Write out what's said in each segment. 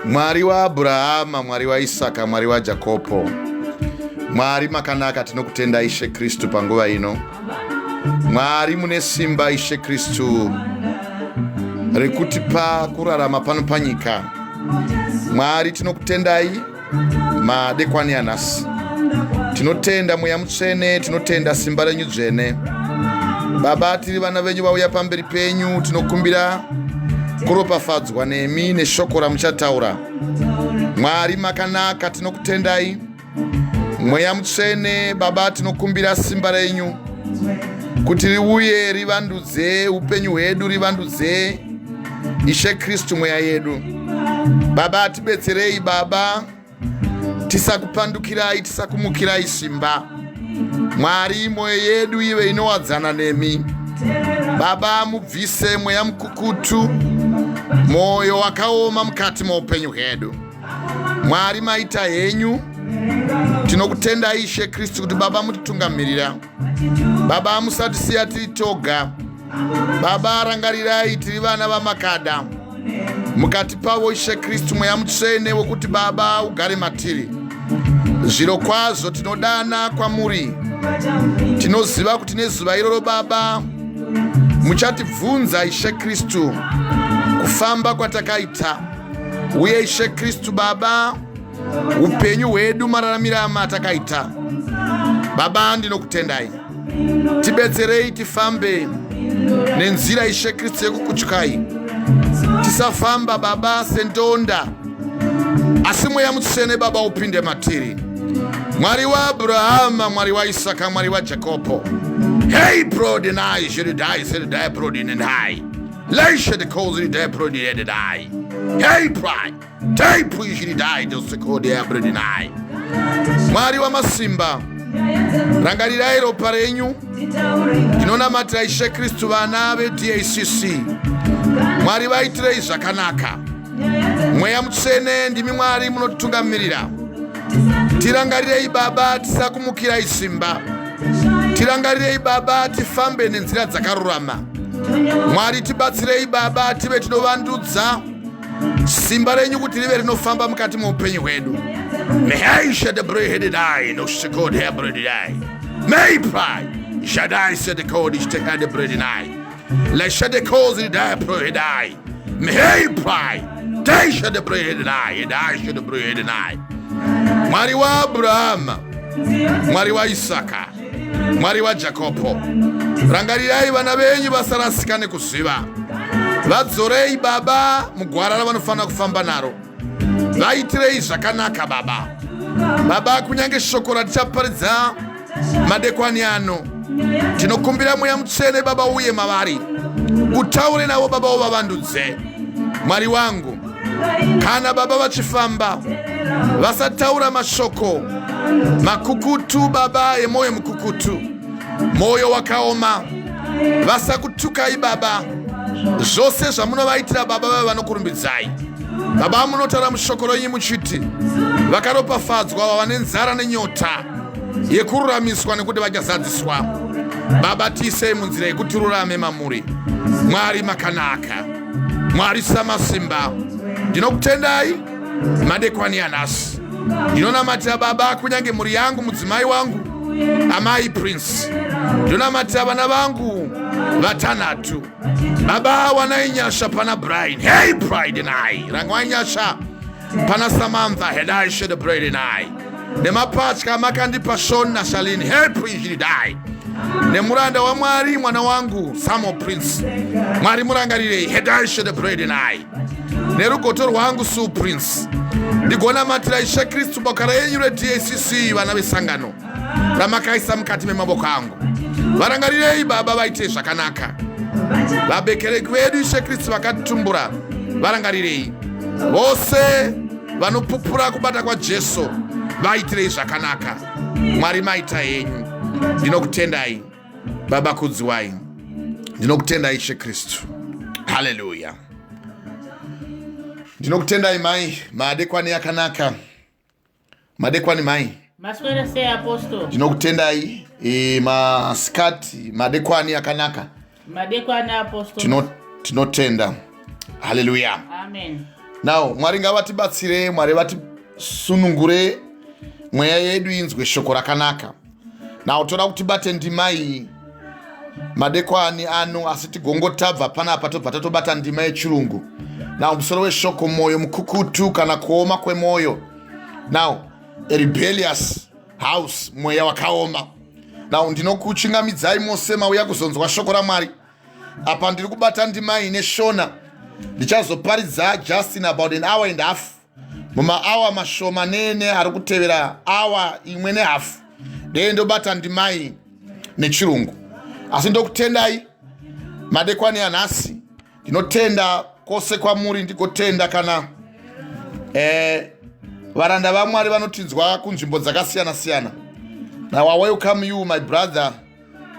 Mwari waAbhurahama, Mwari waIsaka, Mwari waJakopo, Mwari makanaka, tinokutenda Ishe Kristu panguva ino. Mwari mune simba Ishe Kristu rekutipa kurarama pano panyika. Mwari tinokutendai madekwani anhasi. Tinotenda Mweya Mutsvene, tinotenda simba renyu dzvene. Baba, tiri vana venyu vauya pamberi penyu, tinokumbira kuropafadzwa nemi neshoko ramuchataura. Mwari makanaka, tinokutendai. Mweya Mutsvene, Baba, tinokumbira simba renyu kuti riuye rivandudze upenyu hwedu, rivandudze Ishe Kristu mweya yedu. Baba, tibetserei Baba, tisakupandukirai, tisakumukirai simba. Mwari, mwoyo yedu ive inowadzana nemi. Baba, mubvise mweya mukukutu, mwoyo wakaoma mukati moupenyu hwedu. Mwari, maita henyu, tinokutendai Ishe Kristu kuti Baba mutitungamirira. Baba, musatisiya tiri toga. Baba, rangarirai tiri vana vamakada mukati pavo Ishe Kristu, Mweya Mutsvene wekuti Baba ugare matiri. Zviro kwazvo tinodana kwamuri, tinoziva kuti nezuva iroro Baba muchatibvunza Ishe Kristu kufamba kwatakaita, uye Ishe Kristu Baba upenyu hwedu mararamiro amatakaita. Baba, ndinokutendai, tibetserei tifambe nenzira Ishe Kristu yekukutyai, tisafamba Baba sendonda, asi Mweya Mutsvene Baba upinde matiri. Mwari waAbrahama, Mwari waIsaka, Mwari waJakopo, hey prodinai shiridai siridai prodinendai leishedikoziridai prodinendai hey pride Mwari wamasimba, rangarirai ropa renyu. Ndinonamatira Ishe Kristu vana veDACC. Mwari vaitirei zvakanaka. Mweya Mutsvene ndimi Mwari munotitungamirira. Tirangarirei Baba, tisakumukirai simba. Tirangarirei Baba, tifambe nenzira dzakarurama. Mwari tibatsirei Baba, tive tinovandudza simba renyu kuti rive rinofamba mukati meupenyu hwedu. Mwari waAbrahama, Mwari waIsaka, Mwari waJakopo, rangarirai vana venyu vasarasika nekuziva. Vadzorei Baba mugwara ravanofanira kufamba naro, vaitirei zvakanaka Baba. Baba, kunyange shoko ratichaparidza madekwani ano, tinokumbira Mweya Mutsvene Baba uye mavari, utaure navo Baba, uvavandudze. Mwari wangu, kana Baba vachifamba vasataura mashoko makukutu Baba, emwoyo mukukutu, mwoyo wakaoma, vasakutukai Baba. Zvose zvamunovaitira Baba vave vanokurumbidzai. Baba, munotaura mushoko renyu muchiti vakaropafadzwa vava nenzara nenyota yekururamiswa, nekuti vachazadziswa. Baba, tiisei munzira yekuti tirurame mamuri. Mwari makanaka, Mwari samasimba, ndinokutendai madekwani anhasi. Ndinonamatira Baba kunyange mhuri yangu, mudzimai wangu amai Prince, ndinonamatira vana vangu vatanhatu. Baba, wanai nyasha pana Brian, hey Pride and I, rangwai nyasha pana Samantha, hedai shed Bride and I, nemapatya makandipa Shon naShalini, hey Prince die, nemuranda waMwari mwana wangu Samuel Prince, Mwari murangarirei, hedai shed Bride and I, nerugoto rwangu Sue Prince. Ndigonamatira Ishe Kristu boka renyu reDACC, vana vesangano ramakaisa mukati memaboko angu, varangarirei Baba, vaite zvakanaka. Vabekereki vedu Ishe Kristu vakatitumbura, varangarirei. Vose vanopupura kubata kwaJesu, vaitirei zvakanaka. Mwari maita henyu, ndinokutendai Baba, kudziwai. Ndinokutendai Ishe Kristu, haleluya. Ndinokutendai mai, madekwani yakanaka, madekwani mai. Maswera sei Apostle? Ndinokutendai e, masikati madekwani akanaka. Madekwani Apostle. Tino, tinotenda. Hallelujah. Amen. Now Mwari ngavatibatsire, Mwari vatisunungure mweya yedu inzwe shoko rakanaka. Now toda kuti tibate ndima iyi madekwani ano asi tigongotabva panapa tobva tatobata ndima yechirungu. Now musoro weshoko mwoyo mukukutu kana kuoma kwemwoyo. Now a rebellious house mweya wakaoma. Now ndinokuchingamidzai mose mauya kuzonzwa shoko raMwari. Apa ndiri kubata ndima iyi neshona. Ndichazoparidza just in about an hour and a half. Mumaawa mashomanene ari kutevera awa imwe nehafu ndeye ndobata ndima iyi nechirungu. Asi ndokutendai madekwani anhasi. Ndinotenda kwose kwamuri, ndigotenda kana varanda vaMwari vanotinzwa kunzvimbo dzakasiyana siyana. Now I welcome you my brother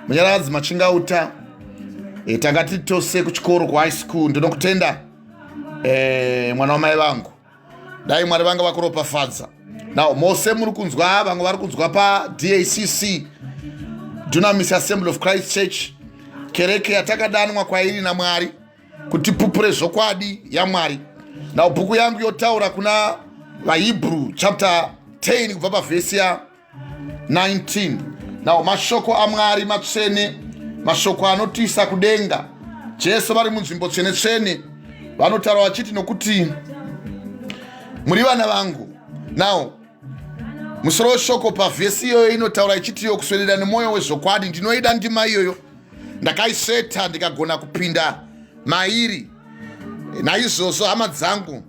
Munyaradzi Machingauta. Tanga tiri tose kuchikoro kuhigh school. Ndinokutenda mwana wamai vangu. Dai Mwari vanga vakuropafadza. Now mose muri kunzwa, vamwe vari kunzwa pa DACC, Dunamis Assembly of Christ Church, kereke yatakadanwa kwairi naMwari kuti tipupure zvokwadi yaMwari. Now bhuku yangu yotaura kuna vaHebrew chapter 10 kubva pavhesi ya 19. Now mashoko aMwari matsvene, mashoko anotiisa kudenga. Jesu vari munzvimbo tsvene tsvene vanotaura vachiti nokuti muri vana vangu. Now musoro weshoko pavhesi iyoyo inotaura ichiti iyo kuswedera nemwoyo wezvokwadi. Ndinoida ndima iyoyo, ndakaisveta ndikagona kupinda mairi. Naizvozvo hama dzangu,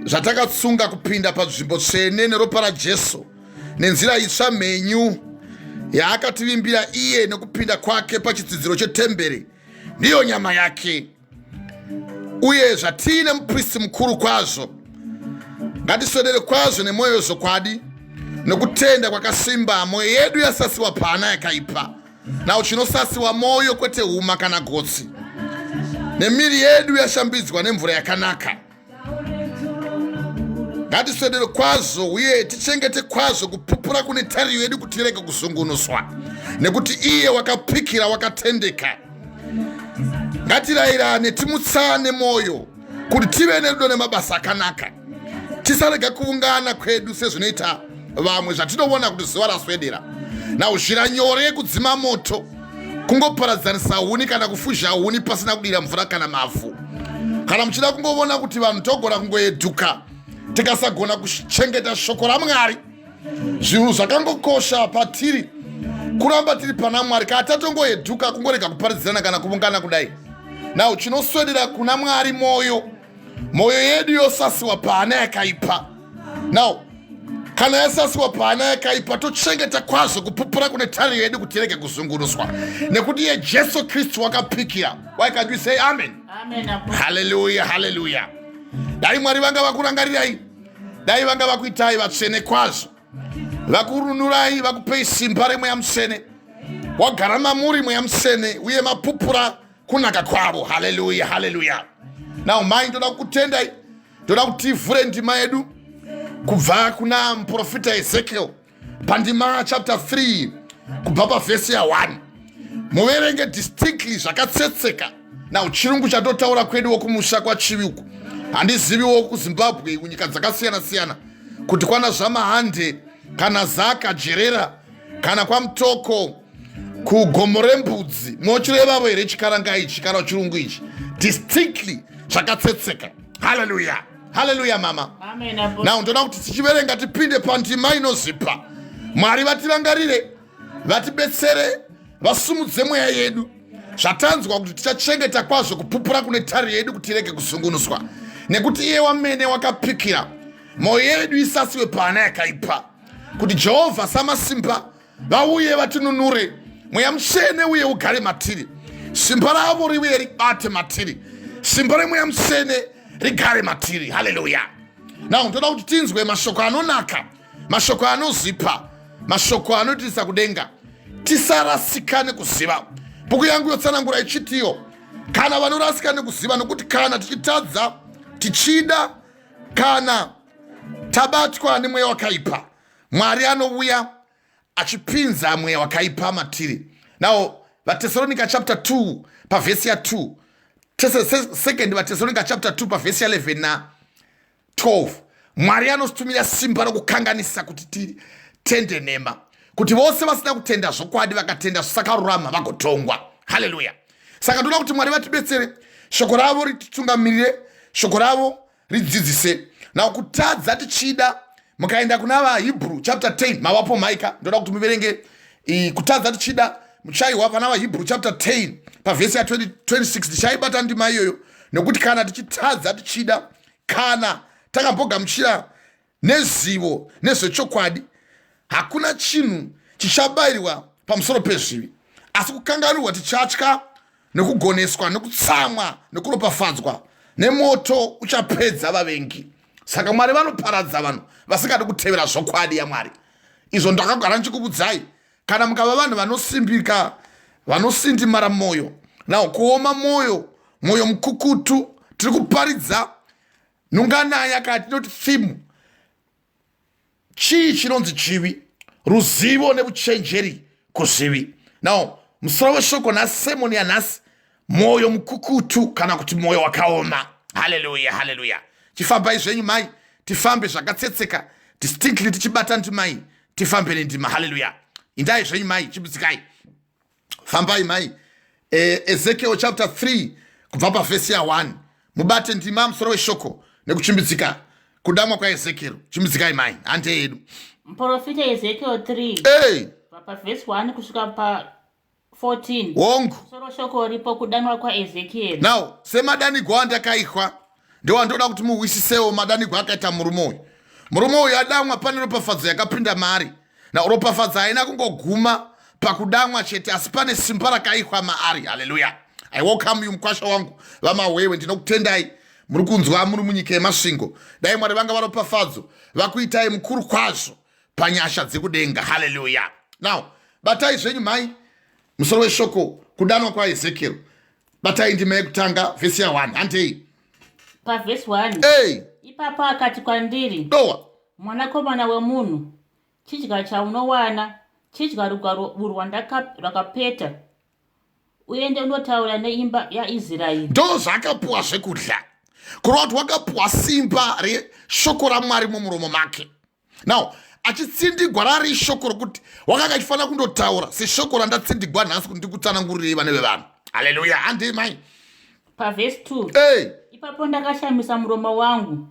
zvatakatsunga kupinda panzvimbo tsvene neropa raJesu nenzira itsva mhenyu yaakativimbira iye nekupinda kwake pachitsidziro chetemberi, ndiyo nyama yake. Uye zvatiine mupristi mukuru kwazvo, ngatiswedere kwazvo nemwoyo wezvokwadi nokutenda kwakasimba, mwoyo yedu yasasiwa pana yakaipa. Now chinosasiwa mwoyo kwete huma kana gotsi, nemiri yedu yashambidzwa nemvura yakanaka. Ngatiswedere kwazvo uye tichengete kwazvo kupupura kune tariro yedu kuti tirege kuzungunuswa, nekuti iye wakapikira wakatendeka. Ngatirayirane timutsane mwoyo kuti tive nerudo nemabasa akanaka, tisarega kuungana kwedu sezvinoita vamwe, zvatinoona kuti zuva raswedera. Now zvira nyore yekudzima moto kungoparadzanisa huni kana kufuzha huni pasina kudira mvura kana mavhu. Kana muchida kungovona kuti vanhu togona kungoeduka tikasagona kuchengeta shoko raMwari, zvinhu zvakangokosha patiri kuramba tiri pana Mwari. Kana tatongoeduka kungorega kuparidzirana kana kuvungana kudai. Now chinoswedera kuna Mwari mwoyo, mwoyo yedu yosasiwa paana yakaipa. Now kana yasasiwa paana yakaipa, tochengeta kwazvo kupupura kune tariro yedu kuti irege kuzungunuswa, nekuti iye Jesu Kristu wakapikira. Why can't we say amen? Amen. Hallelujah, hallelujah. Dai Mwari vanga vakurangarirai, dai vanga vakuitai vatsvene kwazvo, vakurunurai, vakupei simba remweya mutsvene, wagara mamuri mweya mutsvene, uye mapupura kunaka kwavo. Hallelujah, hallelujah. Now mai, ndoda kukutendai, ndoda kuti tivhure ndima yedu kubva kuna muprofita Ezekiel pandima chapter 3 kubva pavhesi ya 1. Muverenge distinctly zvakatsetseka. Now chirungu chatotaura kwedu wokumusha kwaChivi uku, handiziviwo kuZimbabwe kunyika dzakasiyana siyana kuti kwana Zvamahande kana Zaka Jerera kana kwaMutoko kugomo rembudzi, mochirevavo here chikaranga ichi kana chirungu ichi? Distinctly zvakatsetseka. Hallelujah, hallelujah mama. Amen. Now ndoda kuti tichiverenga tipinde pandima inozipa. Mwari vatirangarire, vatibetsere, vasumudze mweya yedu. Zvatanzwa kuti tichachengeta kwazvo kupupura kune tariro yedu kuti irege kuzungunuswa, nekuti iye wamene wakapikira, mwoyo yedu isasiwe paana yakaipa, kuti Jehovha samasimba vauye vatinunure, mweya mutsvene uye ugare matiri, simba ravo riuye ribate matiri, simba remweya mutsvene rigare matiri. Haleluya. Now ndoda kuti tinzwe mashoko anonaka, mashoko anozipa, mashoko anoitisa kudenga, tisarasika nekuziva. Bhuku yangu yotsanangura ichitiyo kana vanorasika nekuziva, nokuti kana tichitadza tichida, kana tabatwa nemweya wakaipa, Mwari anouya achipinza mweya wakaipa matiri. Now VaTesalonika chapter 2 pavhesi ya 2, second VaTesalonika chapter 2 pavhesi ya 11 na 12, Mwari anositumira simba rokukanganisa kuti titende nhema, kuti vose vasina kutenda zvokwadi vakatenda zvisakarurama vagotongwa. Haleluya. Saka ndoda kuti Mwari vatibetsere, shoko ravo rititungamirire, shoko ravo ridzidzise. Now kutadza tichida, mukaenda kuna VaHebrew chapter 10, mavapo maika, ndoda kuti muverenge kutadza tichida muchaiwa pana VaHebrew chapter 10 pavhesi ya 26. Tichaibata ndima iyoyo, nekuti kana tichitadza tichida, kana takambogamuchira nezivo nezvechokwadi, hakuna chinhu chichabayirwa pamusoro pezvivi, asi kukanganurwa tichatya nekugoneswa nekutsamwa nekuropafadzwa nemoto uchapedza vavengi. Saka Mwari vanoparadza vanhu vasingadi kutevera zvokwadi yaMwari. Izvo ndakagara ndichikuvudzai, kana mukava vanhu vanosimbika, vanosindimara mwoyo, now kuoma mwoyo, mwoyo mukukutu. Tiri kuparidza nunganaya kana tinoti theme, chii chinonzi chivi, ruzivo neuchenjeri kuzvivi. Now musoro weshoko nhasi, sermon yanhasi, mwoyo mukukutu kana kuti mwoyo wakaoma. Haleluya, haleluya. Chifambai zvenyu mai, tifambe zvakatsetseka, distinctly, tichibata ndimai, tifambe nendima. Haleluya. Indai zvenyu mai, chibutsikai, fambai mai. Ezekiel chapter 3 kubva pavhesi ya1, mubate ndima, musoro weshoko nekuchimbidzika, kudamwa kwaEzekiel. Chimbidzikai mai, hande yedu. Muprofita Ezekiel 3 hey. pavhesi 1 kusvika pa 14. Hongu. Musoro shoko ripo, kudanwa kwaEzekiel. Now semadanigwo andakaihwa, ndowandoda kuti muhwisisewo madanigwo akaita murume uyu. Murume uyu adamwa, pane ropafadzo yakapinda maari. Na ropafadzo haina kungoguma pakudamwa chete, asi pane simba rakaihwa maari. Haleluya. I welcome you, mukwasha wangu VaMahwewe. Ndinokutendai muri kunzwa muri munyika yeMasvingo. Dai Mwari vanga varopafadzo vakuitai mukuru kwazvo panyasha dzekudenga. Haleluya. Now batai zvenyu mai, musoro weshoko, kudanwa kwaEzekiel. Batai ndima yekutanga, vhesi ya1, handei. Pavhesi 1. Hey. Ipapo akati kwandiri, Dowa. "Mwanakomana wemunhu, chidya chaunowana, chidya rugwaro urwu rwakapeta, uende unotaura neimba yaIsraeri." Ndo zvaakapuwa zvekudya, kureva kuti wakapuwa simba reshoko raMwari mumuromo make. Now achitsindigwa rari shoko rokuti wakanga achifanira kundotaura, seshoko randatsindigwa nhasi kuti ndikutsanangurirei vane vevanhu. Haleluya. Handei mai. Pavhesi 2. Hey. Ipapo ndakashamisa muromo wangu,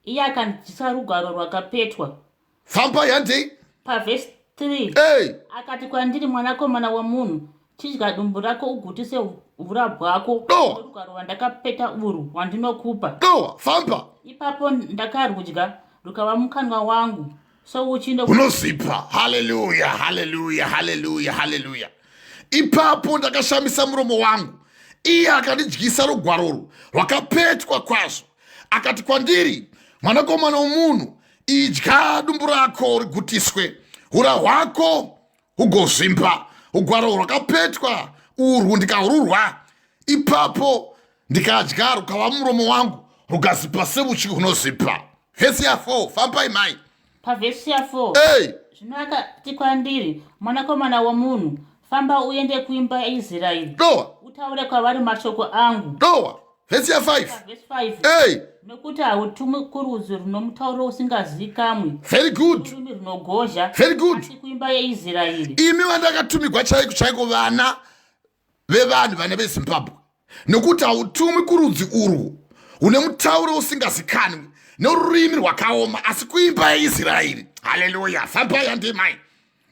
iye akandidyisa rugwaro rwakapetwa. Fambai, handei. Pavhesi 3. Hey. Akati kwandiri, "Mwanakomana wemunhu, chidya dumbu rako ugutise ura bwako Dowa. norugwaro rwandakapeta urwu rwandinokupa." Dowa, famba. Ipapo ndakarudya, rukava mukanwa wangu souchi unozipa. Haleluya, haleluya, haleluya, haleluya. Ipapo ndakashamisa muromo wangu, iye akandidyisa rugwaroro rwakapetwa kwazvo. Akati kwandiri, "Mwanakomana womunhu, idya dumbu rako rigutiswe, ura hwako hugozvimba." Ugwaro rwakapetwa urwu ndikahururwa, ipapo ndikadya, rukava muromo wangu, rukazipa seuchi hunozipa. Vhesi ya4, fambai mai. Pavhesi ya4. Hey. Zvino akati kwandiri, "Mwanakomana womunhu, famba uende kuimba yaIsraeri, Dowa. utaure kwavari mashoko angu." Dowa, vhesi ya5. Pavhesi 5. Hey. Nokuti hautumwi kurudzi runo mutauro usingazikamwi, Very good. rurimi runogozha, Very good. asi kuimba yeIsraeri. Imi vandakatumigwa chaiko chaiko, vana vevanhu, vana veZimbabwe, nokuti hautumwi kurudzi urwu hune mutauro usingazikanwi nerurimi rwakaoma, asi kuimba yeIsraeri. Haleluya. Fambai, handimai.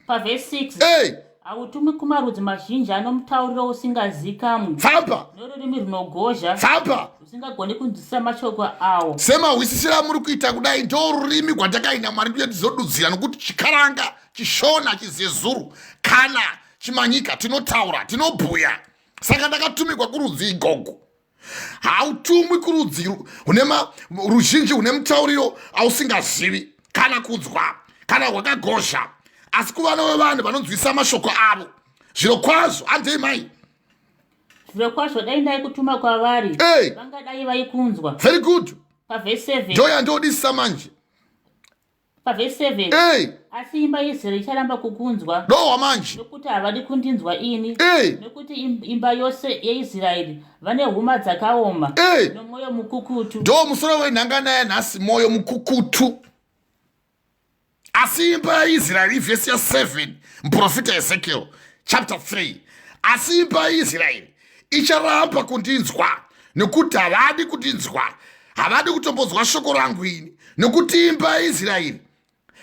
Pavhesi 6. Hey. Hautumwi kumarudzi mazhinji ano mutauriro usingazikamwi Famba. norurimi runogozha, Famba. usingagoni kunzwisisa mashoko awo. Semahwisisiro amuri kuita kudai, ndo rurimi gwatakaina Mwari ndiye tizodudzira, nokuti Chikaranga, Chishona, Chizezuru kana Chimanyika tinotaura, tinobhuya. Saka ndakatumigwa kurudzi igogo. Hautumwi kurudzi hune ruzhinji hune mutauriro ausingazivi kana kunzwa kana hwakagozha, asi kuvana vevanhu vanonzwisa mashoko avo zviro kwazvo. Handei mai. Zviro kwazvo dai ndaikutuma kwavari, Hey. vangadai vaikunzwa. Very good. Pavhesi 7. Ndo yandodisisa manje. Pavhesi 7. Ei. Asi imba yeIsraeri icharamba kukunzwa. Dohwa manje. Nokuti havadi kundinzwa ini. Ei. Nokuti imba yose yeIsraeri vane huma dzakaoma. Ei. Nomwoyo mukukutu. Ndo musoro wenhangana yanhasi, mwoyo mukukutu. Asi imba yaIsraeri, vhesi ya7, muprofita Ezekiel chapter 3, asi imba yaIsraeri icharamba kundinzwa nekuti havadi kundinzwa, havadi kutombonzwa shoko rangu ini, nekuti imba yaIsraeri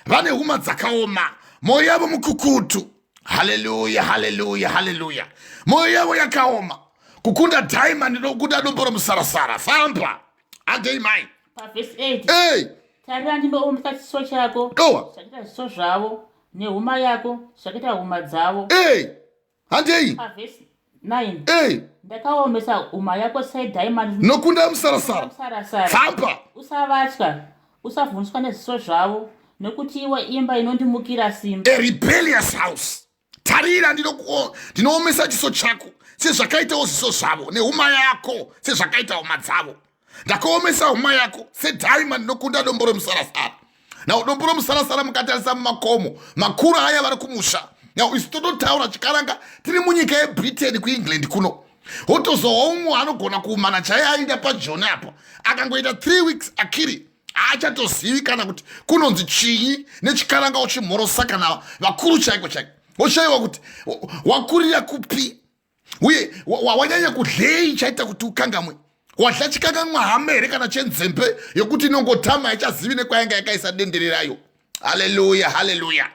vane huma dzakaoma, mwoyo yavo mukukutu. Haleluya, haleluya, haleluya! Mwoyo yavo yakaoma kukunda diamond nokukunda dombo romusarasara. Famba, handei mai. Pavhesi 8. Ei. Tarira, ndinoomesa chiso chako. Dowa. Zvakaita zviso zvavo, nehuma yako zvakaita huma dzavo. Ei, handei. Pavhesi 9. Ei. Ndakaomesa huma yako sedhaimandi. Nokunda musarasara. Musarasara. Famba. Usavatya, usavhundiswa nezviso zvavo, nekuti iwe imba inondimukira simba. A rebellious house. Tarira, ndinoomesa chiso chako sezvakaitawo zviso zvavo, nehuma yako sezvakaita huma dzavo. Ndakaomesa huma yako sedhaimandi nokunda dombo remusarasara. Now dombo romusarasara, mukatarisa mumakomo makuru aya vari kumusha. Now isu tototaura chikaranga tiri munyika yeBritain, kuEngland kuno. Wotozowa umwe anogona kuumana chaiye aenda paJoni apo, akangoita 3 weeks akiri haachatozivi kana kuti kunonzi chinyi nechikaranga, uchimhorosa kana vakuru chaiko chaiko, woshayiwa kuti wakurira kupi uye wanyanya kudlei chaita kuti ukangamwe. Wadla chikangamwa hama here kana chenzembe yokuti inongotama, haichazivi nekwainga yakaisa dendere rayo? Haleluya, haleluya!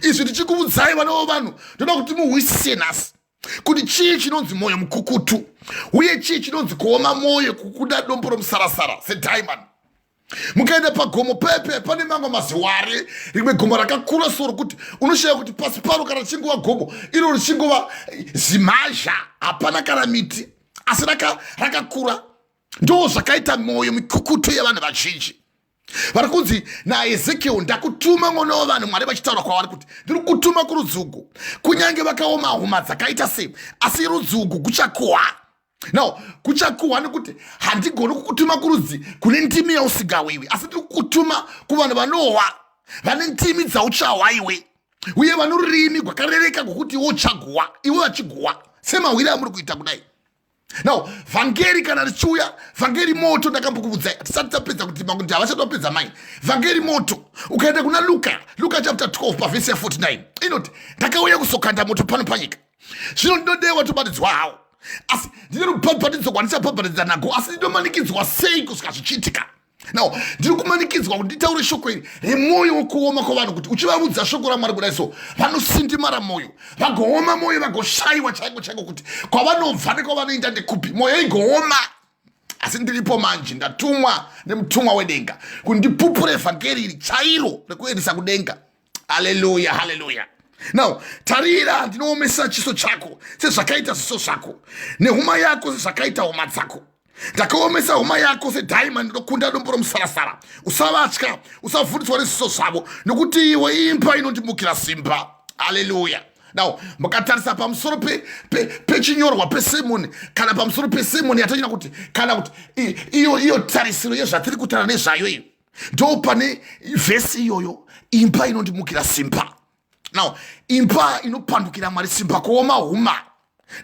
Izvi ndichikuudzai, vana vanhu, ndoda kuti muhwisise nhasi kuti chii chinonzi mwoyo mukukutu uye chii chinonzi kuoma mwoyo kukuda dombo romusarasara sediamond. Mukaenda pagomo pepe, pane mamwe maziware, rimwe gomo rakakura so rokuti unoshaya kuti pasi paro kana richingova gomo iro richingova zimazha, hapana kana miti, asi rakakura. Ndo zvakaita mwoyo mikukutu yevanhu vazhinji vari kunzi naEzekiel, "Ndakutuma, mwana wavanhu." Mwari vachitaura kwavari kuti, "Ndiri kutuma kurudzugu, kunyange vakaoma huma dzakaita sei, asi rudzugu kuchakuhwa." Now kuchakuhwa nekuti handigoni kukutuma kurudzi kune ndimi yausingawiwi, asi ndiri kukutuma kuvanhu vanohwa, vane ndimi dzauchahwa iwe, uye vano rurimi gwakarereka gwokuti iwe uchaguwa, iwe vachiguwa semahwiri amuri kuita kudai. Now vhangeri kana richiuya, vhangeri moto. Ndakambokuudzai tisati tapedza kuti makuti havasati vapedza mai. Vhangeri moto. Ukaenda kuna Luka, Luka chapter 12 pavhesi ya49, inoti, "Ndakauya kuzokanda moto pano panyika, zvino ndinodewa tobatidzwa hawo, asi ndine rubhabhatidzo gwandichabhabhatidza nago, asi ndinomanikidzwa sei kusvika zvichiitika." Now ndiri kumanikidzwa kuti nditaure shoko iri remwoyo wekuoma kwavanhu, kuti uchivaudza shoko raMwari kudai so, vanosindimara mwoyo, vagooma mwoyo, vagoshayiwa chaiko chaiko kuti kwavanobva nekwavanoenda ndekupi, mwoyo igooma. Asi ndiripo manje, ndatumwa nemutumwa wedenga kuti ndipupure vhangeri iri chairo rekuendesa kudenga. Haleluya, haleluya! Now tarira, ndinoomesa chiso chako sezvakaita zviso zvako, nehuma yako sezvakaita huma dzako. Ndakaomesa huma yako sedhaimandi ndokunda dombo romusarasara. Usavatya, usavhundiswa nezviso zvavo, nokuti iwe imba inondimukira simba. Haleluya! Now mukatarisa pamusoro pechinyorwa pe, pe pesermon, kana pamusoro pesermon yatanyora kuti, kana kuti iyo tarisiro yezvatiri kutaura nezvayo, iyo ndo pane vhesi iyoyo, imba inondimukira simba. Now imba inopandukira Mwari simba, kuoma huma.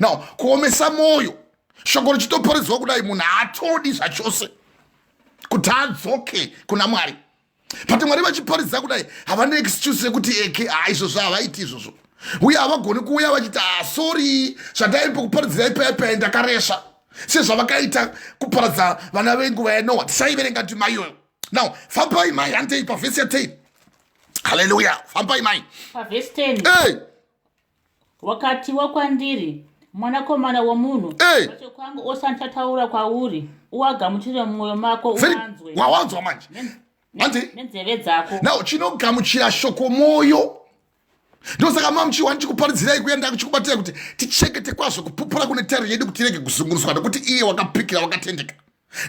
Now kuomesa mwoyo, shoko richitoparidzwa kudai, munhu haatodi zvachose kuti adzoke kuna Mwari. But Mwari vachiparidza kudai, havana excuse yekuti eke ha, izvozvo havaiti izvozvo, uye havagoni kuuya vachiti, "Ah, sorry, zvandaipo kuparidzirai paya ndakaresva," sezvavakaita kuparadza vana venguva yaNoa. Tisaiverenga ndima iyoyo. Now fambai mai, handei pavhesi ya10. Haleluya, fambai mai. Pavhesi 10. Hey! Wakatiwa kwandiri, "Mwanakomana womunhu, Hey! mashoko angu ose andichataura kwauri uagamuchire mumwoyo mako, uanzwe Wawanzwa manje, hanzi nenzeve dzako." Now chinogamuchira shoko mwoyo. Ndosaka mamuchiwa ndichikuparidzirai kuenda kuchikubatirai kuti tichengete kwazvo kupupura kune tariro yedu, kuti tirege kuzungunuswa, nekuti iye wakapikira wakatendeka.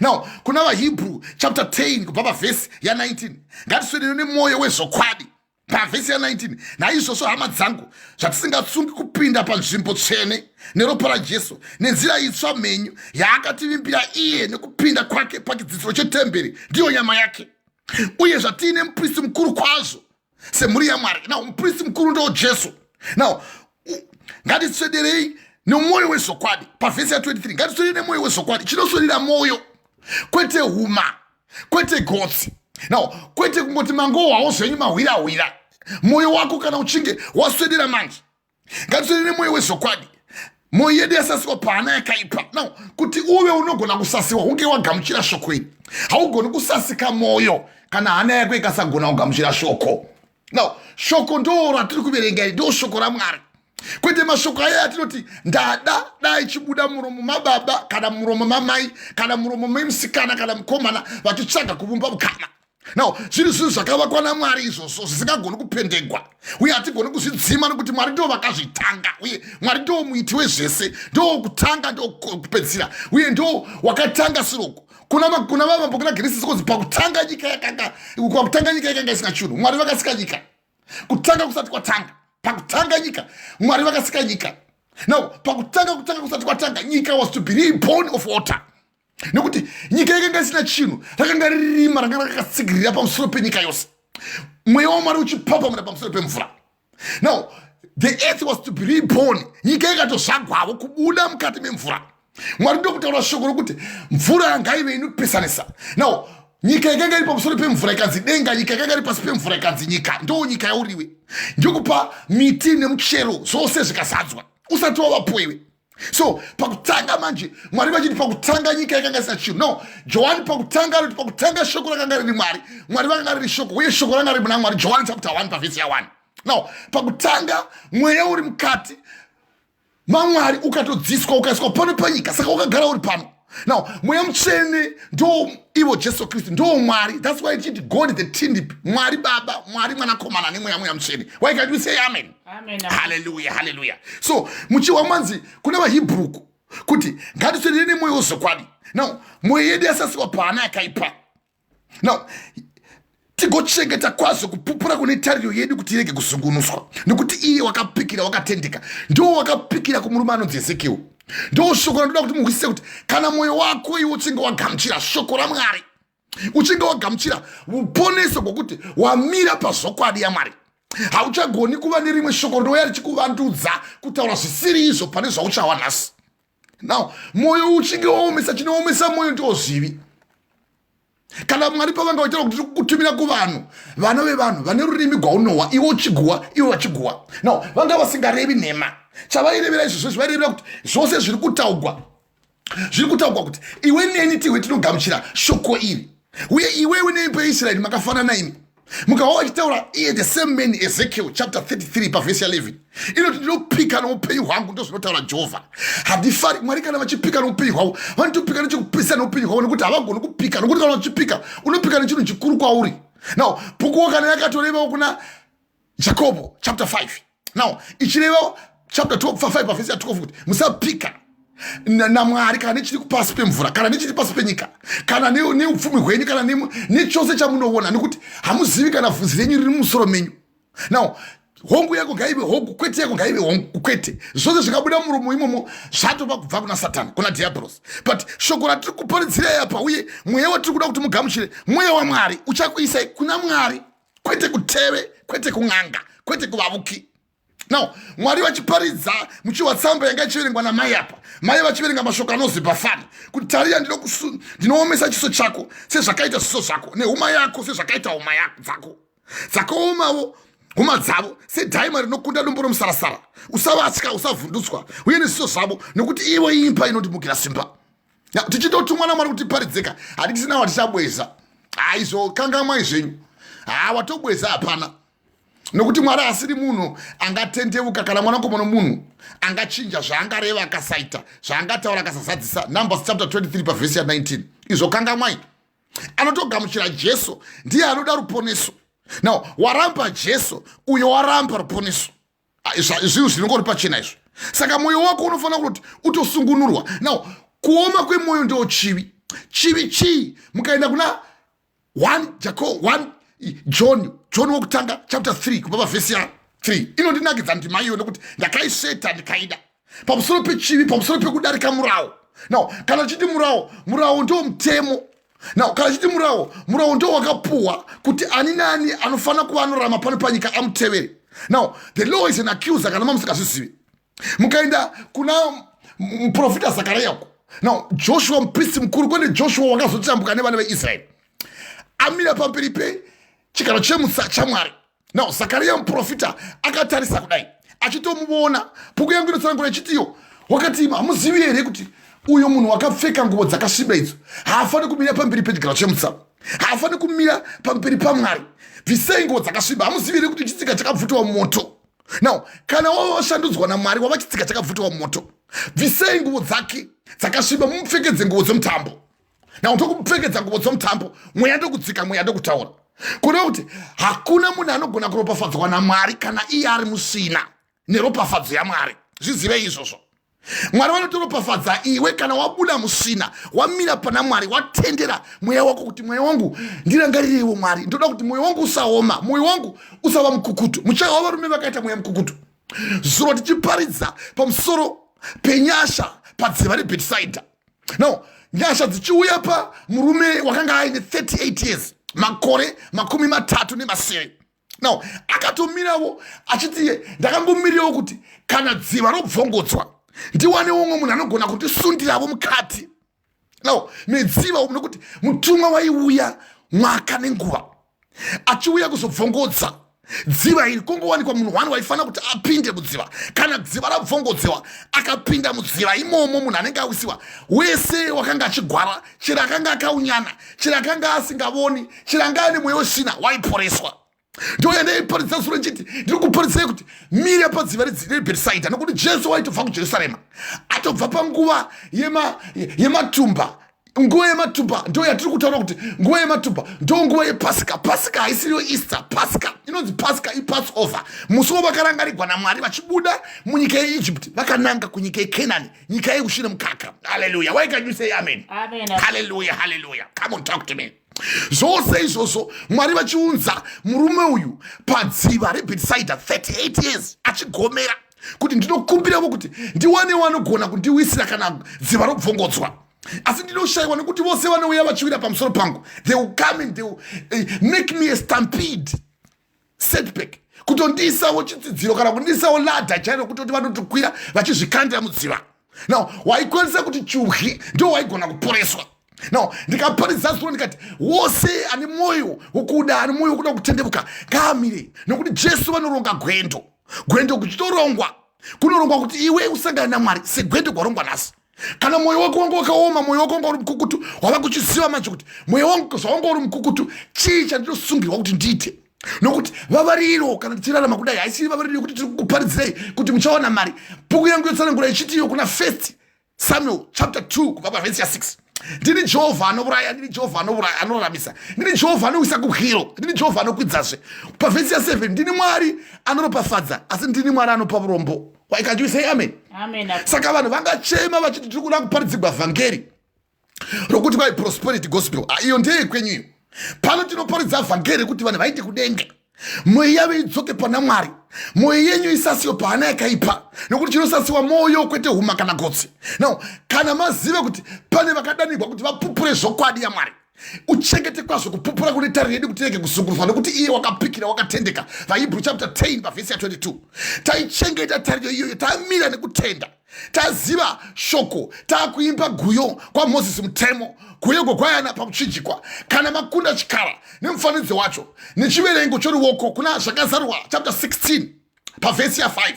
Now kuna vaHebrew chapter 10 kubva pavhesi ya19, ngatiswedere nemwoyo wezvokwadi. Pavhesi ya19, "Naizvozvo, hama dzangu, zvatisingatsungi kupinda panzvimbo tsvene neropa raJesu, nenzira itsva mhenyu yaakativimbira iye nekupinda kwake pachidzitiro chetemberi, ndiyo nyama yake." Uye zvatiine mupristi mukuru kwazvo semhuri yaMwari. Now mupristi mukuru ndo Jesu. Now ngatiswederei nemwoyo wezvokwadi. Pavhesi ya23, ngatiswederei nemwoyo wezvokwadi. Chinoswedera mwoyo, kwete huma, kwete gotsi. Now kwete kungoti mangohwawo zvenyu mahwirahwira. Mwoyo wako kana uchinge waswedera manje, ngatiswedere nemwoyo wezvokwadi. Mwoyo yedu yasasiwa paana yakaipa. Now kuti uve unogona kusasiwa, hunge wagamuchira shoko iri. Haugoni kusasika mwoyo kana hana yako ikasagona kugamuchira shoko. Now shoko ndo ratiri kuverenga iri, ndo shoko raMwari, kwete mashoko aya atinoti ndada dai chibuda muromo mababa kana muromo mamai kana muromo memusikana kana mukomana vachitsvaga kuvumba vukama. Now zviri zvinhu zvakavakwa naMwari izvozvo, zvisingagoni kupendegwa, uye hatigoni kuzvidzima, nekuti Mwari ndo vakazvitanga, uye Mwari ndo muiti wezvese, ndo kutanga, ndo kupedzisira, uye ndo wakatanga siroko kuna vavambo kuna Genesis, kunzi pakutanga nyika yakanga, pakutanga nyika yakanga isina chinhu, Mwari vakasika nyika. Kutanga kusati kwatanga, pakutanga nyika, Mwari vakasika nyika. Now pakutanga, kutanga kusati kwatanga, nyika was to be reborn of water, nekuti nyika yakanga isina chinhu, rakanga ririma, ranga rakatsigirira pamusoro penyika yose, mweya waMwari uchipapamira pamusoro pemvura. Now the earth was to be reborn. Nyika ikatozvagwavo kubuda mukati memvura. Mwari ndokutaura shoko rokuti mvura ngaive inopesanisa. Now nyika yakanga iri pamusoro pemvura ikanzi denga, nyika yakanga iri pasi pemvura ikanzi nyika. Ndo nyika yauriwe, ndokupa miti nemuchero, zvose zvikazadzwa usati wavapo iwe. So pakutanga manje, Mwari vachiti pakutanga nyika yakanga isina chinhu. No, Johani pakutanga anoti pakutanga shoko rakanga riri Mwari, Mwari vakanga riri shoko, uye shoko ranga riri muna Mwari. Johani chapter 1 pavhesi ya1. Now pakutanga mweya uri mukati maMwari ukatodziswa, ukaiswa pano panyika, saka wakagara uri pano. Now Mweya Mutsvene ndo ivo Jesu Kristu, ndo Mwari. That's why tichiti God the Trinity, Mwari Baba, Mwari Mwanakomana neMweya, Mweya Mutsvene. Why can't we say amen? Amen. Haleluya, haleluya. So muchiwa manzi kuna vaHibhuruku kuti ngatiswedere nemwoyo wezvokwadi. Now mwoyo yedu yasasiwa paana yakaipa. Now tigochengeta kwazvo kupupura kune tariro yedu kuti irege kuzungunuswa, nekuti iye wakapikira wakatendeka. Ndo wakapikira kumurume anonzi Ezekiel. Ndo shoko randoda kuti muhwisise, kuti kana mwoyo wako iwe uchinge wagamuchira shoko raMwari, uchinge wagamuchira uponeso hwokuti wamira pazvokwadi yaMwari, hauchagoni kuva nerimwe shoko rinouya richikuvandudza kutaura zvisiri izvo pane zvauchawa nhasi. Now mwoyo uchinge waomesa, chinoomesa mwoyo ndiwo zvivi. Kana Mwari pavanga vachitaura kuti tiri kukutumira kuvanhu, vana vevanhu vane rurimi gwaunohwa iwe uchiguwa, iwe vachiguwa, now vanga vasingarevi nhema. Chavairevera izvozvo, zvairevera kuti zvose zviri kutaugwa, zviri kutaugwa kuti iwe neni tiwe tinogamuchira shoko iri, uye iwewe neimba yeIsraeri makafanana imi. Mukava vachitaura iye the same man, Ezekiel chapter 33 pavhesi ya11 inoti, "Ndinopika noupenyu hwangu," ndozvinotaura Jehovha, "handifari." Mwari kana vachipika noupenyu hwavo, vanotopika nechekupisa neupenyu hwavo, nekuti havagoni kupika, nokuti kana vachipika, unopika nechinhu chikuru kwauri. Now bhukuwo kana yakatorevawo kuna Jacobo chapter 5, now ichireva chapter 5 pavhesi ya12 kuti musapika naMwari kana nechiri pasi pemvura, kana nechiri pasi penyika, kana neupfumi hwenyu, kana nechose chamunoona, nekuti hamuzivi kana vhudzi renyu riri mumusoro menyu. Now hongu yako ngaive hongu, kwete yako ngaive hongu kwete. Zvose zvikabuda muromo imomo zvatova kubva kuna Satani, kuna Diablos. But shoko ratiri kuparidzirai apa, uye mweya watiri kuda kuti mugamuchire, mweya waMwari uchakuisai kuna Mwari, kwete kuteve, kwete kun'anga, kwete kuvavuki. Now Mwari vachiparidza, muchiwa tsamba yanga ichiverengwa namai apa, mai vachiverenga mashoko anozipa fani kuti, "Tarira, ndinoomesa chiso chako sezvakaita zviso zvako, nehuma yako sezvakaita huma dzako. Dzakaomawo huma dzavo sedhaima rinokunda dombo romusarasara. Usavatya, usavhundutswa uye nezviso zvavo, nekuti ivo imba inondimukira simba." Tichitotumwa naMwari kuti paridzeka, hatichisina watichabweza. Haizvo, kangamwai zvenyu. Ha, watobweza hapana, nokuti Mwari asiri munhu angatendeuka, kana mwanakomana munhu angachinja zvaangareva akasaita, zvaangataura akasazadzisa. Numbers chapter 23 pavhesi ya19. Izvo kangamwai. Anotogamuchira Jesu ndiye anoda ruponeso. Now waramba Jesu, uyo waramba ruponeso. Ah, zvinhu zvinongori pachena izvo. Saka mwoyo wako unofanira kuti utosungunurwa. Now kuoma kwemwoyo ndo chivi. Chivi chii? Mukaenda kuna 1 Jaco 1 John, John wokutanga chapter 3 kubva pavhesi ya3, inondinakidza ndima iyo, nekuti ndakaisveta ndikaida, pamusoro pechivi, pamusoro pekudarika murawo. Now kana chiti murawo, murawo ndo mutemo. Now kana chiti murawo, murawo ndo wakapuhwa kuti ani nani anofanira kuva anorarama pano panyika amutevere. Now the law is an accuser. Kana mamusingazvizivi, mukaenda kuna muprofita Zakaria uko. Now Joshua, mupristi mukuru, kwete Joshua wakazotambuka nevana veIsraeri, amira pamberi pechigaro chemutsa chaMwari. Now Zakaria muprofita akatarisa kudai achitomuona. Bhuku yangu inotsanangura ichitiyo wakati, "Hamuzivi here kuti uyo munhu wakapfeka nguvo dzakasviba idzo haafaniri kumira pamberi pechigaro chemutsa, haafaniri kumira pamberi paMwari? Bvisei nguvo dzakasviba. Hamuzivi here kuti chitsika chakabvutiwa mumoto?" Now kana wava washandudzwa naMwari, wava chitsika chakabvutiwa mumoto, bvisei nguvo dzake dzakasviba, mumupfekedze nguvo dzemutambo. Now ndokumupfekedza nguvo dzomutambo, mweya ndokudzika, mweya ndokutaura. Kureva kuti hakuna munhu anogona kuropafadzwa naMwari kana iye ari musina neropafadzo yaMwari. Zvizivei izvozvo. Mwari vanotoropafadza iwe kana wabuda musina, wamira pana Mwari, watendera mweya wako kuti, "Mweya wangu, ndirangarireiwo Mwari. Ndoda kuti mwoyo wangu usaoma, mwoyo wangu usava mukukutu." Muchaka wavarume vakaita mweya mukukutu. Zuro tichiparidza pamusoro penyasha padziva reBhetisaidha. Now nyasha dzichiuya pamurume wakanga aine 38 years, makore 37. Now akatomirawo achiti, "Ndakangomirirawo kuti kana dziva robvongodzwa ndiwanewo umwe munhu anogona kundisundiravo mukati." Now medziva umu, nokuti mutumwa waiuya mwaka nenguva achiuya kuzobvongodza dziva iri, kongowanikwa munhu wani waifanira kuti apinde mudziva. Kana dziva rabvongodzewa, akapinda mudziva imomo, munhu anenge awisiwa wese wakanga achigwara, chero akanga akaunyana, chero akanga asingavoni, chero anga ane mweya wesvina, waiporeswa. Ndoyandaiparidza zuro nchiti ndiri kuparidzai kuti mira padziva reBhetisaidha, nokuti Jesu waitobva kuJerusarema, atobva panguva yematumba. Nguva yematumba ndo yatiri kutaura kuti nguva yematumba ndo nguva yepasika. Pasika haisiriyo Easter. Pasika inonzi Pasika iPassover, musi wavakarangarigwa naMwari vachibuda munyika yeEgypt vakananga kunyika yeKenani, nyika yeushi nemukaka. Halleluya! Why can you say amen? Amen. Hallelujah, hallelujah. Come on, talk to me. Zvose izvozvo Mwari vachiunza murume uyu padziva reBhetisaidha, 38 years achigomera kuti, "Ndinokumbiravo kuti ndiwanewo anogona kundiwisira kana dziva robvongodzwa, asi ndinoshayiwa, nekuti vose vanouya vachiwira pamusoro pangu. They will come and they will make me a stampede setback, kutondiisawo chitsidziro kana kundiisawo ladder chairo kutoti vanotokwira vachizvikandira mudziva." Now waikwanisa kuti churwi ndo waigona kuporeswa. Now ndikaparidza zuro ndikati wose ane mwoyo wokuda, ane mwoyo wokuda kutendevuka, ngaamire, nokuti Jesu vanoronga gwendo. Gwendo kuchitorongwa, kunorongwa kuti iwe usangane naMwari segwendo gwarongwa nhasi. Kana mwoyo wako wanga wakaoma, mwoyo wako wanga uri mukukutu, wava kuchiziva manje kuti mwoyo wangu zvawanga uri mukukutu, chii chandinosungirirwa kuti ndiite? Nokuti vavariro kana tichirarama kudai haisiri vavariro yekuti tiri kukuparidzirei kuti muchawana mari. Bhuku yangu yotsanangura ichitiyo kuna First Samuel chapter 2 kubva pavhesi ya6, "Ndini Jehovha anouraya, ndini Jehovha anouraya, anoraramisa, ndini Jehovha anowisa kubwiro, ndini Jehovha anokwidzazve." Pavhesi ya7, "Ndini Mwari anoropafadza, asi ndini Mwari anopa urombo." Why can't you say amen? Amen. Saka vanhu vangachema vachiti tiri kuda kuparidzigwa vhangeri rokuti kwai prosperity gospel. Ah, iyo ndeyekwenyu iyo. Pano tinoparidza vhangeri rekuti vanhu vaite kudenga, mwoyo yavo idzoke pana Mwari, mwoyo yenyu isasiwe paana yakaipa, nokuti chinosasiwa mwoyo, kwete huma kana gotsi. Now kana maziva kuti pane vakadanirwa kuti vapupure zvokwadi yaMwari, uchengete kwazvo kupupura kune tariro yedu kuti irege kusungurudzwa, nekuti iye wakapikira wakatendeka. VaHebrew chapter 10 pavhesi ya22. Taichengeta tariro iyoyo, tamira nekutenda, taziva shoko, taakuimba guyo kwaMozisi mutemo, guyo gwegwayana pakuchinjikwa. Kana makunda chikara nemufananidzo wacho nechiverengo choruoko, kuna Zvakazarwa chapter 16 pavhesi ya5,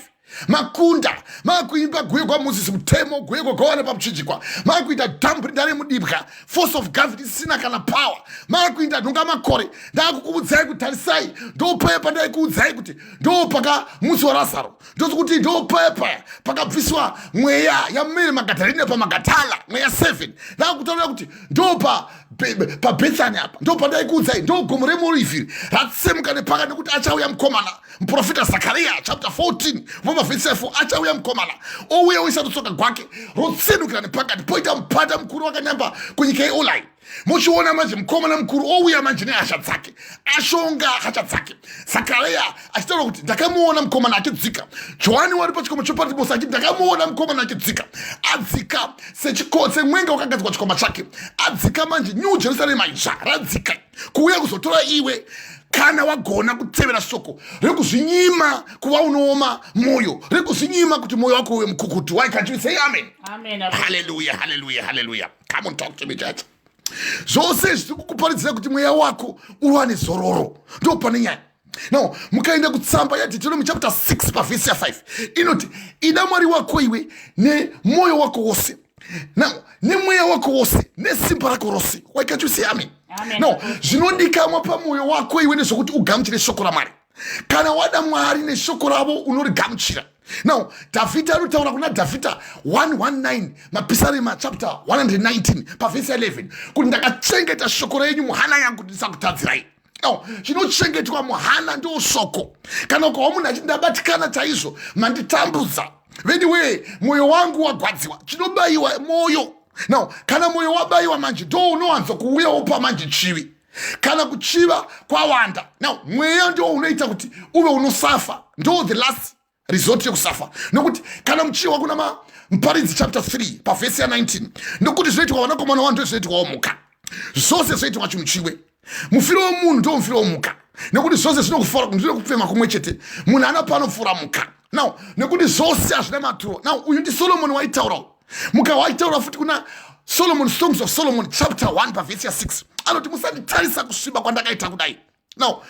makunda, maakuimba guyo kwaMozisi mutemo, guyo gwegwayana pamuchinjikwa, maakuita dhamburi remudibwa, force of gravity isina kana power, maakuita nhonga makore. Ndaakukuudzai kuti tarisai, ndopaya pandaikuudzai kuti ndo pakamusi waRazaro, ndokuti ndo paya paya pakabviswa mweya yaMary Magadharina pamagatala, mweya 7. Ndakutaurira kuti ndo paBhethani apa, ndo pandaikuudzai, ndo gomo remuOrivhiri ratsemuka nepakati, nekuti achauya mukomana, muprofita Zakaria chapter 14. pavhesi ya 4, achauya mukomana, ouya oisa rutsoka gwake rotsenukira nepakati, poita mupata mukuru wakanyamba kunyika yeUlai. Muchiona manje mukomana mukuru ouya manje nehasha dzake, ashonga hasha dzake. Zakaria achitaura kuti ndakamuona mukomana achidzika. Johani wari pachikomo chePatimosi achiti ndakamuona mukomana achidzika, adzika semwenga wakagadzikwa chikwama chake. Adzika manje, New Jerusalem itsva radzika kuuya kuzotora iwe kana wagona kutevera shoko rekuzvinyima kuva unooma mwoyo, rekuzvinyima kuti mwoyo wako uve mukukutu. Why can't you say amen? Amen. Hallelujah, hallelujah, hallelujah. Come on, talk to me, church. Zvose zviri kukuparidzira kuti mweya wako uwane zororo, ndo pane nyaya. Now mukaenda kutsamba yaDeuteronomy chapter 6 pavhesi ya5, inoti ida Mwari wako iwe nemwoyo wako wose, now nemweya wako wose, nesimba rako rose. Why can't you say amen? Amen. Now zvinodikamwa pamwoyo wako iwe nezvokuti ugamuchire shoko raMwari. Kana wada Mwari neshoko ravo, unorigamuchira. Now Dhavhidha anotaura kuna Dhavhidha 119, Mapisarema chapter 119 pavhesi 11, kuti ndakachengeta shoko renyu muhana yangu kuti ndisakutadzirai. Now chinochengetwa muhana ndo shoko. Kana ukawa munhu achiti ndabatikana chaizvo, manditambudza vediwee, mwoyo wangu wagwadziwa, chinobayiwa mwoyo. Now kana mwoyo wabayiwa manje, ndo unowanza kuuyawo pamanje chivi. Kana kuchiva kwawanda, now mweya ndo unoita kuti uve unosafa, ndo the last resort yekusafa. Nokuti kana muchiwa kuna Muparidzi chapter 3 pavhesi ya19, nokuti zvinoitwa vanakomana vanhu ndozvinoitwawo mhuka, zvose zvinoitwa chinhu chimwe. Mufiro wemunhu ndo mufiro womhuka, nekuti zvose zvinokufema kumwe chete. Munhu ana panopfuura mhuka now, nekuti zvose hazvina maturo. Now uyu ndiSolomoni waitaurawo. Muka waitaura futi kuna Solomon, Songs of Solomon chapter 1 pavhesi ya6, anoti musanditarisa kusviba kwandakaita kudai. Now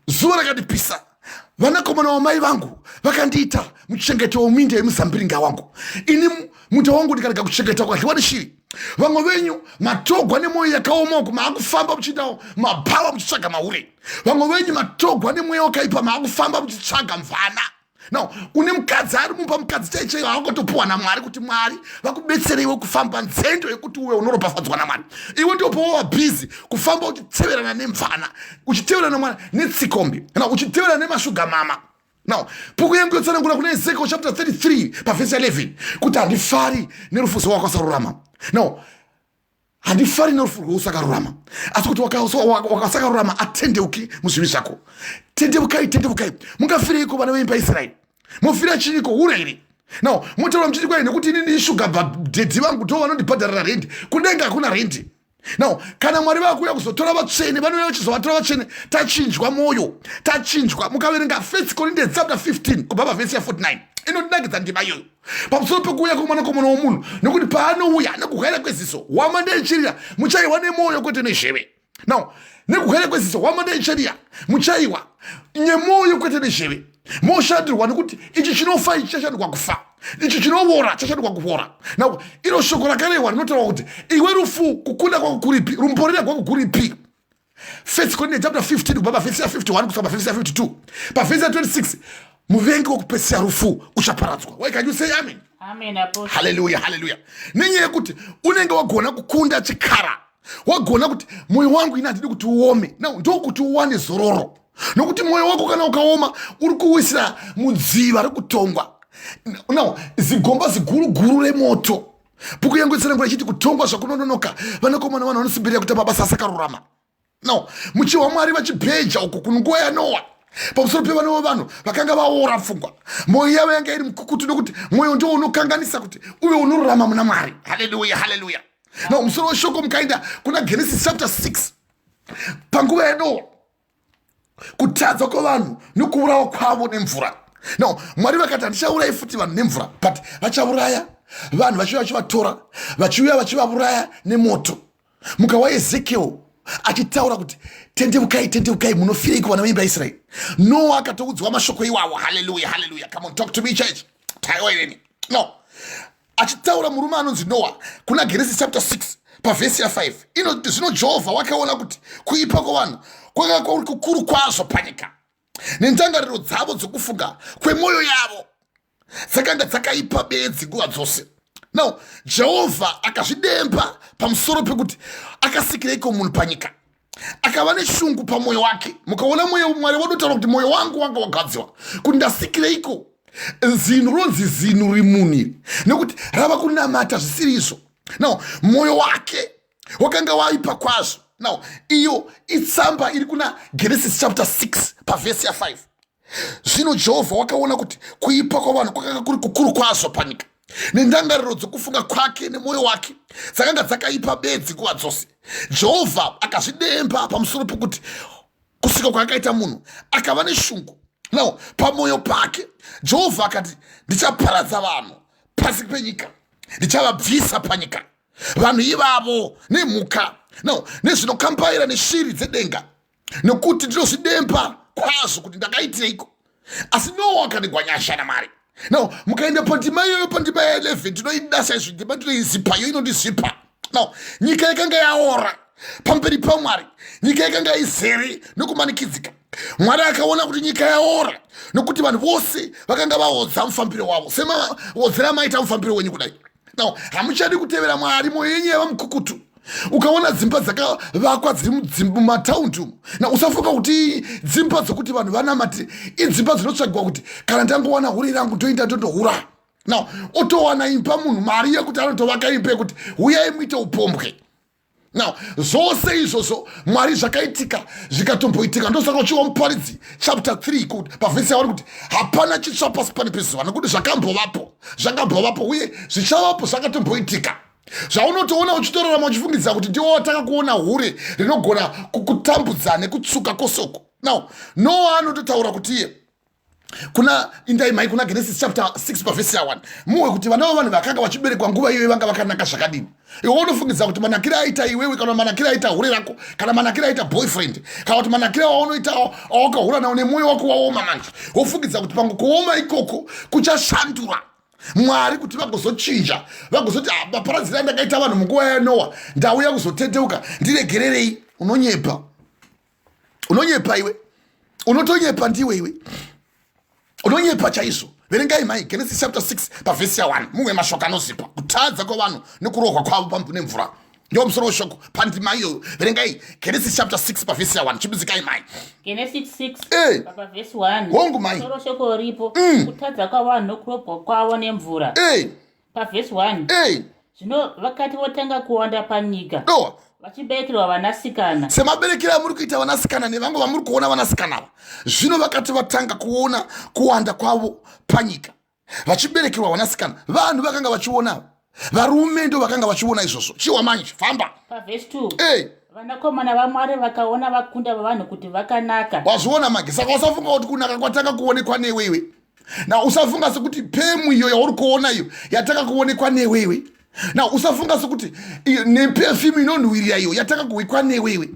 zuva rakandipisa, vanakomana vamai vangu vakandiita muchengeto weminda yemuzambiringa wangu. Ini munda wangu ndikarega kuchengeta, ukadyiwa neshiri. Vamwe venyu matogwa nemwoyo yakaoma uku, maakufamba muchiitawo mabhawa muchitsvaga mahure. Vamwe venyu matogwa nemweya wakaipa, maakufamba muchitsvaga mvana. Now une mukadzi ari mumba, mukadzi chaichaiyo hawangotopuwa naMwari kuti Mwari vakubetsereiwe kufamba nzendo yekuti uve unoropafadzwa naMwari. Iwe ndipo wava busy kufamba uchiteverana nemvana, uchiteverana mwana netsikombi, kana uchiteverana nemasugar mama. Now bhuku yangu yotsanangura kuna Ezekiel chapter 33 pavhesi 11 kuti handifari nerufu rwawakasarurama. Now handifari nerufu rweusakarurama, asi kuti wakasakarurama atendeuki muzvivi zvako. Tendeukai, tendeukai! Mungafireiko, vana veimba Israeri? Mofira chiiko hure iri? Now motaura muchiti kwai nekuti inini sugar daddy vangu ndo vanondibhadharira rendi. Kudenga hakuna rendi. Now kana Mwari vakuuya kuzotora vatsvene, vanouya vachizovatora vatsvene tachinjwa mwoyo, tachinjwa. Mukaverenga First Corinthians chapter 15 kubva pavhesi ya49, inondinakidza ndima iyoyo pamusoro pekuuya kwomwanakomana womunhu, nekuti paanouya nekuhwaira kweziso, hwamanda ichirira, muchaiwa nemwoyo kwete nezheve. Now nekuhwaira kweziso, hwamanda ichirira, muchaiwa nemwoyo kwete nezheve, moshandirwa, nekuti ichi chinofa ichi chashandurwa kufa, ichi chinovora chashandurwa kuvora. Now iro shoko rakarehwa rinotaura kuti iwe rufu, kukunda kwako kuripi? Rumborera kwako kuripi? First Corinthians chapter 15 kubva pavhesi ya51 kusvika pavhesi ya52, pavhesi ya26, muvengi wokupedzisira, rufu, uchaparadzwa. Why can you say amen? Amen, Apostle. Haleluya, haleluya. Nenyaya yekuti unenge wagona kukunda chikara, wagona kuti mwoyo wangu ini handidi kuti uome. Now ndokuti uwane zororo, nokuti mwoyo wako kana ukaoma, uri kuwisira mudziva rekutongwa. Now zigomba ziguru guru remoto. Bhuku yangu itsanangura ichiti kutongwa zvakunononoka, vanakomana vanhu vanosimbirira kuita mabasa asakarurama. No muchiwa Mwari vachibheja uku kunguva yaNoa pamusoro pevana vevanhu vakanga vaora pfungwa, mwoyo yavo yanga iri mukukutu, nokuti mwoyo ndiwo unokanganisa kuti uve unorurama muna Mwari. Haleluya, haleluya. No musoro weshoko, mukaenda kuna Genesis chapter 6 panguva yaNoa, kutadza kwevanhu nokuurawa kwavo nemvura. No Mwari vakati handichaurayi futi vanhu nemvura, but vachauraya vanhu vachiuya vachivatora, vachiuya vachivauraya nemoto. Muka waEzekiel achitaura kuti tendeukai, tendeukai, munofireiko, vana veimba yaIsraeri? Noa akatoudzwa mashoko iwawo. Haleluya, haleluya. Come on, talk to me, church. Taiwa ireni. No achitaura murume anonzi Noa kuna Genesis chapter 6 pavhesi ya5, inoti zvino Jehovha wakaona kuti kuipa kwavanhu kwakanga kuri kukuru kwazvo panyika, nendangariro dzavo dzokufunga kwemwoyo yavo dzakanga dzakaipa bedzi nguva dzose. Now Jehovha akazvidemba pamusoro pekuti akasikireiko munhu panyika, akava neshungu pamwoyo wake. Mukaona mwoyo, Mwari wadotaura kuti mwoyo wangu wanga wagadziwa kuti ndasikireiko. Zinu ronzi zinu rimunhu iri nekuti rava kunamata zvisiri izvo. Now mwoyo wake wakanga waipa kwazvo. Now iyo itsamba iri kuna Genesis chapter 6 pavhesi ya5. Zvino Jehovha wakaona kuti kuipa kwavanhu kwakanga kuri kukuru kwazvo panyika, nendangariro dzokufunga kwake nemwoyo wake dzakanga dzakaipa bedzi nguva dzose. Jehovha akazvidemba pamusoro pokuti kusvika kwaakaita munhu, akava neshungu. Now pamwoyo pake Jehovha akati, ndichaparadza vanhu pasi penyika, ndichavabvisa panyika, vanhu ivavo nemhuka, now nezvinokambaira neshiri dzedenga, nekuti ndinozvidemba kwazvo kuti ndakaiteiko. Asi Noa akanigwa nyasha naMwari. Now mukaenda pandima iyoyo, pandima ya11, ndinoida saizvo ndima, ndinoizipa iyo, inondizipa. Now nyika yakanga yaora pamberi paMwari, nyika yakanga izere nokumanikidzika. Mwari akaona kuti nyika yaora nokuti vanhu vose vakanga vaodza mufambiro wavo, semaodzera maita mufambiro wenyu kudai. Now hamuchadi kutevera Mwari, mwoyo yenyu yava mukukutu. Ukaona dzimba dzakavakwa dziri mumataundi umu, na usafunga kuti dzimba dzokuti vanhu vanamate, idzimba dzinotsvagwa kuti kana ndangowana hure rangu ndoenda ndondohura. Now otowana imba munhu mari yekuti anotovaka imba yekuti huyai muite upombwe. Now zvose izvozvo Mwari zvakaitika, zvikatomboitika. Ndosaka uchiwa Muparidzi chapter 3 pavhesi yavari kuti hapana chitsva pasi pane pezuva, nekuti zvakambovapo, zvakambovapo uye zvichavapo, zvakatomboitika. Zvaunotoona uchitorarama uchifungidzira kuti ndiwo wataka kuona hure rinogona kukutambudza nekutsuka kosoko. Now Noa anototaura kuti iye kuna indai mai kuna Genesis chapter 6 pavhesi ya1, muwe kuti vana vavanhu vakanga vachiberekwa nguva iyoyo vanga vakanaka zvakadini. Iwe unofungidza kuti manakiro aita iwewe, kana manakiro aita hure rako, kana manakiro aita boyfriend, kana kuti manakiro awaunoita awakahura nawo, nemwoyo wako waoma manje, wofungidza kuti pangu kuoma ikoko kuchashandura Mwari kuti vagozochinja, vagozoti, ah, maparadzira andakaita vanhu munguva yaNoa, ndauya kuzotendeuka, ndiregererei. Unonyepa, unonyepa iwe, unotonyepa ndiwe iwe, unonyepa chaizvo. Verengai mai Genesis chapter 6 pavhesi ya1, mumwe mashoko anozipa kutadza kwavanhu nekurohwa kwavo nemvura. Ndiwo musoro weshoko pandima iyoyo. Verengai Genesis chapter 6 pavhesi ya1, chibudzikai mai. Genesis 6 pavhesi 1. Hongu mai. Musoro shoko ripo, kutadza kwavanhu nokurobwa kwavo nemvura. Pavhesi 1. Zvino vakati votanga kuwanda panyika, Doa. vachiberekerwa vanasikana. Semaberekero amuri kuita vanasikana nevamwe vamuri kuona vanasikana ava. Zvino vakati vatanga kuona kuwanda kwavo panyika, vachiberekerwa vanasikana, vanhu vakanga vachiona, varume ndo vakanga vachiona izvozvo. Chiwa manje, famba. Pavhesi 2. Vanakomana vaMwari vakaona vakunda vavanhu kuti vakanaka. Wazviona mage? Saka usafunga kuti kunaka kwatanga kuonekwa newewe. Na usafunga sekuti pemu iyo yauri kuona iyo yatanga kuonekwa newewe. Na usafunga sekuti nepefimu inonhuwirira iyo yatanga kuwikwa newewe.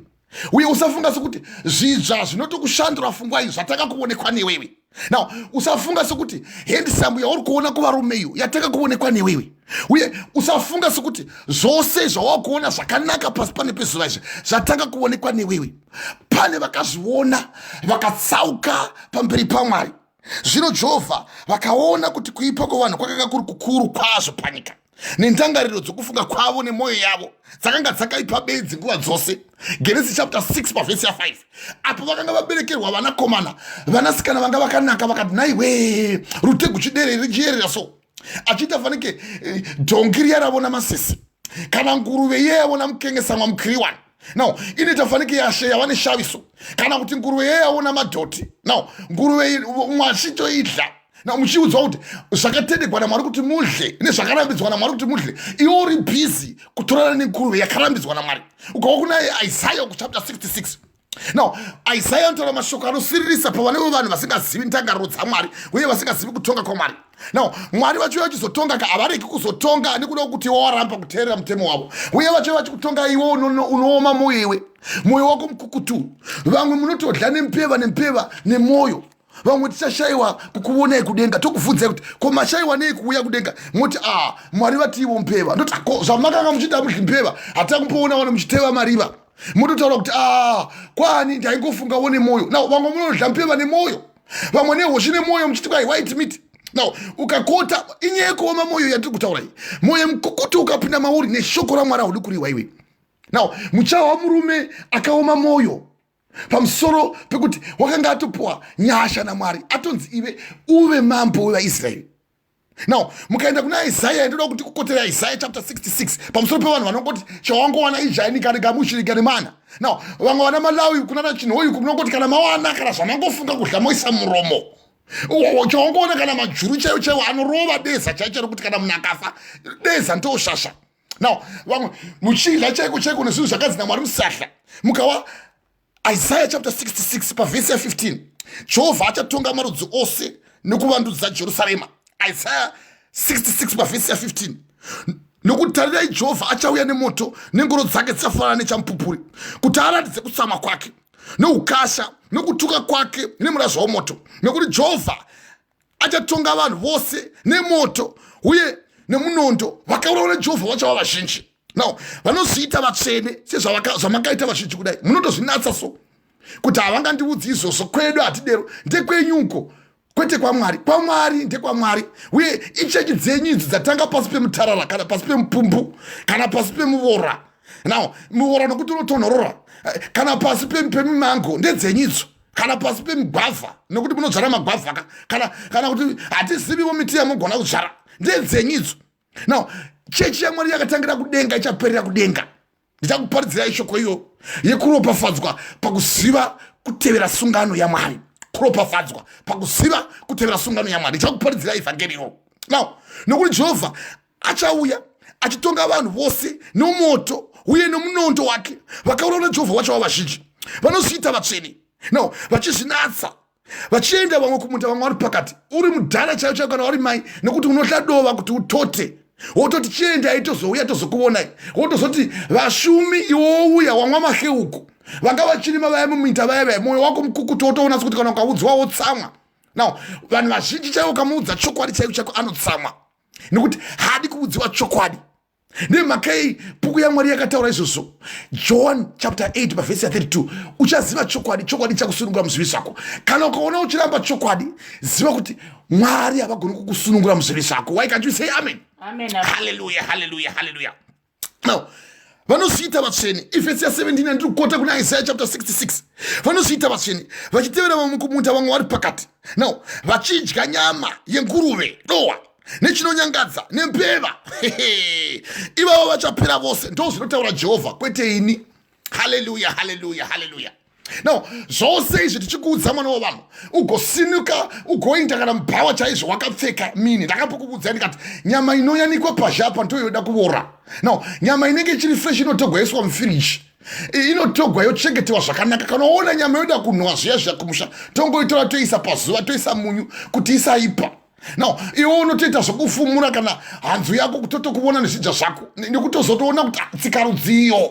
Uye usafunga sekuti zvidzva zvinotokushandura fungwa iyo zvatanga kuonekwa newewe. Now usafunga sekuti handsome yauri kuona kuvarume iyo yatanga kuonekwa newewe. Uye usafunga sekuti zvose zvawakuona zvakanaka pasi pane pezuva izvi zvatanga kuonekwa newewe. Pane vakazviona vakatsauka pamberi paMwari. Zvino Jehovha vakaona kuti kuipa kwavanhu kwakanga kuri kukuru kwazvo panyika, nendangariro dzokufunga kwavo nemwoyo yavo dzakanga dzakaipa bedzi nguva dzose. Genesis chapter 6 pavhesi ya5. Apo vakanga vaberekerwa vanakomana, vanasikana vanga vakanaka, vakati naiwe rutegu chidere richiyerera so, achiita fanike dhongi riya ravona masese, kana nguruve iye yavona mukengesamwa mukiriwani. Now inoita fanike yashe yava neshaviso, kana kuti nguruve iye yaona madhoti. Now nguruve mwachitoidla. Now muchiudzwa kuti zvakatendegwa naMwari kuti mudle nezvakarambidzwa naMwari kuti mudle, iwe uri bhizi kutorana nenguruve yakarambidzwa naMwari. Ukawa kuna Isaiah kuchapter 66. Now Isaiah anotaura mashoko anosiririsa pavane vevanhu vasingazivi ndangariro dzaMwari uye vasingazivi kutonga kwaMwari. Now Mwari vachiuya vachizotonga ka, havaregi kuzotonga nekuda kwekuti iwe waramba kuteerera mutemo wavo, uye vachiuya vachikutonga iwe unooma mwoyo, iwe mwoyo wako mukukutu. Vamwe munotodya nempeva nempeva nemwoyo, vamwe tichashayiwa kukuonai kudenga, tokubvunzai kuti ko mashayiwa nei kuuya kudenga, moti a Mwari vati ivo mpeva. Ndoti ko zvamakanga muchiita mudyi mpeva, hatakumboona vano muchiteva mariva, mototaura kuti a kwani ndaingofungawo nemwoyo. Now vamwe munodya mpeva nemwoyo, vamwe nehoshi nemwoyo, muchiti kwai white meat. Now ukakota, inyaya yekuoma mwoyo yatiri kutaura iyi, mwoyo mukukutu ukapinda mauri neshoko raMwari haudi kuriwa iwe. Now muchawa murume akaoma mwoyo. Pamusoro pekuti wakanga atopuwa nyasha naMwari, atonzi ive uve mambo wevaIsraeri. Now mukaenda kuna Isaya, ndoda kuti kukotera Isaya chapter 66 pamusoro pevanhu vanongoti chawangowana ijaini kana gamushirika nemana. Now vamwe vana Malawi kunana Chinhoyi kunongoti kana mawana kana zvamangofunga kudya moisa muromo, chawangoona kana majuru chaiwo chaiwo anorova deza chaicho chero kuti kana munhu akafa deza ndoshasha. Now vamwe muchidya chaiko chaiko nezvinhu zvakanzi naMwari musahla. Mukawa Isaiah chapter 66 pavhesi ya15, Jehovha achatonga marudzi ose nekuvandudza Jerusarema. Isaiah 66 pavhesi ya15, nokuti tarirai, Jehovha achauya nemoto, nengoro dzake dzichafanana nechamupupuri, kuti aratidze kutsamwa kwake neukasha nekutuka kwake nemurazva womoto. Nekuti Jehovha achatonga vanhu vose nemoto uye nemunondo, vakaurawa naJehovha vachava vazhinji. Now vanozviita vatsvene sezvamakaita vazhinji kudai, munotozvinatsa so kuti havangandiudzi izvozvo, kwedu hatidero. Ndekwenyuko, kwete kwaMwari. KwaMwari ndekwaMwari. Uye ichechi dzenyu idzi dzatanga pasi pemutarara kana pasi pemupumbu kana pasi pemuvora. Now muvora nokuti unotonhorora, kana pasi pemimango, ndedzenyu idzo, kana pasi pemigwavha nekuti munodzvara magwavha ka, kana kuti hatizivivo miti yamugona kudzvara, ndedzenyu idzo. Now chechi yaMwari yakatangira kudenga, ichaperera kudenga. Ndichakuparidzirai shoko iyo yekuropafadzwa pakuziva kutevera sungano yaMwari, kuropafadzwa pakuziva kutevera sungano yaMwari. Ndichakuparidzirai evhangeri iro. Now nokuti Jehovha achauya achitonga vanhu vose nomoto uye nomunondo wake, vakaurawa naJehovha vachava vazhinji. Vanozviita vatsvene now vachizvinatsa, vachienda vamwe kumunda, vamwe vari pakati. Uri mudhara chaiyo chaiyo kana uri mai, nekuti unohla dova kuti utote, wototi chiendai, tozouya tozokuvonai. Wotozoti vashumi, iwouya wamwa maheuku, vanga vachirima vaya muminda vaya vaya. Mwoyo wako mukukutu, wotoona sekuti kana ukaudzwa wotsamwa. Now vanhu vazhinji chaivo ukamuudza chokwadi chaiko chaiko anotsamwa, nekuti haadi kuudziwa chokwadi. Nemhaka yei bhuku yaMwari yakataura izvozvo? John chapter 8 pavhesi ya32, uchaziva chokwadi, chokwadi chakusunungura muzvivi zvako. Kana ukaona uchiramba chokwadi, ziva kuti Mwari havagoni kukusunungura muzvivi zvako. Why can't you say amen? Amen. Haleluya, haleluya, haleluya. Now vanozviita vatsvene, ivhesi ya17 yandiri kukota kuna Isaiah chapter 66. Vanozviita vatsvene vachitevera vamwe kumunda, vamwe vari pakati. Now vachidya nyama yenguruve dowa nechinonyangadza nembeva, ivavo vachapera vose, ndo zvinotaura Jehovha, kwete ini. Haleluya, haleluya, haleluya. Now zvose izvi tichikuudza, mwana wavanhu, ugosinuka ugoinda kana mubhawa chaizvo wakapfeka mini. Ndakambokuudzai ndikati nyama inoyanikwa pazhe apa ndoyoda kuvora. Now nyama inenge ichiri fresh inotogwa yoiswa mufiriji, inotogwa yochengetewa zvakanaka. Kana waona nyama yoda kunhuwa zviya zviya kumusha, tongoitora toisa pazuva, toisa munyu kuti isaipa. Now iwe unotoita zvokufumura kana hanzu yako kutotokuvona nezvidya zvako, nekutozotoona kuti tsikarudziyo.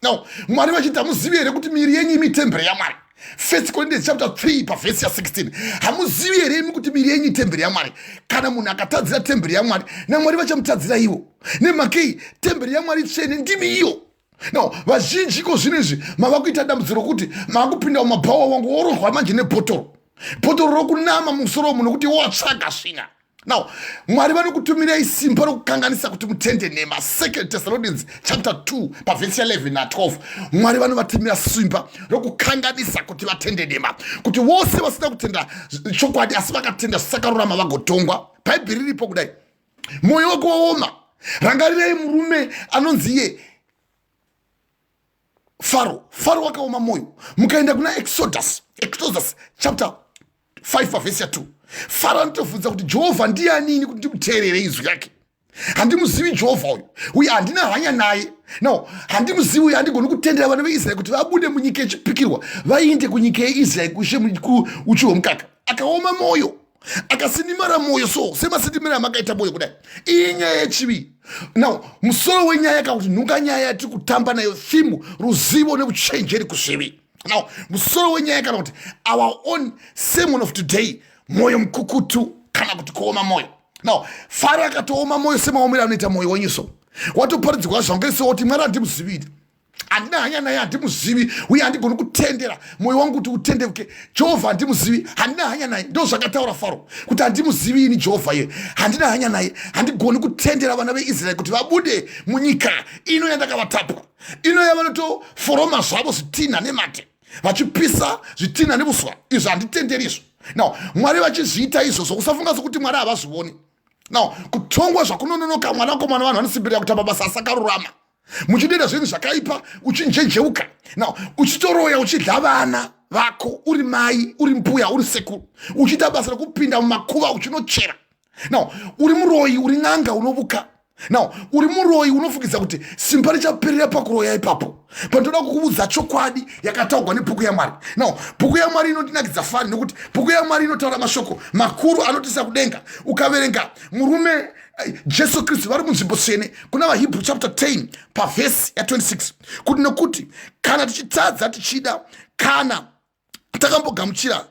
Now Mwari vachiti, hamuzivi here kuti miri yenyu imi temberi yaMwari? First Corinthians chapter 3 pavhesi ya16, hamuzivi here imi kuti miri yenyu itemberi yaMwari? Kana munhu akatadzira temberi yaMwari, naMwari vachamutadzira ivo. Nemhakei? Temberi yaMwari tsvene ndimi iyo. Now vazhinji ko zvino izvi mava kuita dambudziko rokuti maakupinda mumabhawa, wangu worohwa manje nebhotoro, bhotoro rokunama musoro womunhu nokuti watsvaga svina. Now Mwari vanokutumirai simba rokukanganisa kuti mutende nhema. Second Thessalonians chapter 2 pavhesi ya11 na12, Mwari vanovatumira simba rokukanganisa kuti vatende nhema, kuti vose vasina kutenda chokwadi asi vakatenda zvisakarurama vagotongwa. Bhaibheri riripo kudai, mwoyo wako waoma. Rangarirai murume anonzi iye Faro. Faro wakaoma mwoyo. Mukaenda kuna Exodus chapter 5 pavhesi ya2, Faro anotobvunza kuti, Jehovha ndianini kuti ndimuteerere izwi rake? Handimuzivi Jehovha uyu, uye handina hanya naye. Now handimuzivi uye handigoni kutendera vana veIsraeri kuti vabude munyika yechipikirwa vainde kunyika yeIsraeri kushe uchi hwomukaka. Akaoma mwoyo, akasinimara mwoyo, so semasindimiro amakaita mwoyo kudai. Iyi nyaya yechivi. Now musoro wenyaya kana kuti nhunga nyaya yatiri kutamba nayo, theme, ruzivo neuchenjeri kuzvivi. Now musoro wenyaya kana kuti our own sermon of today, mwoyo mukukutu kana kuti kuoma mwoyo. Now Faro akatooma mwoyo semaomero anoita mwoyo wenyu. So watoparidzirwa zvangu kuti Mwari handimuziviri, handina hanya naye, handimuzivi uye handigoni kutendera mwoyo wangu kuti utendeuke. Jehovha handimuzivi, handina hanya naye. Ndo zvakataura Faro kuti, handimuzivi ini Jehovha iye, handina hanya naye, handigoni kutendera vana veIsraeri kuti vabude munyika ino yandakavatapwa, ino yavanotoforoma zvavo zvitinha nemate. Vachipisa zvitinha nevuswa izvo, handitenderi izvo. Now Mwari vachizviita izvozvo, usafunga sokuti Mwari havazvioni. Now kutongwa zvakunononoka, mwanakomana, vanhu vanosimbirira kuita mabasa asakarurama, muchideda zvinhu zvakaipa, uchinjenjeuka. Now uchitoroya, uchidya vana vako, uri mai, uri mbuya, uri sekuru, uchiita basa rekupinda mumakuva uchinochera. Now uri muroyi, uri n'anga, unovuka. Now uri muroyi, unofungidza kuti simba richaperera pakuroya ipapo. Pandoda kukuudza chokwadi yakataurwa nebhuku yaMwari. Now bhuku yaMwari inondinakidza fani, nekuti bhuku yaMwari inotaura mashoko makuru anotisa kudenga. Ukaverenga murume Jesu Kristu vari munzvimbo tsvene kuna vaHebrew chapter 10 pavhesi ya26, kuti nokuti kana tichitadza tichida, kana takambogamuchira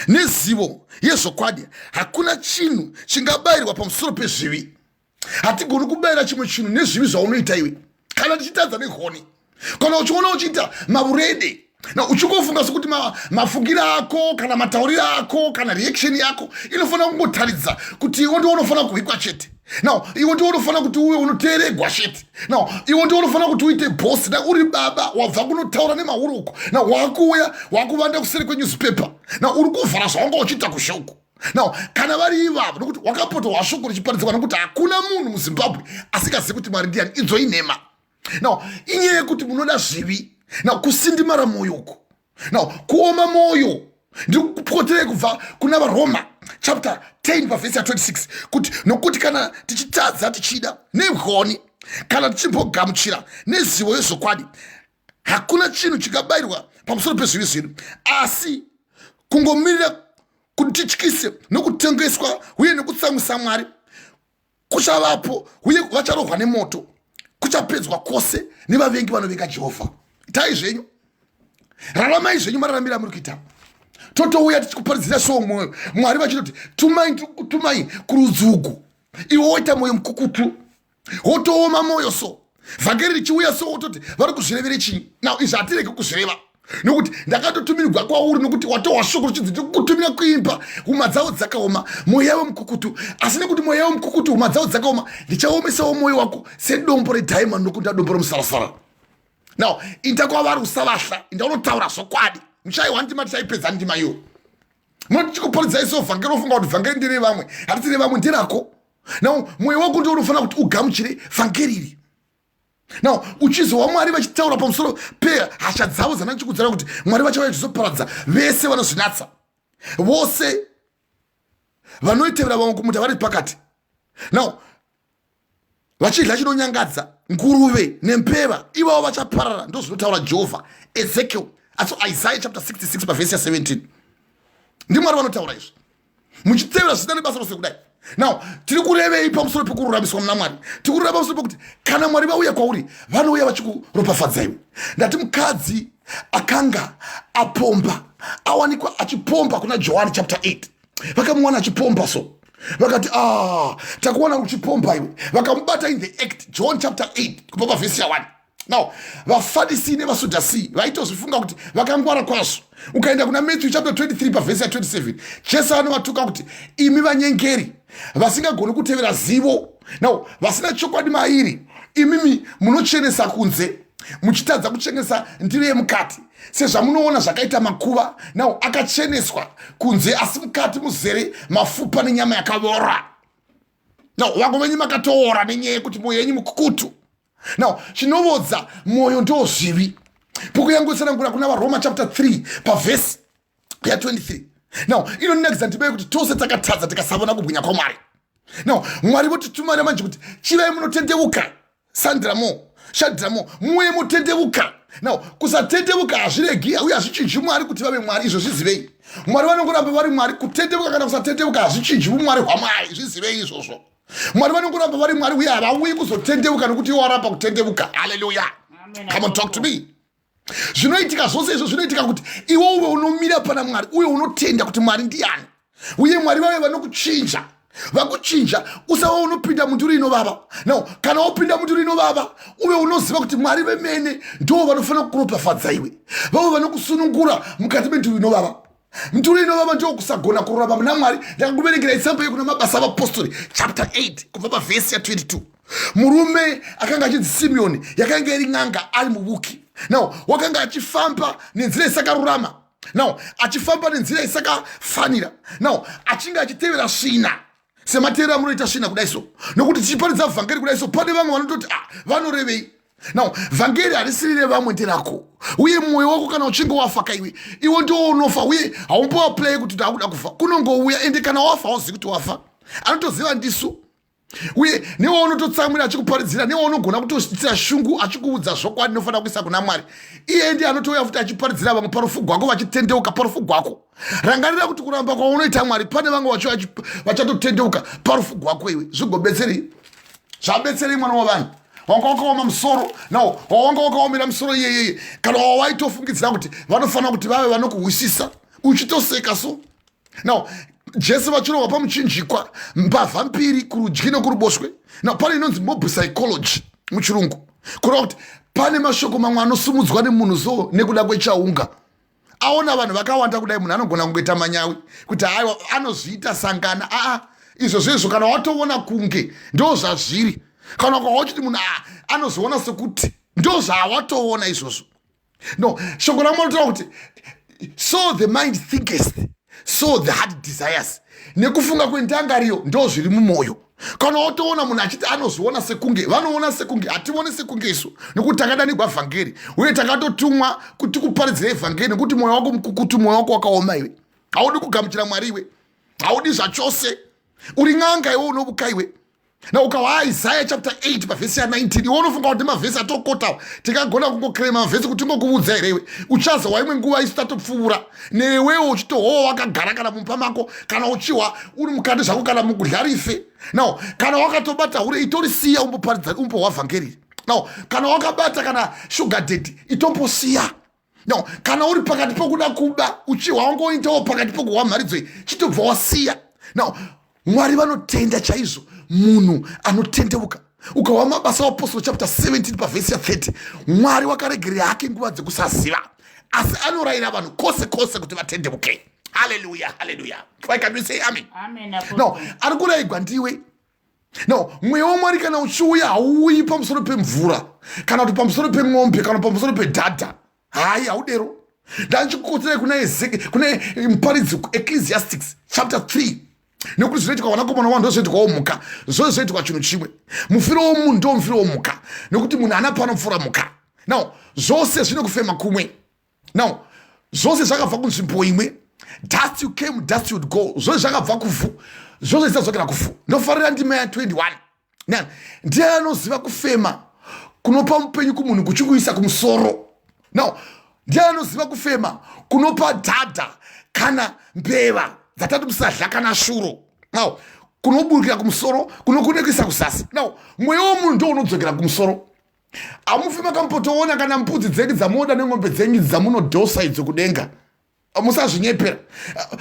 nezivo yezvokwadi, hakuna chinhu chingabayirwa pamusoro pezvivi. Hatigoni kubayira chimwe chinhu nezvivi zvaunoita iwe. Kana tichitadza negoni, kana uchiona uchiita maurede na uchingofunga sokuti mafungiro ako kana matauriro ako kana reaction yako inofanira kungotaridza kuti iwe ndiwo unofanira kuhwikwa chete, now iwe ndiwo unofanira kuti uve unoteeregwa chete, now iwe ndiwo unofanira kuti uite bosi, na uri baba wabva kunotaura nemauri uko, na wakuuya wakuvanda kuseri kwenewspaper, na uri kuvhara zvawanga uchiita kushoko. Now kana vari ivavo, nokuti wakapotorwa shoko richiparidzwa, nokuti hakuna munhu muZimbabwe asingazivi kuti Mwari ndiani, idzo inhema. Now inyaya yekuti munoda zvivi. Now kusindimara mwoyo uku, now kuoma mwoyo. Ndiri kupoterei kubva kuna vaRoma chapter 10 pavhesi ya26, kuti nokuti kana tichitadza tichida negoni, kana tichimbogamuchira nezivo yezvokwadi, hakuna chinhu chingabayirwa pamusoro pezvivi zvedu, asi kungomirira kuti tityise nokutengeswa uye nekutsamwisa Mwari kuchavapo, uye vacharohwa nemoto, kuchapedzwa kwose nevavengi vanovenga Jehovha. Itai zvenyu, raramai zvenyu mararamiro amuri kuita. Totouya tichikuparidzira so mwoyo, Mwari vachitoti tumai, tumai kurudzi uku, iwe woita mwoyo mukukutu, wotooma mwoyo. So vhangeri richiuya so wototi vari kuzvirevere chii? Now izvi hatiregi kuzvireva, nokuti ndakatotumirwa kwauri, nokuti watohwa shoko richinzi ndikukutumira kuimba huma dzavo dzakaoma, mwoyo yavo mukukutu. Asi nekuti mwoyo yavo mukukutu, huma dzavo dzakaoma, ndichaomesawo mwoyo wako sedombo rediamond nokunda dombo romusarasara. Now inda kwavari, usavahla, inda unotaura zvokwadi. Muchaiwa ndima, tichaipedza ndima iyo. Munoti chikuparidzai so vhangeri, ofunga kuti vhangeri nderevamwe. Hatisi revamwe, nderako. Now mwoyo wako ndio unofanira kuti ugamuchire vhangeri iri. Now uchizwa Mwari vachitaura pamusoro pehasha dzavo dzanachikudzira, kuti Mwari vachauya vachizoparadza vese vanozvinatsa, vose vanoitevera vamwe kumuta vari pakati, now vachidya chinonyangadza, nguruve nempeva, ivavo vachaparara. Ndo zvinotaura Jehovha. Ezekiel, asi Isaiah chapter 66 pavhesi ya17, ndiMwari vanotaura izvi. Muchitevera zvisina nebasa rose kudai. Now tiri kurevei pamusoro pekururamiswa muna Mwari? Tiri kureva pamusoro pekuti kana Mwari vauya kwauri, vanouya vachikuropafadza iwe. Ndati mukadzi akanga apomba, awanikwa achipomba kuna Johani chapter 8, vakamuwana achipomba. So vakati, "Ah, takuwana uchipomba iwe." Vakamubata in the act, John chapter 8 kubva pavhesi ya1. Now vaFarisi nevaSadhusi vaitozvifunga kuti vakangwara kwazvo. Ukaenda kuna Matthew chapter 23 pavhesi ya27, Jesu anovatuka kuti, "Imi vanyengeri vasingagoni kutevera zivo, now vasina chokwadi mairi, imimi munochenesa kunze muchitadza kuchenesa ndiro yemukati. Sezvamunoona zvakaita makuva, now akacheneswa kunze, asi mukati muzere mafupa nenyama yakavora." Now vamwe venyu makatoora nenyaya yekuti mwoyo yenyu mukukutu. Now chinovodza mwoyo ndo zvivi. Bhuku yangu itsanangura kuna vaRoma chapter 3 pavhesi ya23. Now inonakidza ndima yekuti tose takatadza tikasavona kubwinya kwaMwari. Now Mwari votitumira manje kuti chivai munotendeuka. Sandramo shadramo, muye mutendeuka. Now kusatendeuka hazviregi uye hazvichinji Mwari kuti vave Mwari. Izvo zvizivei, Mwari vanongoramba vari Mwari. Kutendeuka kana kusatendeuka hazvichinji umwari hwaMwari. Zvizivei izvozvo, Mwari vanongoramba vari Mwari uye havauyi kuzotendeuka nokuti iwo waramba kutendeuka. Haleluya! Come on, talk to me. Zvinoitika zvose izvo zvinoitika kuti iwe uve unomira pana Mwari uye unotenda kuti Mwari ndiani, uye Mwari vave vanokuchinja, vakuchinja. Usava unopinda munduru inovava. Now kana wopinda munduru inovava, uve unoziva kuti Mwari vemene ndo vanofanira kukuropafadza iwe, vavo vanokusunungura mukati menduru inovava. Munduru inovava ndo kusagona kururama muna Mwari. Ndakakuverengera itsamba yekuna Mabasa Avapostori chapter 8 kubva pavhesi ya22. Murume akanga achinzi Simeoni, yakanga iri n'anga, ari muvuki. Now wakanga achifamba nenzira isakarurama. Now achifamba nenzira isakafanira. Now achinge achitevera svina semateerero amunoita svina kudai so, nokuti tichiparidza vhangeri kudai so, pane vamwe vanototi, ah, vanorevei? Now vhangeri harisiri revamwe, nderako. Uye mwoyo wako kana uchinge wafa kaiwe, iwe ndiwo unofa, uye haumboaplay kuti ndakuda kufa. Kunongouya, ende kana wafa hauzivi kuti wafa, anotoziva ndisu. Uye newe unototsamwira achikuparidzira, newe unogona kutoitira shungu achikuudza zvokwadi inofanira kuisa kuna Mwari. Iye ndiye anotouya futi achiparidzira vamwe parufu gwako, vachitendeuka parufu gwako. Rangarira kuti kuramba kwaunoita Mwari, pane vamwe vachatotendeuka parufu gwako iwe. Zvigobetserei? Zvabetserei, mwana wavanhu? Wanga wakaoma musoro. No, wawanga wakaomera musoro iyeyeye, kana wawaitofungidzira kuti vanofanira kuti vave vanokuhwisisa, uchitoseka so. Now Jesu vachirova pamuchinjikwa, mbavha mbiri kurudyi nekuruboshwe. Now pane inonzi mob psychology muchirungu, kureva kuti pane mashoko mamwe anosumudzwa nemunhu so nekuda kwechaunga. Aona vanhu vakawanda kudai, munhu anogona kungoita manyawi kuti haiwa, anozviita sangana. Aa, izvo zvezvo kana watoona kunge ndo zvazviri, kana ukawachiti munhu anozoona sekuti ndo zvaawatoona izvozvo. No, shoko raMwari rinotaura kuti so the mind thinketh, so the heart desires. Nekufunga kwendangariro ndo zviri mumwoyo. Kana watoona munhu achiti anozviona sekunge, vanoona sekunge, hationi sekunge isu, nekuti takadanigwa vhangeri uye takatotumwa kuti kuparidzira vhangeri. Nekuti mwoyo wako mukukutu, mwoyo wako wakaoma iwe, haudi kugamuchira Mwari iwe, haudi zvachose. Uri n'anga iwe, unovuka iwe. Na ukawa Isaiah chapter 8 pavhesi ya19, iwe unofunga kuti mavhesi atokota tingagona kungoclaima mavhesi kuti tingokuudza here? Iwe uchazowa imwe nguva isu tatopfuura newewo, uchitohowa wakagara kana mumba mako, kana uchiwa uri mukati zvako, kana mukudya rife. Now kana wakatobata hure, itorisiya, umboparidza, umbohwa vhangeri. Now kana wakabata kana sugar daddy, itombosiya. Now kana uri pakati pokuda kuba, uchihwa wangoitawo pakati pokuhwa mharidzo iyi, chitobva wasiya. Now Mwari vanotenda chaizvo munhu anotendeuka. Ukahwa Mabasa Apostol chapter 17 pavhesi ya30, Mwari wakaregerera hake nguva dzekusaziva, asi anorayira vanhu kwose kwose kuti vatendeuke. Haleluya, haleluya! Why can we say amen? Amen. No, ari kurayigwa ndiwe. No, mweya waMwari kana uchiuya, hauuyi pamusoro pemvura, kana kuti pamusoro pemwombe, kana pamusoro pedhadha. Hai, haudero. Ndandichikukoterai kuna Ezeke, kuna Muparidzi, Ecclesiastics chapter 3, nekuti zvinoitika vanakomana vanhu ndozvinoitikawo mhuka, zvose zvinoitika chinhu chimwe. Mufiro womunhu ndo mufiro womhuka, nekuti munhu haana panopfuura mhuka. Now zvose zvine kufema kumwe. Now zvose zvakabva kunzvimbo imwe. Dust you came, dust you go. Zvose zvakabva kuvhu, zvose zvichadzokera kuvhu. Ndofarira ndima ya21. Ndiye anoziva kufema kunopa mupenyu kumunhu kuchikuisa kumusoro. Now ndiye anoziva kufema kunopa dhadha kana mbeva dzatati musadla, kana shuro. Now kunoburukira kumusoro, kunokunekisa kuzasi. Now mweya womunhu ndo unodzokera kumusoro. Hamufi makambotoona kana mbudzi dzenyu dzamunoda neng'ombe dzenyu dzamunodhosa idzo kudenga. Musazvinyepera.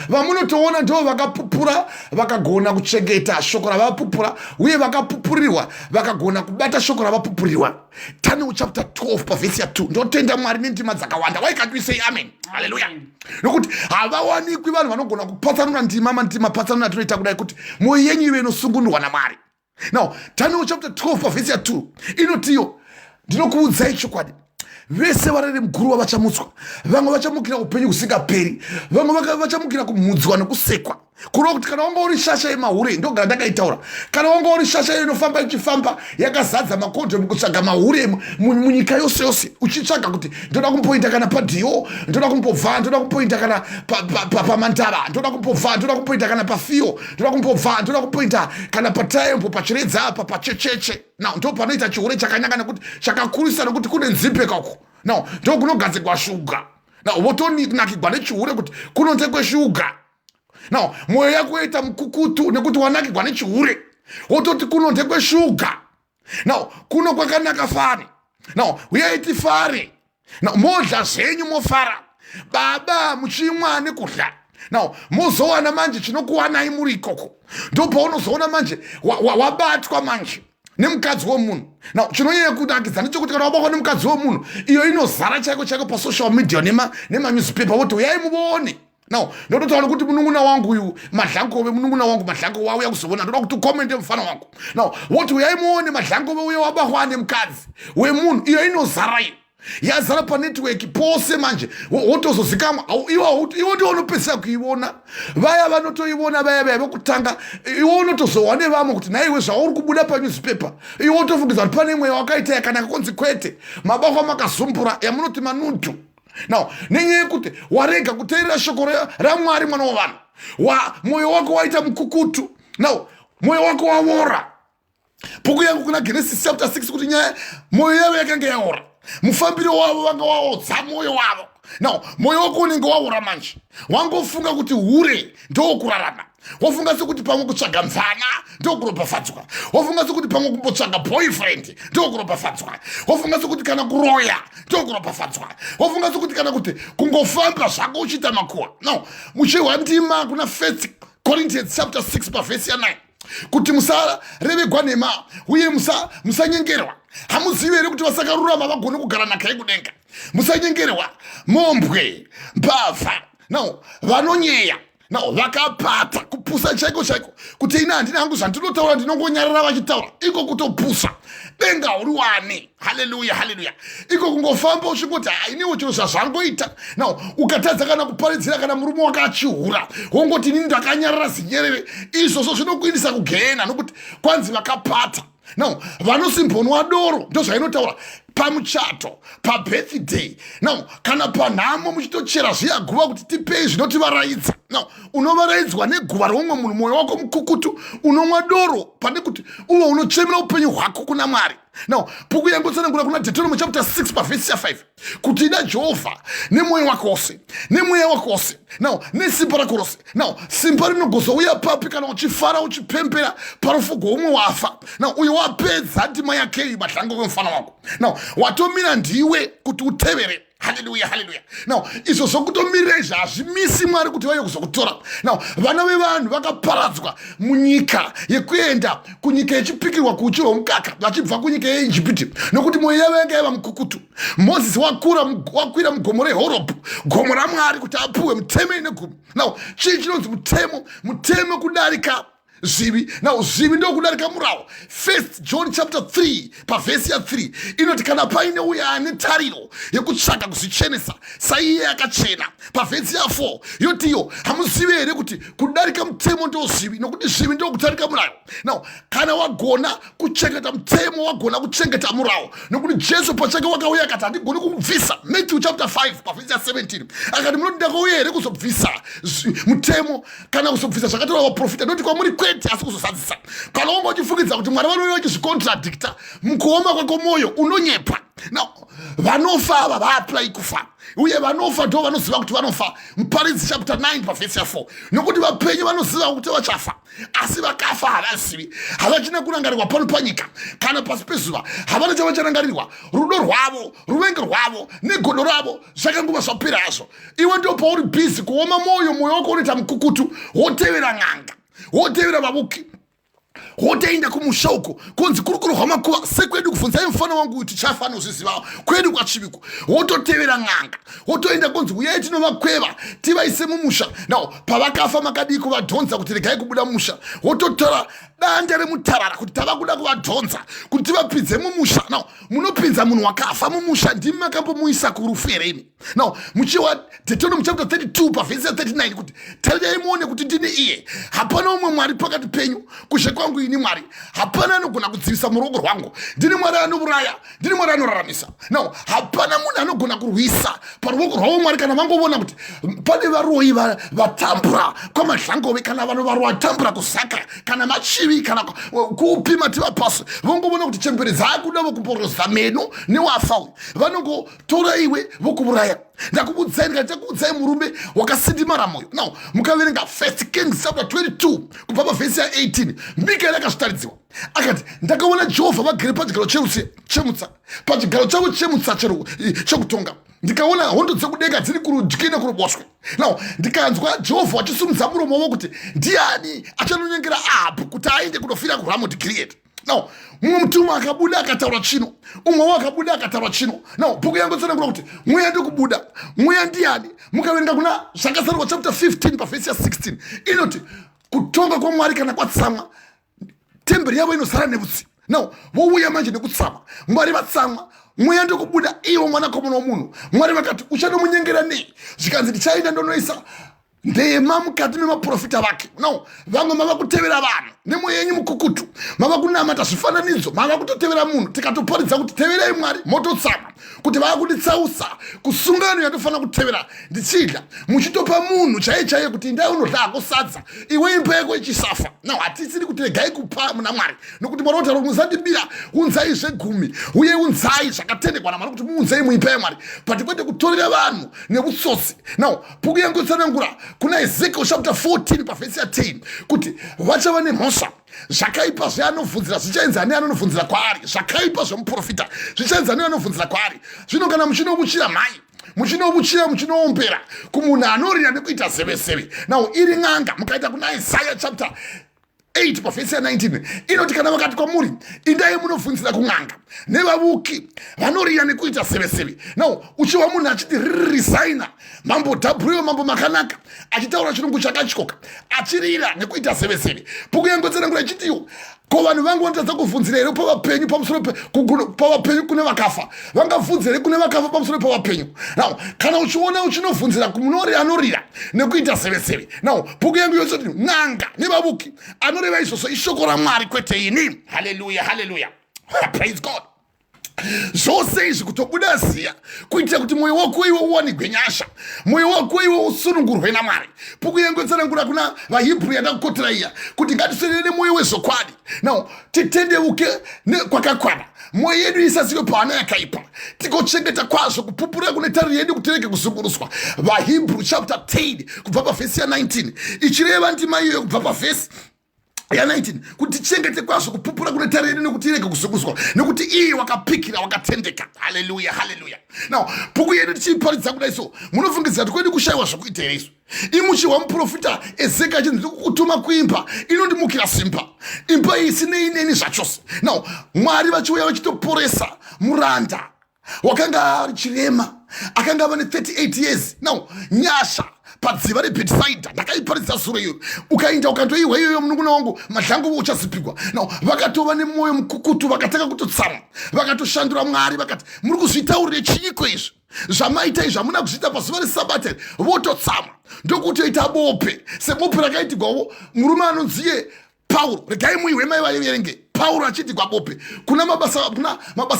Vamunotoona ndo vakapupura, vakagona kuchengeta shoko ravapupura, uye vakapupurirwa, vakagona kubata shoko ravapupurirwa. Daniel chapter 12 pavhesi ya2. Ndotenda Mwari nendima dzakawanda. Why can't we say amen? Haleluya! Nokuti havawanikwi vanhu vanogona kupatsanura ndima, mandima patsanura atinoita kudai, kuti mwoyo yenyu ive inosungunurwa naMwari. Now Daniel chapter 12 pavhesi ya2 inotiyo, "Ndinokuudzai chokwadi, vese varere muguruva vachamutswa. Vamwe vachamukira upenyu husingaperi, vamwe vachamukira kumhudzwa nekusekwa." Kureva kuti kana wanga uri shasha yemahure, ndogara ndakaitaura, kana wanga uri shasha inofamba ichifamba yakazadza makondomu kutsvaga mahure munyika yose yose, uchitsvaga kuti ndoda kumboita kana padio, ndoda kumbobva, ndoda kumboita kana pamandava, ndoda kumbobva, ndoda kumboita kana pafio, ndoda kumbobva, ndoda kumboita kana pataembo, pachiredza apa, pachecheche. Now ndo panoita chihure chakanyanga, nekuti chakakurisa, nekuti kune nzimbe kako. Now ndo kunogadzirwa shuga. Now votonakigwa nechihure kuti kunonze kweshuga. Now mwoyo yako yoita mukukutu nekuti wanakigwa nechihure, wototi kuno ndekweshuga. Now kuno kwakanaka fani. Now uyai tifare. Now modla zvenyu, mofara baba, muchimwa nekudya. Now mozowana manje chinokuwanai muri ikoko. Ndo paunozoona manje wabatwa manje nemukadzi womunhu. Now chinonyanya kunakidza ndechekuti kana wabatwa nemukadzi womunhu, iyo inozara chaiko chaiko pasocial media nemanewspaper, voti uyai muone. Now ndototaura kuti munun'una wangu uyu Madlangove, munun'una wangu Madlangove wauya kuzoona. Ndoda kuti ucommente, mufana wangu. Now woti uyai muone Madlangove uye wabahwa nemukadzi wemunhu. Iyo inozara, iyo yazara panetwork pose. Manje wotozozikamwa iwo ndiwo unopedzisa kuiona. Vaya vanotoiona, vaya vaya vekutanga, iwe unotozowa nevamwe kuti naiwe zvauri kubuda panewspaper. Iwe wotofungidza kuti pane imwe yawakaita yakanaka, konzi kwete, mabahwa makazumbura yamunoti manudes. Now nenyaya yekuti warega kuteerera shoko raMwari, mwana wavanhu, mwoyo wako waita mukukutu. Now mwoyo wako waora. Bhuku yangu kuna Genesis chapter 6 kuti nyaya mwoyo yavo yakanga yaora, mufambiro wavo vanga waodza mwoyo wavo. Now mwoyo wako unenge waora. Manje wangofunga kuti hure ndokurarama, wofunga sekuti pamwe kutsvaga mvana ndokuropafadzwa, wofunga sekuti pamwe kumbotsvaga boyfriend ndokuropafadzwa, wofunga sekuti kana kuroya ndokuropafadzwa, wofunga sekuti kana kuti kungofamba zvako uchiita makuwa. No muchihwa ndima kuna First Corinthians chapter 6 pavhesi ya9 kuti musarevegwa nhema uye musanyengerwa. Hamuzivi here kuti vasakarurama vagone kugara nhaka yekudenga? Musanyengerwa. Mombwe, mbavha, now vanonyeya, now vakapata kupusa chaiko chaiko, kuti ini handina hangu zvandinotaura, ndinongonyarara vachitaura. Iko kutopusa, denga uriwane. Haleluya, haleluya. Iko kungofamba uchingoti hainiwo chiro zvazvangoita. Now ukatadza kana kuparidzira kana murume wake achihura, wongoti inini ndakanyarara zinyerere. Izvozvo zvinokuindisa kugehena, nokuti kwanzi vakapata. Now vanosimbonwa doro, ndozvainotaura pamuchato, pabirthday, now kana panhamo, muchitochera zviya guva kuti tipei zvinotivaraidza. Now unovaraidzwa neguva reumwe munhu. Mwoyo wako mukukutu, unomwa doro pane kuti uve unochemera upenyu hwako kuna Mwari. Now bhuku yangotsanangura kuna Deuteronomy chapter 6 pavhesi ya5 kuti ida Jehovha nemwoyo wako wose, nemweya wako wose, now nesimba rako rose. Now simba rinogozouya papi kana uchifara, uchipembera parufu gwoumwe wafa? Now uyo wapedza ndima yakeyi, Mahlango wemufana wako. Now watomira ndiwe kuti utevere. Haleluya, haleluya. Now izvo zvokutomirira izvi hazvimisi Mwari kuti vaiye kuzokutora. Now vana vevanhu vakaparadzwa munyika yekuenda kunyika yechipikirwa, kuuchi hwomukaka, vachibva kunyika yeIjipiti, nokuti mwoyo yavo yanga yava mukukutu. Mozisi wakura, wakwira mugomo reHorobhu, gomo raMwari, kuti apuwe mutemo ine 10. Now chii chinonzi mutemo? Mutemo kudarika zvivi. Now zvivi ndokudarika murawo. First John chapter 3 pavhesi ya3 inoti kana paine uyo ane tariro yekutsvaka kuzvichenesa saiye akachena. Pavhesi ya4 yotiyo hamuzivi here kuti kudarika mutemo ndo zvivi? Nokuti zvivi ndokudarika murawo. Now kana wagona kuchengeta mutemo, wagona kuchengeta murawo, nokuti Jesu pachake wakauya akati handigoni kubvisa. Matthew chapter 5 pavhesi ya17 akati, munoti ndakauya here kuzobvisa mutemo kana kuzobvisa zvakatorwa vaprofita? Ndoti kwamuri kwete, asi kuzozadzisa. Kana wanga uchifungidza kuti Mwari vanouya vachizvicontradicta, mukuoma kwako mwoyo unonyepa. Now vanofa ava vaapply kufa, uye vanofa ndo vanoziva kuti vanofa. Muparidzi chapter 9 pavhesi ya4, nokuti vapenyu vanoziva kuti vachafa, asi vakafa havazivi. Havachina kurangarirwa pano panyika kana pasi pezuva, havana chavacharangarirwa. Rudo rwavo, ruvengo rwavo negodo ravo zvakangova zvapera hazvo. Iwe ndo pauri busy kuoma mwoyo, mwoyo wako unoita mukukutu, wotevera n'anga, wotevera vavuki, wotoenda kumusha uko kunzi kuri kurohwa makuva sekwedu. Kubvunzai mufana wangu kuti chafa anozvizivawo kwedu kwaChiviko. Wototevera n'anga, wotoenda kunzi uyai tinovakweva tivaise mumusha. Now pavakafa makadii kuvadhonza kuti regai kubuda mumusha? Wototora danda remutarara kuti tava kuda kuvadhonza kuti tivapinze mumusha. Now munopinza munhu wakafa mumusha, ndimi makambomuisa kurufu here imi? Now muchiwa Deuteronomy chapter 32 pavhesi ya39 kuti tarirai muone kuti ndini iye, hapana umwe Mwari pakati penyu kushe kwangu ini Mwari. Hapana anogona kudzivisa muruoko rwangu. Ndini Mwari anouraya, ndini Mwari anoraramisa. Now hapana munhu anogona kurwisa paruoko rwavo Mwari. Kana vangovona kuti pane varoyi vatambura kwaMadlangove, kana vanhu vari vatambura kuZaka kana Machivi kana kupi mativapasi, vongovona kuti chembere dzaakuda vokumboroza meno newafa uyu, vanongotora iwe vokuuraya. Ndakuudzai ndikati takuudzai murume wakasindimara mwoyo. Now mukaverenga First Kings chapter 22 kubva pavhesi ya18, Mikaeri akazvitaridziwa akati, ndakaona Jehovha vagere pachigaro chemutsa, pachigaro chavo chemutsa chekutonga, ndikaona hondo dzekudenga dziri kurudyi nekuruboshwe. Now ndikanzwa Jehovha vachisumudza muromo wavo kuti, ndiani achanonyengera Ahabhu kuti aende kunofira kuRamot Gilead? Now mumwe mutumwa akabuda akataura chino, umwewo akabuda akataura chino. Now bhuku yangu tsanangura kuti mweya ndikubuda, mweya ndiyani? Mukaverenga kuna Zvakazarurwa chapter 15 pavhesi ya 16, inoti kutonga kwaMwari kana kwatsamwa, temberi yavo inozara nevutsi. Now vouya manje nekutsamwa, Mwari vatsamwa, mweya ndokubuda, iwo mwanakomana womunhu. Mwari vakati, "Uchanomunyengera nei?" Zvikanzi, "Ndichaenda ndonoisa ndema mukati memaprofita vake." No, vamwe mava kutevera vanhu nemwoyo yenyu mukukutu, mava kunamata zvifananidzo, mava kutotevera munhu. Tikatoparidza kuti teverai Mwari, mototsamwa kuti vava kunditsausa kusungano yandofanira kutevera ndichidya. Muchitopa munhu chaiye chaiye kuti indai unodya hako sadza, iwe imba yako ichisafa. No, hatisiri kuti regai kupa muna Mwari, nokuti Mwari otaura kuti musandibira, unzai zvegumi uye unzai zvakatendekwa naMwari kuti muunzei muimba yaMwari, but kwete kutorera vanhu neutsotsi. Now bhuku yangu tsanangura kuna Ezekiel chapter 14 pavhesi ya10 kuti vachava nemhosva. Zvakaipa zveanovhunzira zvichaenza neanonovhunzira kwaari, zvakaipa zvemuprofita zvichaenza neanovhunzira kwaari. Zvino kana muchinovuchira mhai, muchinovuchira, muchinoombera kumunhu anorira nekuita zeveseve, now iri n'anga. Mukaita kuna Isaya chapter 8 pavhesi ya19, inoti kana vakati kwamuri, "Indai munovhunzira kun'anga nevavuki vanorira nekuita seveseve." Now uchiwa munhu achiti ririsaina mambo W, mambo makanaka, achitaura chirungu chakatyoka, achirira nekuita seveseve. Bhuku yangotsanangura ichitiwo, ko vanhu vangu vanotadza kuvhunzira here pavapenyu pamusoro pavapenyu kune vakafa? Vangabvunza here kune vakafa pamusoro pavapenyu? Now kana uchiona uchinovhunzira kumunori anorira nekuita seveseve, now bhuku yangu yosoti n'anga nevavuki, anoreva izvozvo ishoko raMwari, kwete ini. Haleluya, haleluya, praise God. Zvose izvi kutobuda ziya kuitira kuti mwoyo wako iwe uwanigwe nyasha, mwoyo wako iwe usunungurwe naMwari. Bhuku yangu yotsanangura kuna vaHibhuru yandakukotera iya kuti ngatiswerere nemwoyo wezvokwadi. Now titendeuke kwakakwana, mwoyo yedu isasiwe paana yakaipa, tigochengeta kwazvo kupupurira kune tariro yedu kuti kuzunguruswa. VaHibhuru chapter 10 kubva pavhesi ya19, ichireva ndima iyoyo kubva pavhesi ya19, kuti tichengete kwazvo kupupura kune tariro yedu nekuti irege kuzunguzwa, nekuti iye wakapikira wakatendeka. Haleluya, haleluya. Now bhuku yedu tichiiparidza kudai so, munofungidzira kuti kwedu kushayiwa zvokuita here isu? Imuchihwa muprofita Ezeka achinzi, "Ndikukutuma kuimba inondimukira simba, imba iyi isinei neni zvachose." Now Mwari vachiuya vachitoporesa muranda wakanga ari chirema, akanga ava ne38 years. Now nyasha padziva reBhetisaidha ndakaiparidza zuro iyoyo. Ukaenda ukandoihwa iyoyo, munun'una wangu Madlangu, uchazipigwa. Now vakatova nemwoyo mukukutu, vakatanga kutotsamwa, vakatoshandura Mwari, vakati, "Muri kuzvitaurire chiiko izvi zvamaita izvi? Hamuna kuzviita pazuva resabata." Vototsamwa, ndokutoita bope sebope rakaitigwawo murume anonziye Pauro. Regai muihwe mai vaiverenge Pauro achiitigwa bope kuna Mabasa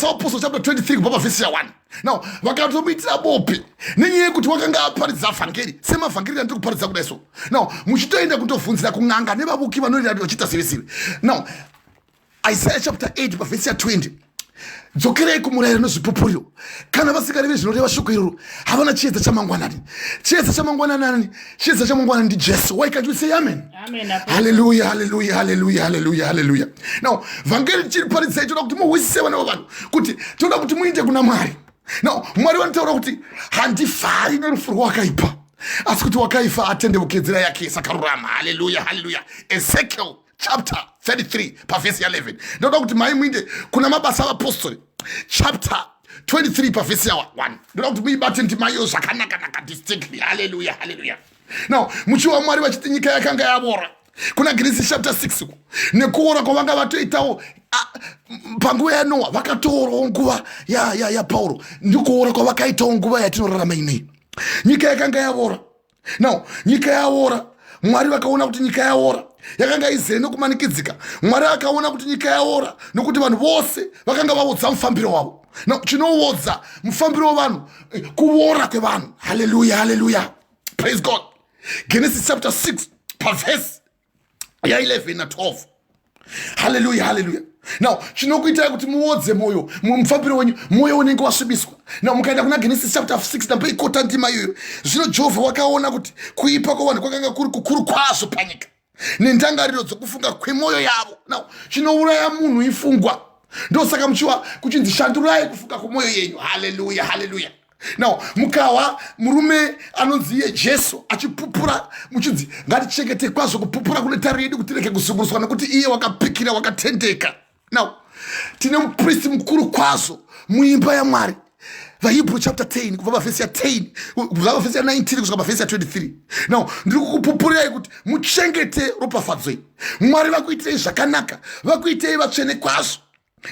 Apostle chapter 23 kubva pavhesi ya1. Now vakatomuitira bope nenyaya yekuti wakanga aparidza vhangeri semavhangeri andiri kuparidza kudai so. Now muchitoenda kundobvunzira kun'anga nevavuki vanoenda vachiita sevesive. Now Isaiah chapter 8 pavhesi ya20, dzokerei kumurayiro nezvipupuriro. Kana vasingarevi zvinoreva shoko iroro, havana chiedza chamangwanani. Chiedza chamangwanani, chiedza chamangwanani ndiJesu. Why can't you say amen? Amen. Haleluya, haleluya, haleluya, haleluya, haleluya. Now vhangeri tichiriparidzai, toda kuti muhwisise vana vavanhu kuti toda kuti muinde kuna Mwari. Now Mwari vanotaura kuti handifari nerufu rwakaipa, asi kuti wakaifa atendeuke nzira yake isakarurama. Haleluya, haleluya. Ezekiel chapter 33 pavhesi ya11. Ndoda kuti mai muinde kuna Mabasa Avapostori chapter 23 pavhesi ya1. Ndoda kuti muibate ndima iyo zvakanakanaka, distinctly. Haleluya, haleluya. Now muchiwa Mwari vachiti nyika yakanga yavora kuna Genesis chapter 6 uku, nekuora kwavanga vatoitawo panguva yaNoa, vakatoorawo nguva yaPauro, ndikuora kwavakaitawo nguva yatinorarama inei. Nyika yakanga yavora. Now nyika yaora, Mwari vakaona kuti nyika yaora, yakanga izere nokumanikidzika. Mwari akaona kuti nyika yaora nokuti vanhu vose vakanga vaodza mufambiro wavo. Now chinoodza mufambiro wevanhu kuora kwevanhu. Haleluya, haleluya, praise God. Genesis chapter 6 pavhesi ya11 na12. Haleluya, haleluya. Now chinokuitai kuti muodze mwoyo, mufambiro wenyu, mwoyo unenge wasvibiswa. Now mukaenda kuna Genesis chapter 6, ndamboikota ndima iyoyo. Zvino Jehovha wakaona kuti kuipa kwavanhu kwakanga kuri kukuru kwazvo panyika, nendangariro dzokufunga kwemwoyo yavo. Now chinouraya munhu ifungwa. Ndosaka muchiwa kuchinzi shandurai kufunga kwemwoyo yenyu. Haleluya, haleluya. Now mukahwa murume anonzi iye Jesu achipupura, muchinzi ngatichengete kwazvo kupupura kune tariro yedu kuti tirege kuzunguruswa, nekuti iye wakapikira wakatendeka. Now tine mupristi mukuru kwazvo muimba yaMwari. VaHebrew chapter 10, kubva pavhesi ya10, kubva pavhesi ya19 kusvika pavhesi ya23. Now ndiri kukupupurirai kuti muchengete ropafadzo iyi. Mwari vakuitirei zvakanaka, vakuitei vatsvene kwazvo.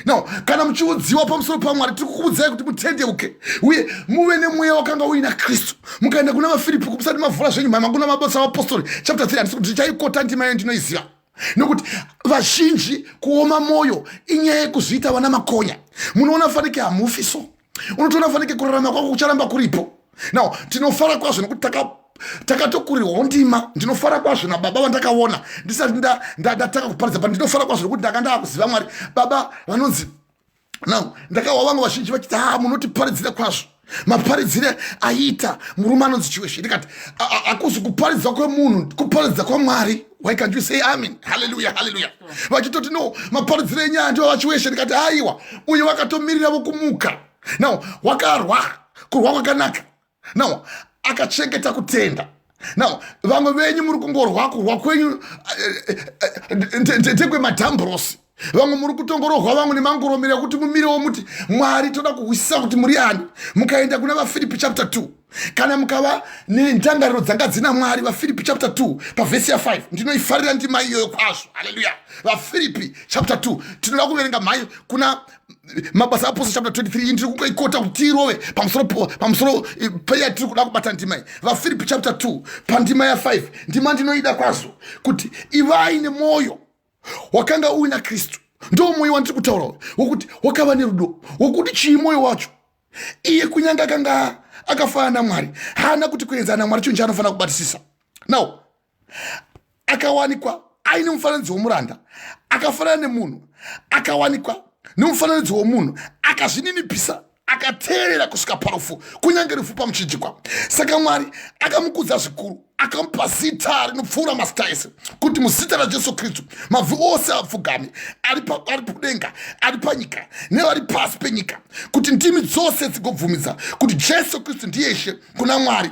Now kana muchiudziwa pamusoro paMwari, tiri kukuudzai kuti mutendeuke uye muve nemweya wakanga uina Kristu. Mukaenda kuna vaFiripi, kumusati mavhura zvenyu mhama, kuna Mabasa Avapostori chapter 3, handisi kuti ndichaikota ndima iyo, ndinoiziva, nekuti vazhinji kuoma mwoyo inyaya yekuzviita vana makonya. Munoona fanike hamufi, so unotoona fanike kurarama kwako kucharamba kuripo. Now tinofara kwazvo nekuti takatokurirwawo ndima. Ndinofara kwazvo nababa vandakaona ndisati ndatanga kuparidza pa. Ndinofara kwazvo nekuti ndanga ndaakuziva Mwari. Baba vanonzi, now ndakawa vamwe vazhinji vachiti, "Ha, munotiparidzira kwazvo, maparidzire aiita murume anonzi Chiweshe." Ndikati, "Hakuzi kuparidza kwemunhu, kuparidza kwaMwari." Why can't you say amen? Haleluya, haleluya. Vachitoti, "No, maparidzire enyaya ndivo vaChiweshe." Ndikati, "Aiwa, uye vakatomirira vokumuka." Now wakarwa kurwa kwakanaka. Now akachengeta kutenda. Now vamwe venyu muri kungorwa, kurwa kwenyu ndekwemadhambrosi. Vamwe muri kutongorohwa, vamwe nemangoromera ekuti mumirewo muti, "Mwari, toda kuhwisisa kuti muri ani." Mukaenda kuna vaFiripi chapter 2, kana mukava nendangariro dzanga dzina Mwari, vaFiripi chapter 2 pavhesi ya5, ndinoifarira ndima iyoyo kwazvo. Haleluya. VaFiripi chapter 2, tinoda kuverenga mhai kuna Mabasa Apostle chapter 23. Iyi ndiri kungoikota kuti tiirove pamusoro peya tiri kuda kubata ndima iyi. VaFiripi chapter 2 pandima ya5, ndima ndinoida kwazvo, kuti ivai nemwoyo wakanga uina Kristu. Ndo mwoyo wandiri kutaura wokuti wakava nerudo, wokuti chii mwoyo wacho? Iye kunyange akanga akafanana naMwari, haana kuti kuenzana naMwari chinhu chaanofanira kubatisisa. Now akawanikwa aine mufananidzo womuranda, akafanana nemunhu, akawanikwa nemufananidzo womunhu, akazvininipisa, akateerera kusvika parufu, kunyange rufu pamuchinjikwa. Saka Mwari akamukudza zvikuru, akamupa zita rinopfuura mazita ese, kuti muzita raJesu Kristu mabvi ose apfugame, ari kudenga, ari panyika, nevari pasi penyika, kuti ndimi dzose dzigobvumidza kuti Jesu Kristu ndiye Ishe, kuna Mwari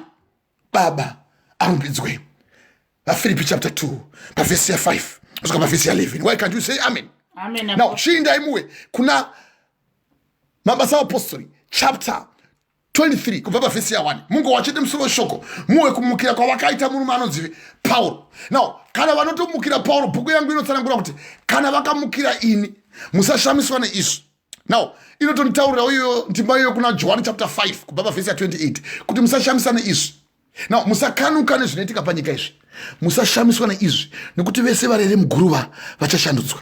Baba arumbidzwe. VaFilipi chapter 2 pavhesi ya5 kusvika pavhesi ya11. Why can't you say amen? Amen. Now chiindai muwe kuna Mabasa Apostori chapter 23, kubva pavhesi ya1. Mungowa chete musoro weshoko, muwe kumukira kwavakaita murume anonzi Pauro. Now kana vanotomukira Pauro, bhuku yangu inotsanangura kuti kana vakamukira ini, musashamiswa neizvi. Now inotonditaurirawo iyo ndima iyoyo kuna Johani chapter 5, kubva pavhesi ya28, kuti musashamiswa neizvi. Now musakanuka nezvinoitika panyika izvi, musashamiswa neizvi, nekuti vese varere muguruva vachashandudzwa.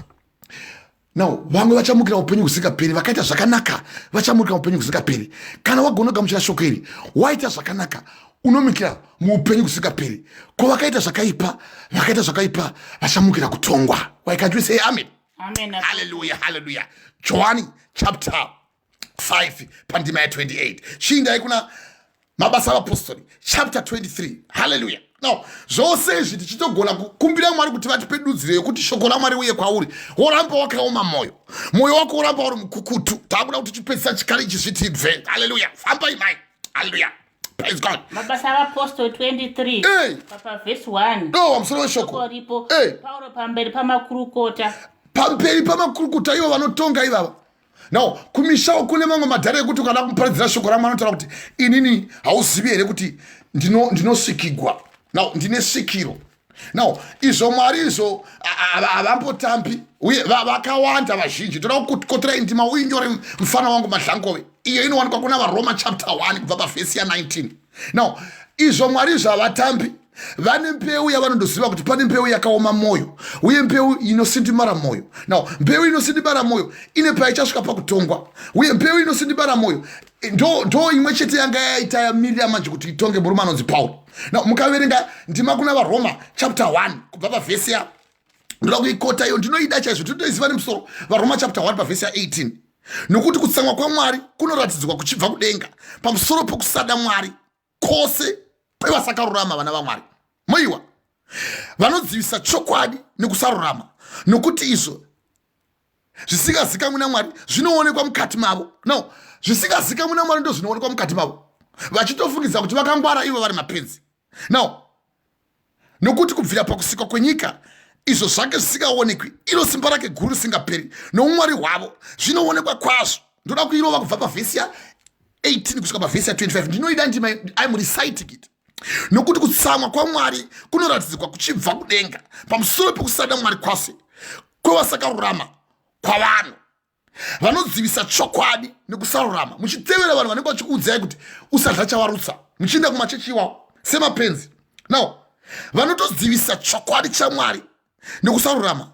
Now vamwe vachamukira upenyu husingaperi, vakaita zvakanaka vachamukira upenyu husingaperi. Kana wagona kugamuchira shoko iri, waita zvakanaka, unomukira muupenyu husingaperi. Ko vakaita zvakaipa? Vakaita zvakaipa vachamukira kutongwa. Why can't we say amen? Amen. Haleluya, haleluya. Johani chapter 5 pandima ya28. Chiindai kuna Mabasa Avapostori chapter 23. Haleluya. Now zvose izvi tichitogona kukumbira Mwari kuti vatipe dudziro yekuti shoko raMwari uye kwauri, woramba wakaoma mwoyo, mwoyo wako woramba uri mukukutu. Taakuda kuti tichipedzisa chikari ichi zvitibve. Haleluya. Fambai mai. Haleluya, praise God. Mabasa Avapostori 23, Hey. pavhesi 1. Do musoro weshoko. Shoko ripo. Hey. Pauro pamberi pamakurukota. Pamberi pamakurukota, ivo vanotonga ivava. Now kumishawo kune mamwe madhara ekuti ukada kumuparidzira shoko ramwe, anotaura kuti, "Inini hauzivi here kuti ndinosvikigwa? Now ndine svikiro." Now izvo Mwari izvo havambotambi, uye vakawanda vazhinji. Toda kukotorai ndima uinyore, mufana wangu Madlangove. Iyo inowanikwa kuna vaRoma chapter 1, kubva pavhesi ya19. Now izvo Mwari izvo havatambi. Vane mbeu yavanondoziva kuti pane mbeu yakaoma mwoyo, uye mbeu inosindimara mwoyo. Now mbeu inosindimara mwoyo ine paichasvika pakutongwa, uye mbeu inosindimara mwoyo ndo imwe chete yanga yaita yamirira manje kuti itonge murume anonzi Pauro. Now mukaverenga ndima kuna vaRoma chapter 1, kubva pavhesi ya, ndoda kuikota iyo, ndinoida chaizvo, tinotoiziva nemusoro. VaRoma chapter 1 pavhesi ya18: "Nokuti kutsamwa kwaMwari kunoratidzwa kuchibva kudenga pamusoro pokusada Mwari kwose kwevasakarurama vana vaMwari muiwa, vanodzivisa chokwadi nekusarurama, nokuti izvo zvisingazikamwi naMwari zvinoonekwa mukati mavo." No, zvisingazikamwi naMwari ndo zvinoonekwa mukati mavo, vachitofungidza kuti vakangwara, ivo vari mapenzi. Now nokuti kubvira pakusikwa kwenyika Izvo zvake zvisingaonekwi, iro simba rake guru risingaperi noumwari hwavo, zvinoonekwa kwazvo. Ndoda kuirova kubva pavhesi ya 18 kusvika pavhesi ya 25. Ndinoida ndima, I'm reciting it. Nokuti kutsamwa kwaMwari kunoratidzikwa kuchibva kudenga pamusoro pekusada Mwari kwase kwevasakarurama kwavanhu vanodzivisa chokwadi nekusarurama, muchitevera vanhu vanenge vachikuudzai kuti usadya chawarutsa, muchienda kumachechi iwawo semapenzi. Now vanotodzivisa chokwadi chaMwari nekusarurama,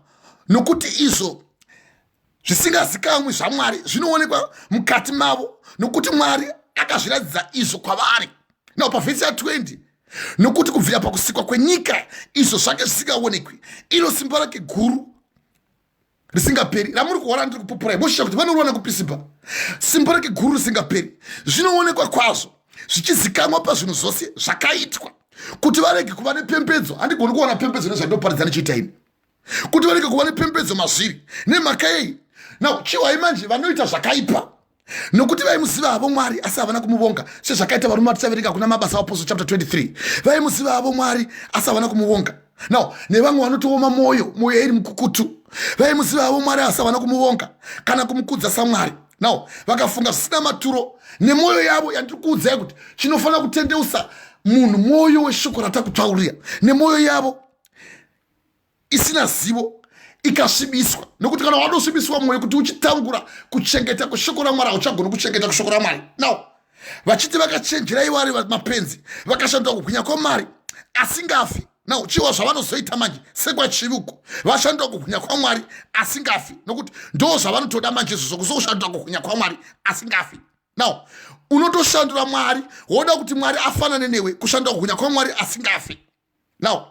nokuti izvo zvisingazikamwi zvaMwari zvinoonekwa mukati mavo, nokuti Mwari akazviratidza izvo kwavari. Now pavhesi ya20, nokuti kubvira pakusikwa kwenyika izvo zvake zvisingaonekwi, iro simba rake guru risingaperi ramuri kuhora, ndiri kupupurai, moshisha kuti vanoriwana kupi simba. Simba rake guru risingaperi zvinoonekwa kwazvo, zvichizikanwa pazvinhu zvose zvakaitwa, kuti varege kuva nepembedzo. Handigoni kuwana pembedzo nezvandinoparidza nechiita ini, kuti varege kuva nepembedzo mazviri. Nemhaka yei? Now chiwai manje, vanoita zvakaipa, nokuti vaimuziva havo Mwari, asi havana kumuvonga, sezvakaita varume vatichaverenga kuna Mabasa Apostle chapter 23. Vaimuziva havo Mwari, asi havana kumuvonga. Now nevamwe vanotooma mwoyo, mwoyo iri mukukutu. Vaimuziva havo Mwari, asi havana kumuvonga kana kumukudza saMwari. Now vakafunga zvisina maturo nemwoyo yavo. Yandiri kuudzai kuti chinofanira kutendeusa munhu mwoyo weshoko ratakutaurira, nemwoyo yavo isina zivo ikasvibiswa. Nokuti kana wadosvibiswa mwoyo kuti uchitangura kuchengeta kushoko raMwari, hauchagoni kuchengeta kushoko raMwari. Now vachiti vakachenjera, ivari mapenzi, vakashandura kubwinya kwaMwari asingafi. Now chiwa zvavanozoita manje sekwachivi uko, vashandura kubwinya kwaMwari asingafi, nokuti ndo zvavanotoda manje izvozvo, kuzokushandura kubwinya kwaMwari asingafi. Now unotoshandura Mwari, woda kuti Mwari afanane newe, kushandura kubwinya kwaMwari asingafi. Now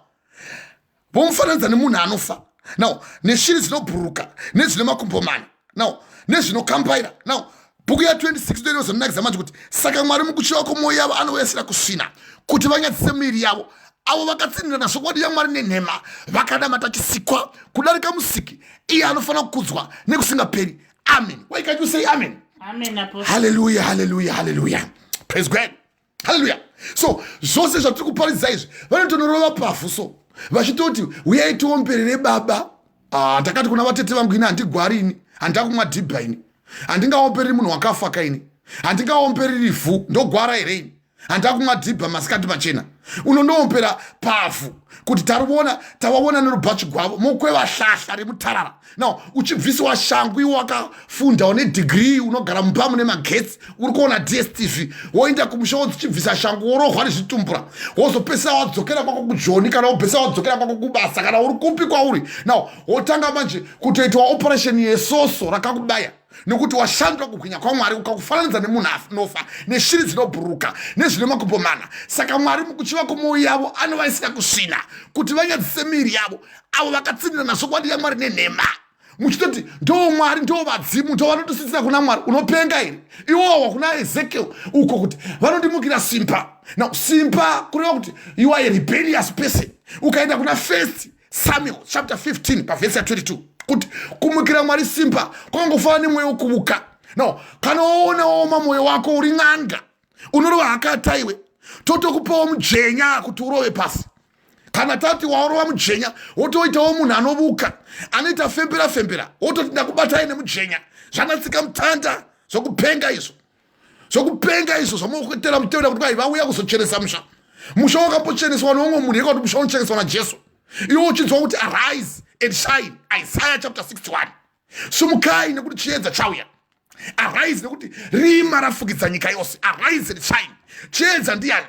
vomufananidza nemunhu anofa, now neshiri dzinobhuruka nedzine makumbo mana, now nezvinokambaira. Now bhuku ya26 ndoinozonakidza manje, kuti saka Mwari mukuchiva kwomwoyo yavo anouyasira kusvina, kuti vanyadzise miviri yavo, avo vakatsinhirana zvokwadi yaMwari nenhema, vakanamata chisikwa kudarika Musiki, iye anofanira kukudzwa nekusingaperi. Amen. Why can't you say amen? Amen, Apostle. Hallelujah, hallelujah, hallelujah. Praise God, hallelujah. So zvose zvatiri kuparidza izvi, vanotonorova pavhu so, vachitoti uyai tiomberere baba. Ah, ndakati kuna vatete vangu, ini handigwari, ini handakumwa dhibha, ini handingaombereri munhu wakafa kaini, handingaombereri ivhu, ndogwara here ini? Handakumwa dhibha masikati machena, unondoombera pavhu kuti tarivona, tavaona nerubhachi gwavo mokweva hlahla remutarara. Now uchibvisiwa shangu, iwe wakafunda, une degree, unogara mumba mune magetsi, uri kuona DStv, woenda kumusha wodzichibvisa shangu, worohwa nezvitumbura, wozopesera wadzokera kwako kujoni, kana wopesera wadzokera kwako kubasa, kana uri kupi kwauri. Now wotanga manje kutoitwa operation yesoso rakakubaya, nekuti washandura kubwinya kwaMwari ukakufananidza nemunhu anofa, neshiri dzinobhuruka nezvine makumbo mana. Saka Mwari mukuchiva kwomwoyo yavo anovaisira kusvina, kuti vanyadzise miviri yavo, avo vakatsindirana zvokwadi yaMwari nenhema, muchitoti ndo Mwari, ndo vadzimu, ndo vanotosisira kuna Mwari. Unopenga here iwowa? Kuna Ezekiel uko kuti vanondimukira simba. Now simba kureva kuti you are a rebellious person. Ukaenda kuna First Samuel chapter 15 pavhesi ya22, kuti kumukira Mwari simba kwakangofanana nemweya wekuvuka. No kana waona waoma mwoyo wako, uri n'anga, unorova hakata iwe, totokupawo mujenya kuti urove pasi. Kana tati waurova mujenya, wotoitawo munhu anovuka, anoita fembera fembera, wototi ndakubatai nemujenya. Zvanatsika mutanda zvokupenga izvo, zvokupenga izvo zvamukutera mutevera kuti kwai vauya kuzochenesa musha. Musha wakambocheneswa neumwe munhu yeka kuti musha unocheneswa naJesu, iwe uchinzwa kuti arise and shine, Isaiah chapter 61, sumukai nekuti chiedza chauya. Arise nekuti rima rafukidza nyika yose. Arise and shine. Chiedza ndiani?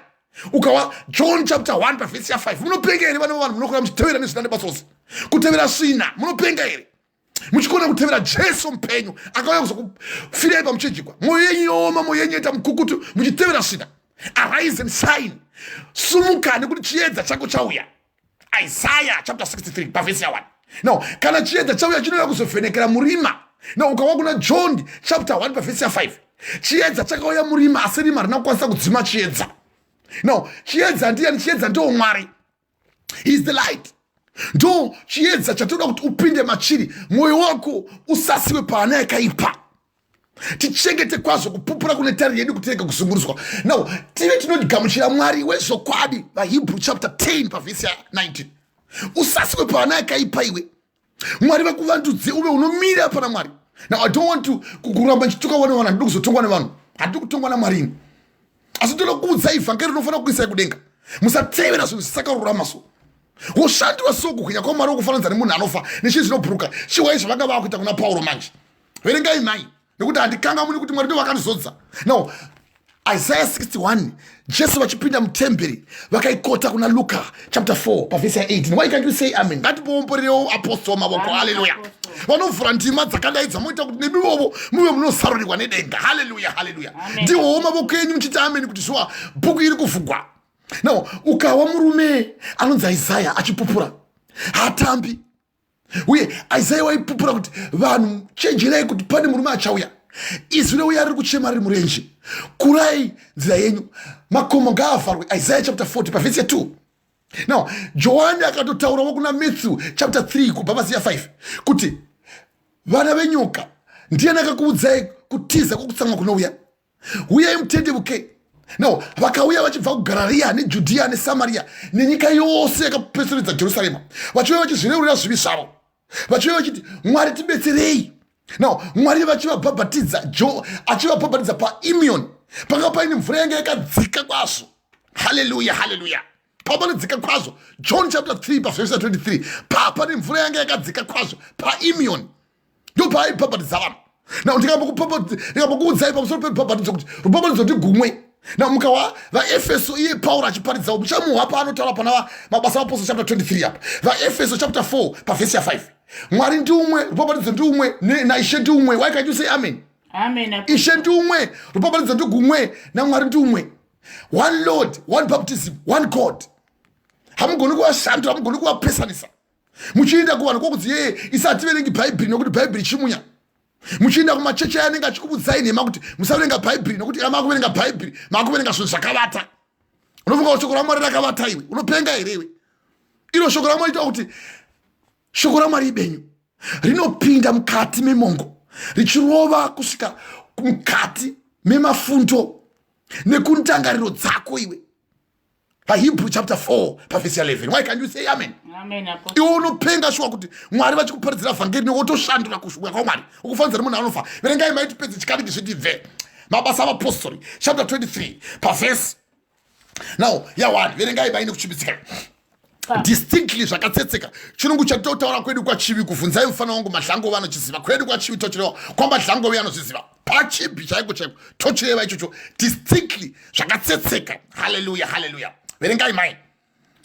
Ukawa John chapter 1 pavhesi ya5. Munopenga here vana vanhu munokura muchitevera nezvina nebasa kutevera svina? Munopenga here muchikona kutevera Jesu mupenyu akauya kuzokufirai pamuchinjikwa? Mwoyo yenyu yooma, mwoyo yenyu yoita mukukutu, muchitevera svina. Arise and shine, sumuka nekuti chiedza chako chauya, Isaiah chapter 63 pavhesi ya1. Now kana chiedza chauya, chinouya kuzovhenekera murima. Now ukawa kuna John chapter 1 pavhesi ya5, chiedza chakauya murima, asi rima harina kukwanisa kudzima chiedza. Now chiedza ndiyani? Chiedza ndo Mwari. He is the light. Ndo chiedza chatoda kuti upinde machiri, mwoyo wako usasiwe paana yakaipa. Tichengete kwazvo kupupura kune tariro yedu, kutirega kuzungurudzwa. Now tive tinogamuchira Mwari wezvokwadi, vaHebrew chapter 10 pavhesi ya19. Usaswe paana akaipa iwe. Mwari vakuvandudze uve unomira pana Mwari. Now I don't want to kuramba ndichituka vana vanhu, handidi kuzotongwa nevanhu, handidi kutongwa naMwari ini. Asi ndoda kuudzai vhangeri rinofanira kuisai kudenga. Musatevera zvinhu zvisakarurama so. Woshandura so kuhwinya kwaMwari wokufananidza nemunhu anofa nechinhu chinobhuruka. Chiwai zvavanga vakuita kuna Pauro manje. Verengai mai nekuti handikangamuni kuti Mwari ndivo vakandizodza. Now Isaiah 61 Jesu vachipinda mutemberi vakaikota kuna Luka chapter 4 pavhesi ya 18. Why can't you say amen? Ngatipoomborerewo apostle mavoko. Haleluya. Vanovhura ndima dzakadai dzamoita kuti nemivovo muve munosarurirwa nedenga. Haleluya, haleluya. Ndiwowo mavoko enyu muchiti amen kuti shuwa bhuku iri kuvhugwa. Now ukawa murume anonzi Isaiah achipupura hatambi. Uye Isaiah waipupura kuti vanhu chenjerai kuti pane murume achauya. Izwi reuya riri kuchema riri murenje. Kurai nzira yenyu, makomo ngaavharwe. Isaiah chapter 40 pavhesi ya 2. Now Johani akatotaurawo kuna Matthew chapter 3 kubva pavhesi ya 5 kuti vana venyoka, ndiani akakuudzai kutiza kwokutsamwa kunouya? Uyai mutendevuke. Now vakauya vachibva kuGarariya neJudhiya neSamaria nenyika yose yakapeseredza Jerusarema, vachiuya vachizvireurira zvivi zvavo, vachiuya vachiti Mwari tibetserei. Now Mwari vachivabhabhatidza, Jo achivabhabhatidza paImion, panga paine mvura yanga yakadzika kwazvo. Haleluya, haleluya. Pavanodzika kwazvo, John chapter 3 pavhesi 23, pane mvura yanga yakadzika kwazvo paImion, ndo paaibhabhatidza vanhu. Now ndikambokuudzai pamusoro perubhabhatidzo kuti rubhabhatidzo ndigumwe. Now mukawa vaEfeso, iye Pauro achiparidzawo, muchamuhwa paanotaura pana Mabasa Apostle chapter 23 apa, vaEfeso chapter 4 pavhesi ya 5. Mwari ndiumwe, rubhabhatidzo ndiumwe, naIshe ndiumwe. Why can't you say amen? Amen. Ishe ndiumwe, rubhabhatidzo ndigumwe, naMwari ndiumwe. One Lord, one baptism, one God. Hamugoni kuvashandura, hamugoni kuvapesanisa. Muchienda kuvanhu kwokudzi yeye isi hativerengi Bhaibheri nokuti Bhaibheri chimunya. Muchienda kumachechi aya anenge achikubudzai nhema kuti musaverenga Bhaibheri nokuti kana makuverenga Bhaibheri makuverenga zvinhu zvakavata. Unofunga kuti shoko raMwari rakavata iwe? Unopenga here iwe? Iro shoko raMwari ita kuti shoko raMwari ibenyu rinopinda mukati memongo richirova kusvika mukati memafundo nekundangariro dzako iwe. PaHebrew chapter 4 pavhesi ya 11. Why can't you say amen? Amen. Iwe unopenga shuwa kuti Mwari vachikuparidzira vhangeri newotoshandura kushuwa kwaMwari ukufanidza nemunhu anofa. Verengai mai tipedze chikariki zvitibve. Mabasa avapostori chapter 23 pavhesi now ya 1. Verengai mai nekuchimbitsika distinctly zvakatsetseka. Chirungu chatitotaura kwedu kwaChivi, kuvhunzai mufana wangu Mahlango vanochiziva. Kwedu kwaChivi tochireva kwaMahlango uye anoziziva pachibhi chaiko chaiko tochireva ichocho distinctly zvakatsetseka. Haleluya, haleluya. Verengai mai.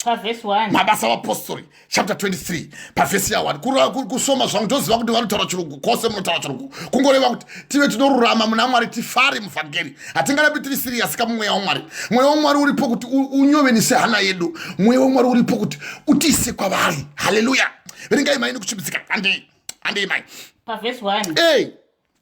Pavhesi 1. Mabasa avapostori chapter 23 pavhesi ya 1. Kusoma zvangu ndoziva kuti vanotaura chirungu, kwose munotaura chirungu. Kungoreva kuti tive tinorurama muna Mwari, tifare muvhangeri. Hatingarambi tiri serious kamumweya waMwari. Mweya waMwari uripo kuti unyovenise hana yedu. Mweya waMwari uripo kuti utiise kwavari. Haleluya. Verengai mai nekuchimbidzika. Handei, handei mai. Pavhesi 1. Hey.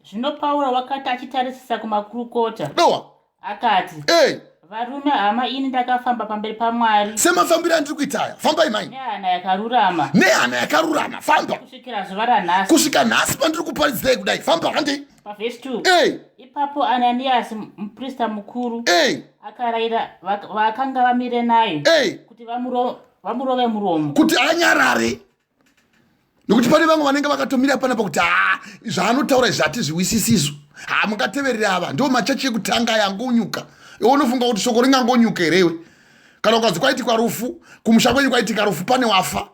Zvino Pauro wakati achitarisisa kumakurukota, Dowa. akati, Hey. Varume hama, ini ndakafamba pamberi paMwari semafambiro andiri kuita aya. Fambai mai. Nehana yakarurama. Nehana yakarurama. Famba. Kusvikira zuva ranhasi. Kusvika nhasi pandiri kuparidzirai kudai. Famba, handei. Pavhesi 2. Hey. Ipapo Ananiasi muprista mukuru Hey. akarayira vakanga vamire naye Hey. kuti vamurove muromo. Kuti anyarare. Nokuti pane vamwe vanenge vakatomira panapa kuti haa zvaanotaura izvi hatizviwisisi izvo. Haa mungateverere ava ndo machechi ekutanga yangonyuka. Iwe unofunga kuti shoko ringangonyuka here iwe? Kana ukanzi kwaitikwa rufu, kumusha kwenyu kwaitika rufu, pane wafa.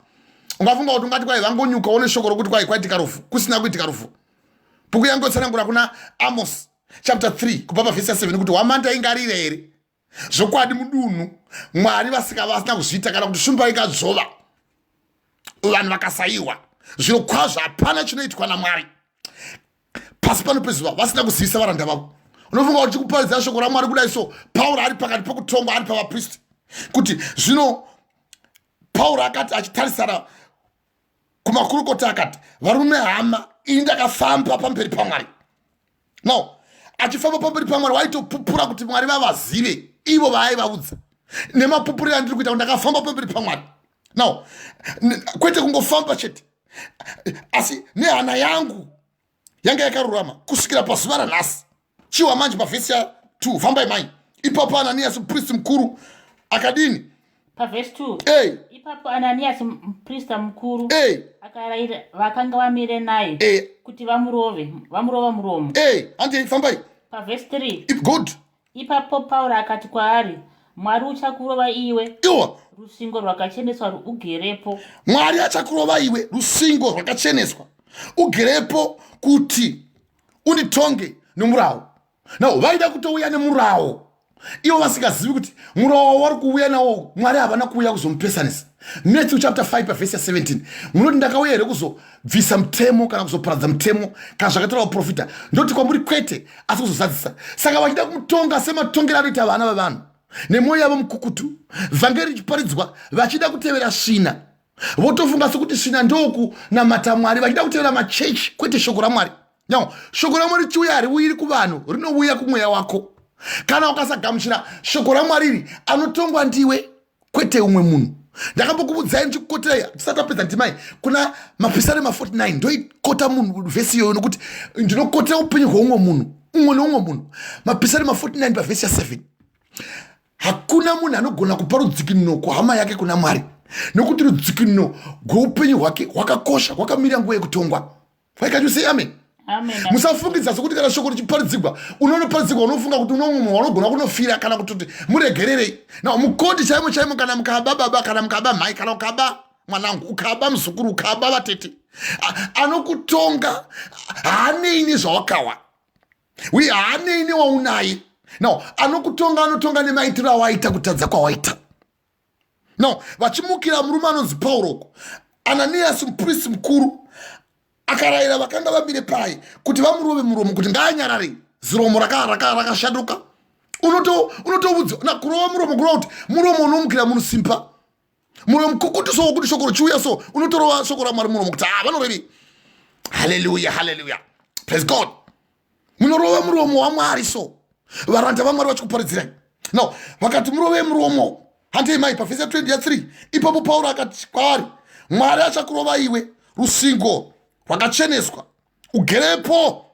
Ungafunga kuti ungati kwai vangonyuka one shoko rokuti kwai kwaitika rufu, kusina kuitika rufu. Bhuku yangu yotsanangura kuna Amos chapter 3 kubva pavhesi ya 7 kuti hwamanda ingarira here? Zvokwadi mudunhu Mwari vasika vasina kuzviita, kana kuti shumba ingadzvova vanhu vakasaiwa. Zviro kwazvo hapana chinoitwa naMwari pasi pano pezuva vasina kuzivisa varanda vavo. Unofunga kuti chikuparidza shoko raMwari kudai so, Pauro ari pakati pekutongwa ari pavapristi, kuti zvino Pauro akati achitarisana kumakurukota akati, varume hama, ini ndakafamba pamberi paMwari. Now achifamba pamberi paMwari waitopupura kuti Mwari vavazive ivo vaaivaudza nemapupuriro andiri kuita kuti ndakafamba pamberi paMwari. Now kwete kungofamba chete, asi nehana yangu yanga yakarurama kusvikira pazuva ranhasi. Chiwa manje pavhesi ya 2. Fambai mai. Ipapo Ananiasi mupristi mukuru akadini? Pavhesi 2 hey. Ipapo Ananiyasi muprista mukuru hey. Akarayira vakanga vamire naye hey. Kuti vamurove, vamurova muromo. Hey. Handei, fambai. Pavhesi 3 Good. Ipapo Pauro akati kwaari, Mwari uchakurova iwe. Iwa. Rusingo rwakacheneswa ugerepo. Mwari achakurova iwe, rusingo rwakacheneswa ugerepo, kuti unditonge nomurawo. Now vaida kutouya nemurawo ivo vasingazivi kuti murawo wari kuuya nawo Mwari havana kuuya kuzomupesanisa. Matthew chapter 5 pavhesi ya17 munoti, "Ndakauya here kuzobvisa mutemo kana kuzoparadza mutemo kana zvakatora vaprofita? Ndoti kwamuri, kwete, asi kuzozadzisa." Saka vachida kumutonga sematongero anoita vana vavanhu nemwoyo yavo mukukutu, vhangeri richiparidzwa, vachida kutevera svina, votofunga sekuti svina ndokunamata Mwari, vachida kutevera machechi kwete shoko raMwari. Now shoko raMwari chiuya, hariuyiri kuvanhu, rinouya kumweya wako. Kana ukasagamuchira shoko raMwari iri, anotongwa ndiwe, kwete umwe munhu. Ndakambokuvudzai ndichikukoterai tisati tapedza ndimai kuna Mapisarema 49. Ndoikota munhu vhesi iyoyo nokuti ndinokotera upenyu hweumwe munhu, umwe neumwe munhu. Mapisarema 49 pavhesi ya7: hakuna munhu anogona kupa rudzikinuro kuhama yake kuna Mwari, nokuti rudzikinuro gweupenyu hwake hwakakosha, hwakamirira nguva yekutongwa. Why can't you say amen? Amen. Musafungidza sokuti kana shoko richiparidzigwa, unonoparidzigwa, unofunga kuti uno mumwe wanogona kunofira kana kutoti muregererei. Now mukoti chaimo chaimo, kana mukaba baba, kana mukaba mhai, kana ukaba mwanangu, ukaba muzukuru, ukaba vatete, anokutonga haanei nezvawakawa uye haanei newaunaye. Now anokutonga anotonga nemaitiro awaita, kutadza kwawaita. Now vachimukira murume anonzi Pauro, Ananiyasi mupristi mukuru akarayira vakanga vamire pai kuti vamurove muromo kuti ngaanyarare. Ziromo rakashanduka. Unotoudzwa na kurova muromo kurova kuti muromo unomukira munhu simba, muromo mukukutu. So kuti shoko richiuya, so unotorova shoko raMwari muromo kuti ha vanorevi. Haleluya, haleluya, praise God. Munorova muromo waMwari, so varanda vaMwari vachikuparidzirai. Now vakati murove muromo. Handei mai pavhesi ya20 ya3. Ipapo Pauro akati kwaari, "Mwari achakurova iwe, rusingo rwakacheneswa, ugerepo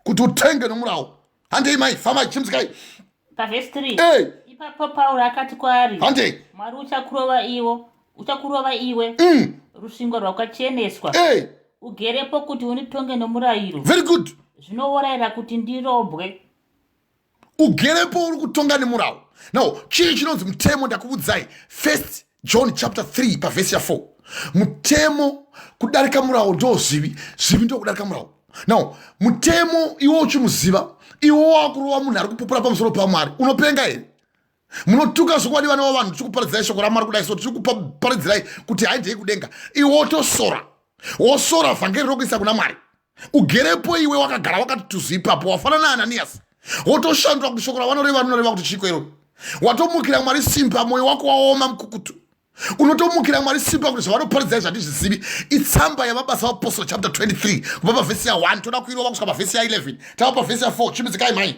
kuti utenge nomurawo." Handei mai, famai, chimusikai. Pavhesi 3 Hey. Ipapo Pauro akati kwaari, Handei. "Mwari uchakurova iwo, uchakurova iwe, rusvingo rwakacheneswa, Hey. ugerepo kuti unditonge nomurayiro. Very good. Zvino worayira kuti ndirobwe." Ugerepo uri kutonga nemurawo. Now chii chinonzi mutemo? Ndakuudzai First John chapter 3 pavhesi ya4: mutemo kudarika murawo ndo zvivi, zvivi ndo kudarika murawo. Now mutemo iwe uchimuziva, iwe wakurova munhu ari kupupura pamusoro paMwari, unopenga here? Munotuka zvokwadi, vana vavanhu. Tichikuparidzirai shoko raMwari kudai, so tichikuparidzirai kuti haindei kudenga, iwe wotosora, wosora vhangeri rokuisa kuna Mwari. Ugerepo iwe wakagara wakati tuzu ipapo, wafanana naAnaniyasi, wotoshandura kuti shoko ravanoreva rinoreva kuti chiko iroro. Watomukira Mwari simba, mwoyo wako waoma mukukutu, unotomukira Mwari simba kuti zvavanoparidzai zvandizvizivi. Itsamba yaMabasa Apostle chapter 23 kubva pavhesi ya1, toda kuirova kusvika pavhesi ya11. Tava pavhesi ya4. Chimidzikai mai.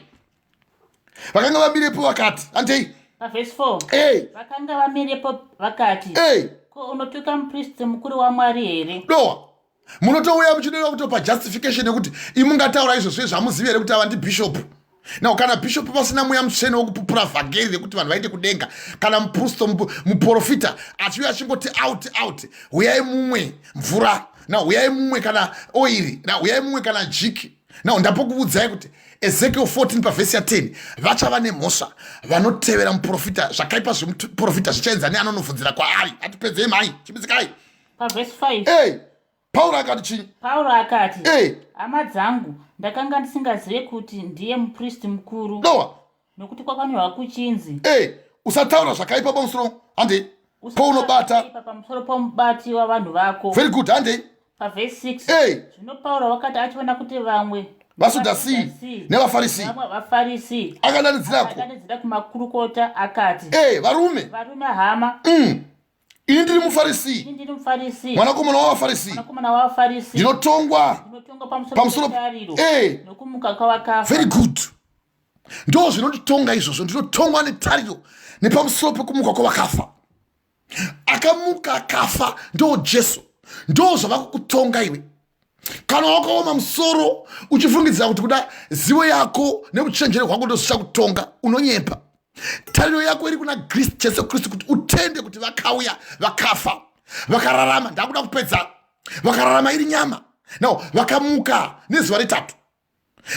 Vakanga vamirepo vakati, handei. Pavhesi 4 Hey. Vakanga vamirepo vakati, Hey. "Ko unotuka mupristi mukuru waMwari here?" Dowa munotouya muchideva kutopa justification yekuti imungataura izvozvo zvamuzivi here kuti ava ndibhishopu. Now kana bhishopu pasina mweya mutsvene wokupupura vhangeri rekuti vanhu vaende kudenga, kana mupristo, muprofita achiuya achingoti out out, huyai mumwe mvura, now huyai mumwe kana oiri, now huyai mumwe kana jiki. Now ndapokuudzai kuti Ezekiel 14 pavhesi ya10: vachava nemhosva vanotevera muprofita, zvakaipa zvemuprofita zvichaenza neanonobvunzira kwaari. Hatipedzei mhai, chimidzikai. Pavhesi 5 Hey, Pauro akati chinyi? Pauro akati, Hey. "Hama dzangu, ndakanga ndisingazive kuti ndiye mupristi mukuru, Dowa. nokuti kwakanyorwa kuchinzi, Hey, usataura zvakaipa pamusoro, handei, pounobata "Usataura pamusoro pomubati wavanhu vako." Very good, handei. Pavhesi 6 Hey. Zvino Pauro wakati achiona kuti vamwe vaSadhasi nevaFarisi vamwe vaFarisi, akadanidzirako, akadanidzira kumakurukota akati, Hey, varume, "Varume hama, ini ndiri muFarisi, ini ndiri muFarisi, mwanakomana wavaFarisi, mwanakomana wavaFarisi, ndinotongwa ndinotongwa pamusoro pamusoro petariro Hey. nokumuka kwavakafa." Very good. Ndo zvinotitonga izvozvo. Ndinotongwa netariro nepamusoro pekumuka kwavakafa. Akamuka akafa ndo Jesu. Ndo zvava kukutonga iwe kana wakaoma musoro uchifungidzira kuti kuda zivo yako neuchenjeri hwako ndo zvichakutonga. Unonyepa. Tariro yako iri kuna Jesu Kristu, kuti utende kuti vakauya, vakafa, vakararama. Ndakuda kupedza. Vakararama iri nyama. Now vakamuka nezuva retatu,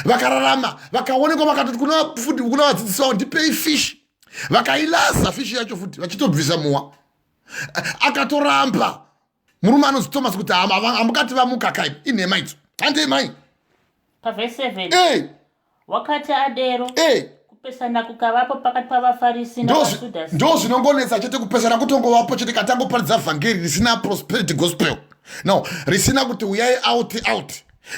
vakararama, vakaonekwa, vakatoti futi kuna vadzidzisi vavo, "Ndipei fishi." Vakailaza fishi yacho futi vachitobvisa muwa. Akatoramba murume anonzi Thomas kuti, "Hamukati vamuka kai, inhema idzo." Handei, mai. Pavhesi 7. Wakati adero, kupesana kukavapo pakati pavaFarisi navaSadhusii. Ndo zvinongonetsa chete, kupesana kutongovapo chete. Katangoparidza vhangeri risina prosperity gospel, no risina kuti uyai out out,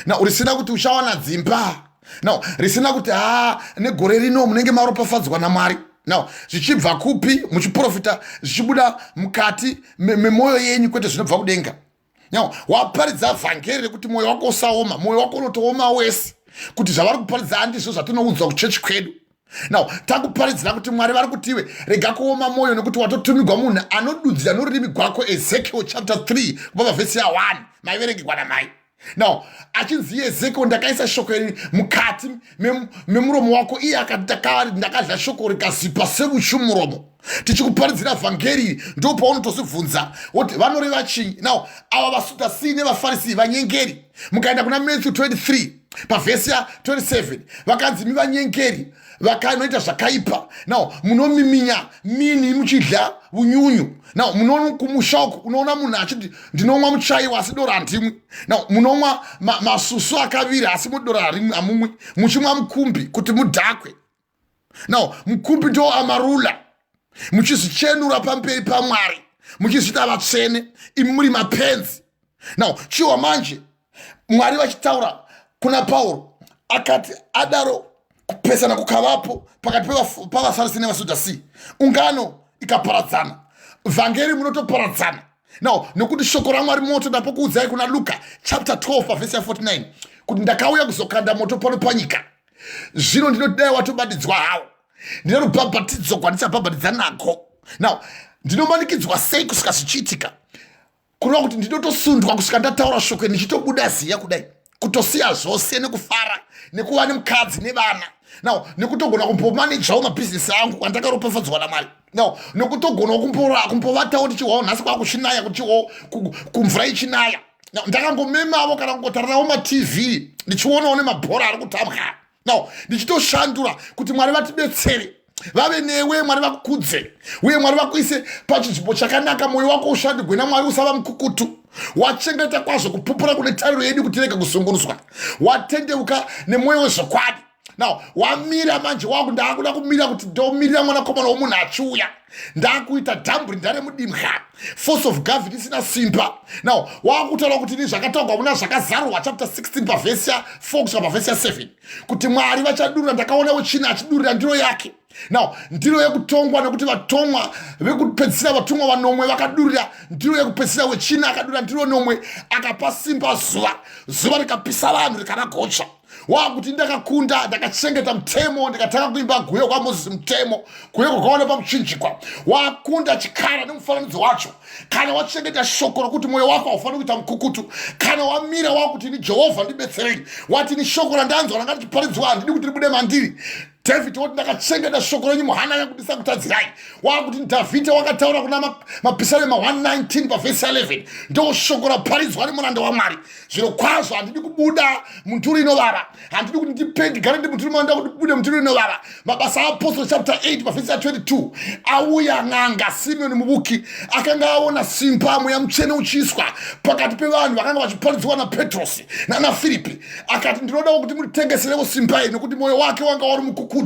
no risina kuti uchawana dzimba, no risina kuti ha, negore rino munenge maropafadzwa naMwari. Now zvichibva kupi? Muchiprofita zvichibuda mukati memwoyo yenyu, kwete zvinobva kudenga. Now waparidza vhangeri rekuti mwoyo wako usaoma, mwoyo wako unotooma wese, kuti zvavari kuparidza handizvo zvatinoudzwa kuchechi kwedu. Now takuparidzira kuti Mwari vari kutiwe rega kuoma mwoyo, nekuti watotumigwa munhu anodudzira norurimi gwako. Ezekiel chapter 3 kubva pavhesi ya1, maiverengegwa namai. Now achinzi, "Ezekiel, ndakaisa shoko iri mukati memuromo wako." Iye akati, "Ndakadya shoko rikazipa seushu muromo." Tichikuparidzira vhangeri, ndo paunotozibvunza woti vanoreva chii. Now ava vaSadhusii nevaFarisi vanyengeri. Mukaenda kuna Matthew 23 pavhesi ya27, vakanzi, "Mi vanyengeri vakanoita zvakaipa." Now munomiminya mini muchidya unyunyu. Now kumusha uku unoona munhu achiti, "Ndinomwa muchaiwa, asi doro handimwi." Now munomwa masusu akavira, asi mudoro hamumwi, muchimwa mukumbi kuti mudhakwe. Now mukumbi ndo Amarula. Muchizvichenura pamberi paMwari, muchizviita vatsvene, imi muri mapenzi. Now chiwa manje Mwari vachitaura kuna Pauro, akati adaro, kupesana kukavapo pakati pavaFarisi nevaSadhusii, ungano ikaparadzana. Vhangeri munotoparadzana now, nekuti shoko raMwari moto. Ndapokuudzai kuna Luka chapter 12 pavhesi ya49 kuti ndakauya kuzokanda moto pano panyika, zvino ndinoti dai watobatidzwa hawo. Ndine rubhabhatidzo gwandichabhabhatidza nako. Now ndinomanikidzwa sei kusvika zvichiitika? Kureva kuti ndinotosundwa kusvika ndataura shoko, ndichitobuda ziya kudai, kutosiya zvose nekufara nekuva nemukadzi nevana. Now nekutogona kumbomanejawo mabhizinesi angu andakaropafadzwa naMwari. Now nekutogonawo kumbovatawo ndichihwawo nhasi kwakuchinaya, kuchihwawo kumvura ichinaya. Now ndakangomemavo kana kungotarirawo maTV, ndichionawo nemabhora ari kutambwa. Now ndichitoshandura kuti Mwari vatibetsere, vave newe, Mwari vakukudze, uye Mwari vakuise pachinzvimbo chakanaka. Mwoyo wako ushandirwe naMwari, usava mukukutu. Wachengeta kwazvo kupupura kune tariro yedu kuti rege kuzungunuswa. Watendeuka nemwoyo wezvokwadi. Now wamira manje, waku ndaakuda kumira kuti ndomirira mwanakomana womunhu achiuya. Ndaakuita dhamburi ndaremudimwa, force of gravity isina simba. Now waakutaura kuti ini zvakataurwa muna Zvakazarurwa chapter 16 pavhesi ya4 kusvika pavhesi ya7 kuti Mwari vachadurura. Ndakaona wechina achidurira ndiro yake. Now ndiro yekutongwa, nekuti vatomwa vekupedzisira, vatumwa vanomwe vakadurira ndiro yekupedzisira. Wechina akadurira ndiro nomwe, akapa simba zuva, zuva rikapisa vanhu rikavagotsva. Wakuti ndakakunda, ndakachengeta mutemo, ndikatanga kuimba guyo kwaMozisi, mutemo guyo kwakaona pamuchinjikwa. Wakunda chikara nemufananidzo wacho kana wachengeta shoko rokuti mwoyo wako haufaniri kuita mukukutu. Kana wamira, wakuti, "Ini Jehovha, ndibetserei." Wati, "Ini shoko randanzwa ranga richiparidzwa handidi kuti ribude mandiri." David woti, "Ndakachengeta shoko renyu muhana yangu ndisakutadzirai." Wakuti Dhavhidhi wakataura kuna Mapisarema 119 pavhesi 11, ndo shoko raparidzwa nemuranda waMwari. Zviro kwazvo handidi kubuda munduru inovava, handidi kuti ndipe ndigare ndi munduru manda kuti bude munduru inovava. Mabasa aApostle chapter 8 pavhesi ya22, auya n'anga Simeoni muvuki, akanga aona simba, Mweya Mutsvene uchiiswa pakati pevanhu vakanga vachiparidzwa naPetrosi nanaFiripi. Akati, "Ndinodawo kuti muritengeserewo simba iri," nekuti mwoyo wake wanga wari mukukutu.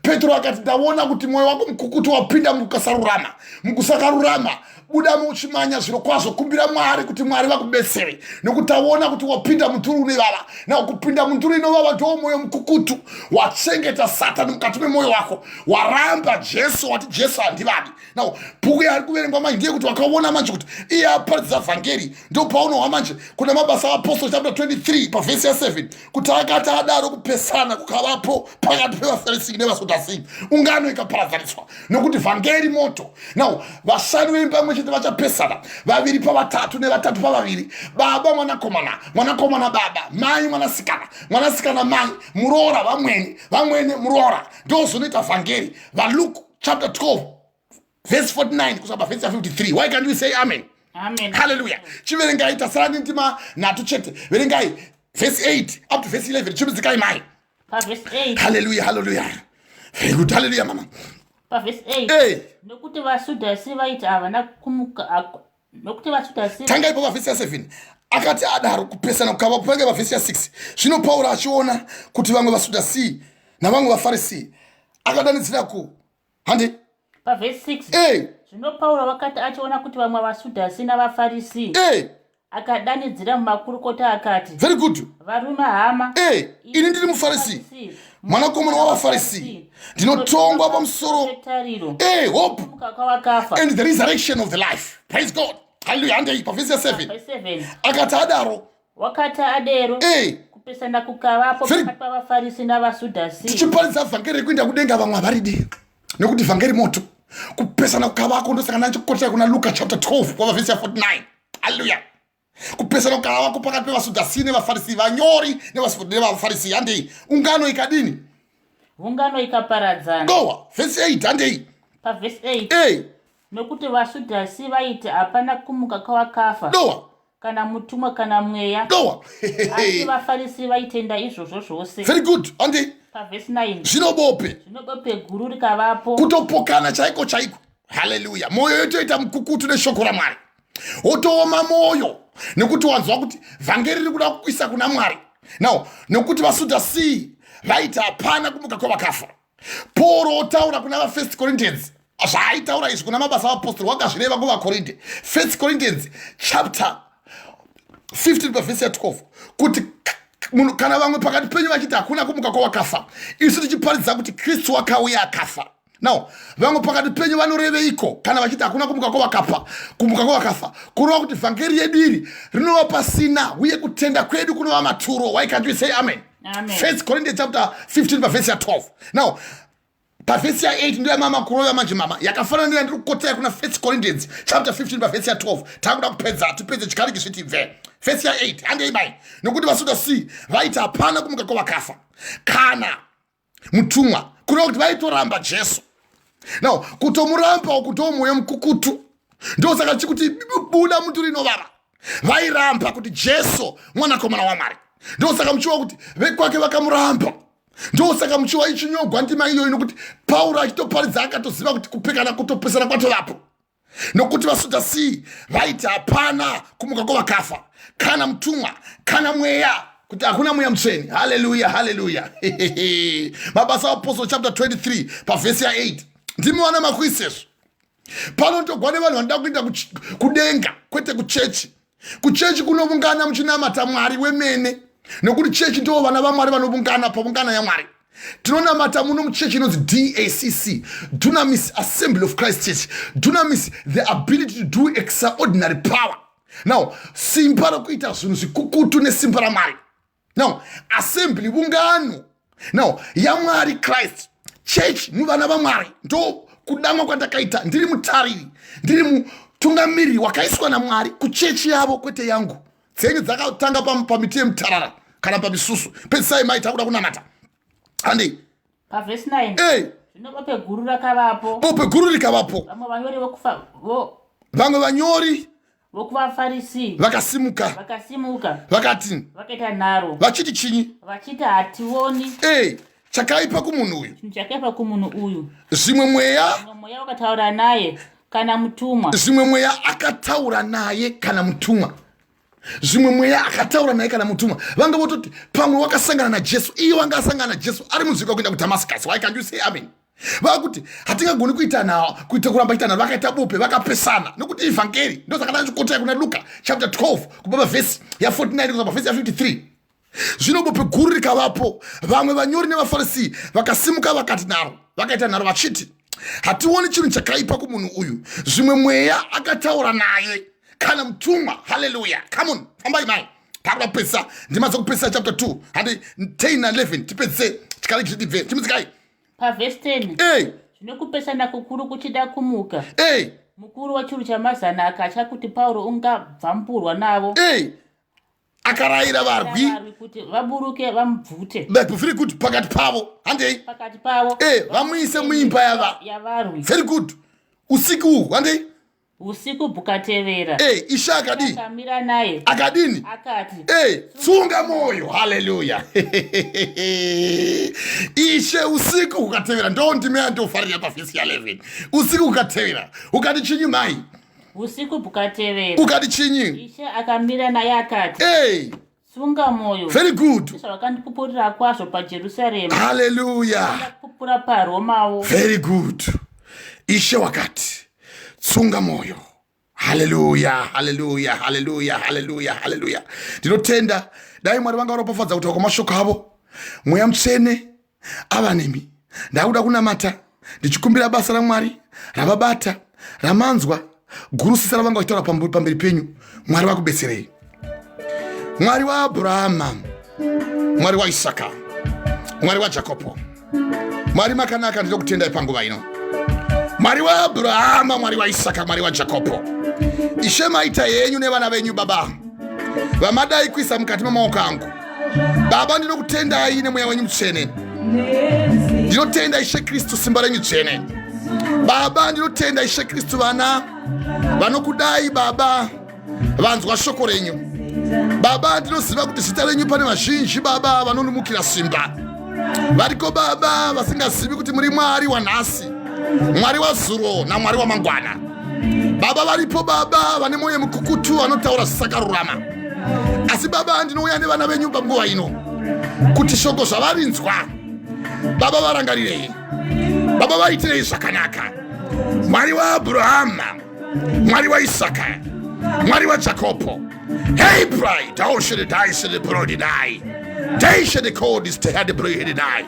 Petro akati, "Ndaona kuti mwoyo wako mukukutu, wapinda mukusarurama, mukusakarurama. Budamo uchimanya zviro kwazvo. Kumbira Mwari kuti Mwari vakubetsere, nekuti taona kuti wapinda muturu unovava." Na kupinda muturu inovava ndo mwoyo mukukutu. Wachengeta Satani mukati memwoyo wako, waramba Jesu, wati, "Jesu handivadi." Now bhuku yaari kuverengwa manje ndeyekuti wakaona manje kuti iye aparidza vhangeri. Ndo paunohwa manje kuna Mabasa aApostle chapter 23 pavhesi ya7 kuti akati adaro, kupesana kukavapo pakati pevaFarisi nevaSadhusii, ungano ikaparadzaniswa, nokuti vhangeri moto. Now vashanu veimba imwe. chete vachapesana, vaviri pavatatu nevatatu pavaviri, baba mwanakomana, mwanakomana baba, mai mwanasikana, mwanasikana mai, muroora vamwene, vamwene muroora. Ndozvinoita vhangeri. VaLuke chapter 12 verse 49 kusvika pavhesi ya 53. Why can't we say amen? Amen. Haleluya. Chiverengai, tasara ndima nhatu chete. Verengai verse 8 up to verse 11. Chimidzikai mai. Pavhesi 8. Haleluya, haleluya. Very good. Haleluya, mama. Pavhesi 8. Hey. Nokuti vaSudhasi vaiti havana kumuka, nokuti vaSudhasi. Tangai pavhesi ya 7. Akati adaro, kupesana kukava pange pavhesi ya 6. Zvino Pauro achiona kuti vamwe vaSudhasi navamwe vaFarisi, akadanidzira ku handi. Pavhesi 6. Hey. Zvino Pauro wakati achiona kuti vamwe vaSudhasi navaFarisi, Hey. akadanidzira mumakurukota akati, Very good. "Varume hama, Hey. Ini ndiri muFarisi, mwanakomana wavaFarisi, ndinotongwa pamusoro petariro hey, hope kumuka kwavakafa and the resurrection of the life. Praise God. Haleluya. Handei pavhesi ya 7. Pavhesi 7. Akati adaro, Wakati adero, hey. kupesana kukavapo pakati pavaFarisi navaSudhasi. Tichiparidza vhangeri rekuenda kudenga, vamwe havaridi nekuti vhangeri moto. Kupesana kukavako. Ndosaka ndachikotera kuna Luka chapter 12 kwava vhesi ya 49. Haleluya. Kupesana kukavako pakati pevasudhasi nevaFarisi, vanyori nevaFarisi. Handei. Ungano ikadini? Ungano ikaparadzana. Dowa vhesi 8. Handei. Pavhesi 8. Hey. Nokuti vaSudhasi vaiti hapana kumuka kwavakafa, Dowa. kana mutumwa, kana mweya, Dowa. asi vaFarisi vaitenda izvozvo zvose. Very good. Handei. Pavhesi 9. Zvino bope. Zvino bope guru rikavapo. Kutopokana chaiko chaiko. Haleluya. Mwoyo yotoita mukukutu neshoko raMwari, wotooma mwoyo nekuti wanzwa kuti vhangeri riri kuda kukuisa kuna Mwari. Now, nekuti vaSudhasi vaiti hapana kumuka kwavakafa, Pauro otaura kuna vaFirst Corinthians zvaaitaura izvi kuna Mabasa Avapostori, wakazvireva kuvaKorinte. First Corinthians chapter 15 pavhesi ya12, kuti kana vamwe pakati penyu vachiti hakuna kumuka kwavakafa, isu tichiparidza kuti Kristu wakauya akafa. Now, vamwe pakati penyu vanoreveiko kana vachiti hakuna kumuka kwavakafa? Kumuka kwavakafa kureva kuti vhangeri yedu iri rinova pasina, uye kutenda kwedu kunova maturo. Why can't we say amen? Amen. First Corinthians chapter 15 pavhesi ya12. Now, pavhesi ya8 ndiyo yamama kurova manje, mama, yakafanana neyandiri kukotera kuna First Corinthians chapter 15 pavhesi ya12. Takuda kupedza, tipedze chikariki zvitibve. Vhesi ya8. Handei mai. Nokuti vaSudhasi vaiti hapana kumuka kwavakafa kana mutumwa, kureva kuti vaitoramba Jesu. Now, kutomuramba uku mwoyo mukukutu. Ndosaka chikuti buda mutu rinovava. Vairamba kuti Jesu mwanakomana waMwari. Ndosaka muchiwa kuti vekwake vakamuramba. Ndosaka muchiwa ichinyogwa ndima iyoyi, nokuti Pauro achitoparidza akatoziva kuti kupekana, kutopesana kwatovapo. Nokuti vaSudhasi vaiti hapana kumuka kwavakafa, kana mutumwa, kana mweya, kuti hakuna mweya mutsvene. Haleluya, haleluya. Mabasa Apostle chapter 23 pavhesi ya8. Ndimi vana makuisezvo panotogwa nevanhu vanoda kuenda kudenga, kwete kuchechi. Kuchechi kunovungana muchinamata Mwari wemene, nekuti chechi ndo vana vaMwari vanovungana pavungana yaMwari. Tinonamata muno muchechi inonzi DACC, Dunamis Assembly of Christ Church. Dunamis, the ability to do extraordinary power. Now, simba rokuita zvinhu zvikukutu nesimba raMwari. Now, assembly, vungano now yaMwari, Christ Church, muvana vaMwari. Ndo kudamwa kwandakaita. Ndiri mutariri, ndiri mutungamiriri wakaiswa naMwari kuchechi yavo, kwete yangu. Dzenyu dzakatanga pamiti yemutarara kana pamisusu. Pedzisai mai, takuda kunamata. Handei. Pavhesi 9. Hey. Zvino bope guru rakavapo. Bope guru rikavapo. Vamwe vanyori Vamwe vanyori vokuvaFarisi vakasimuka. Vakasimuka. Vakati, Vakaita nharo. Vachiti chinyi? Vachiti, "Hationi Ei, chakaipa kumunhu uyu. chinhu chakaipa kumunhu uyu. Zvimwe mweya Zvimwe mweya wakataura naye, kana mutumwa." Zvimwe mweya akataura naye, kana mutumwa. Zvimwe mweya akataura naye, kana mutumwa. Vanga vototi pamwe wakasangana naJesu. Iye wanga asangana naJesu ari munzvimbo kuenda kuDhamascus. Why can't you say amen? Vakuti hatingagoni kuita nawo, kuita kuramba ita navo. Vakaita bope, vakapesana, nokuti ivhangeri. Ndosaka ndachikotera kuna Luka chapter 12 kubva pavhesi ya49 kusvika pavhesi ya53. Zvino bope guru rikavapo. Vamwe vanyori nevaFarisi vakasimuka, vakati naro, vakaita nharo vachiti, "Hationi chinhu chakaipa kumunhu uyu. Zvimwe mweya akataura naye, kana mutumwa." Haleluya. Come on, fambai mai, takuda kupedzisa ndima dzokupedzisa chapter 2. Handi 10 na11, tipedzise chikari chitibve. Chimudzikai. Pavhesi 10. Ei. Zvino kupesana kukuru kuchida kumuka, Ei. Mukuru wechuru chamazana akatya kuti Pauro ungabvamburwa navo. Hey, akarayira varwi kuti vaburuke vamubvute. Very good, pakati pavo. Handei. Pakati pavo. Eh, vamuise muimba yava. Yavarwi. Very good. Usiku uhu, handei. Usiku bukatevera. Eh, Ishe akadii? Akamira naye. Akadini? Akati. Eh, tsunga moyo. Haleluya. Ishe usiku hukatevera. Ndo ndime yandofarira pavhesi ya 11. Usiku hukatevera. Ukati chinyi mai? Usiku bukatevera. Ukati chinyi? Ishe akamira naye akati. Eh. Tsunga moyo. Very good. Zvawakandipupurira kwazvo paJerusarema. Haleluya. Ndakupupura paRomawo. Very good. Ishe wakati tsunga moyo. Haleluya, haleluya, haleluya, haleluya, haleluya. Ndinotenda dai Mwari vanga varopafadza kutaura kwamashoko avo. Mweya Mutsvene ava nemi. Ndakuda kunamata ndichikumbira basa raMwari ravabata ramanzwa gurusisa ravanga vachitaura pamberi penyu. Mwari vakubetserei. Mwari waAbhurahama, Mwari waIsaka, Mwari waJakopo, Mwari makanaka, ndinokutendai panguva ino. Mwari waAbhurahama, Mwari waIsaka, Mwari waJakopo, Ishe maita yenyu nevana venyu Baba vamadai kuisa mukati memaoko angu. Baba, ndinokutendai nemweya wenyu mutsvene. Ndinotenda Ishe Kristu simba renyu dzvene. Baba, ndinotenda Ishe Kristu vana vanokudai Baba vanzwa shoko renyu. Baba, ndinoziva kuti zita renyu pane vazhinji Baba vanonumukira simba variko Baba vasingazivi kuti muri Mwari wanhasi, Mwari wazuro naMwari wamangwana. Baba varipo Baba vane mwoyo mukukutu vanotaura zvisakarurama, asi Baba ndinouya nevana venyu panguva ino kuti shoko zvavarinzwa Baba varangarirei, Baba vaitirei zvakanaka. Mwari waAbhurahama, Mwari waIsaka, Mwari waJakopo, hey pride aushiri dai brodi dai dai code is te had brodi dai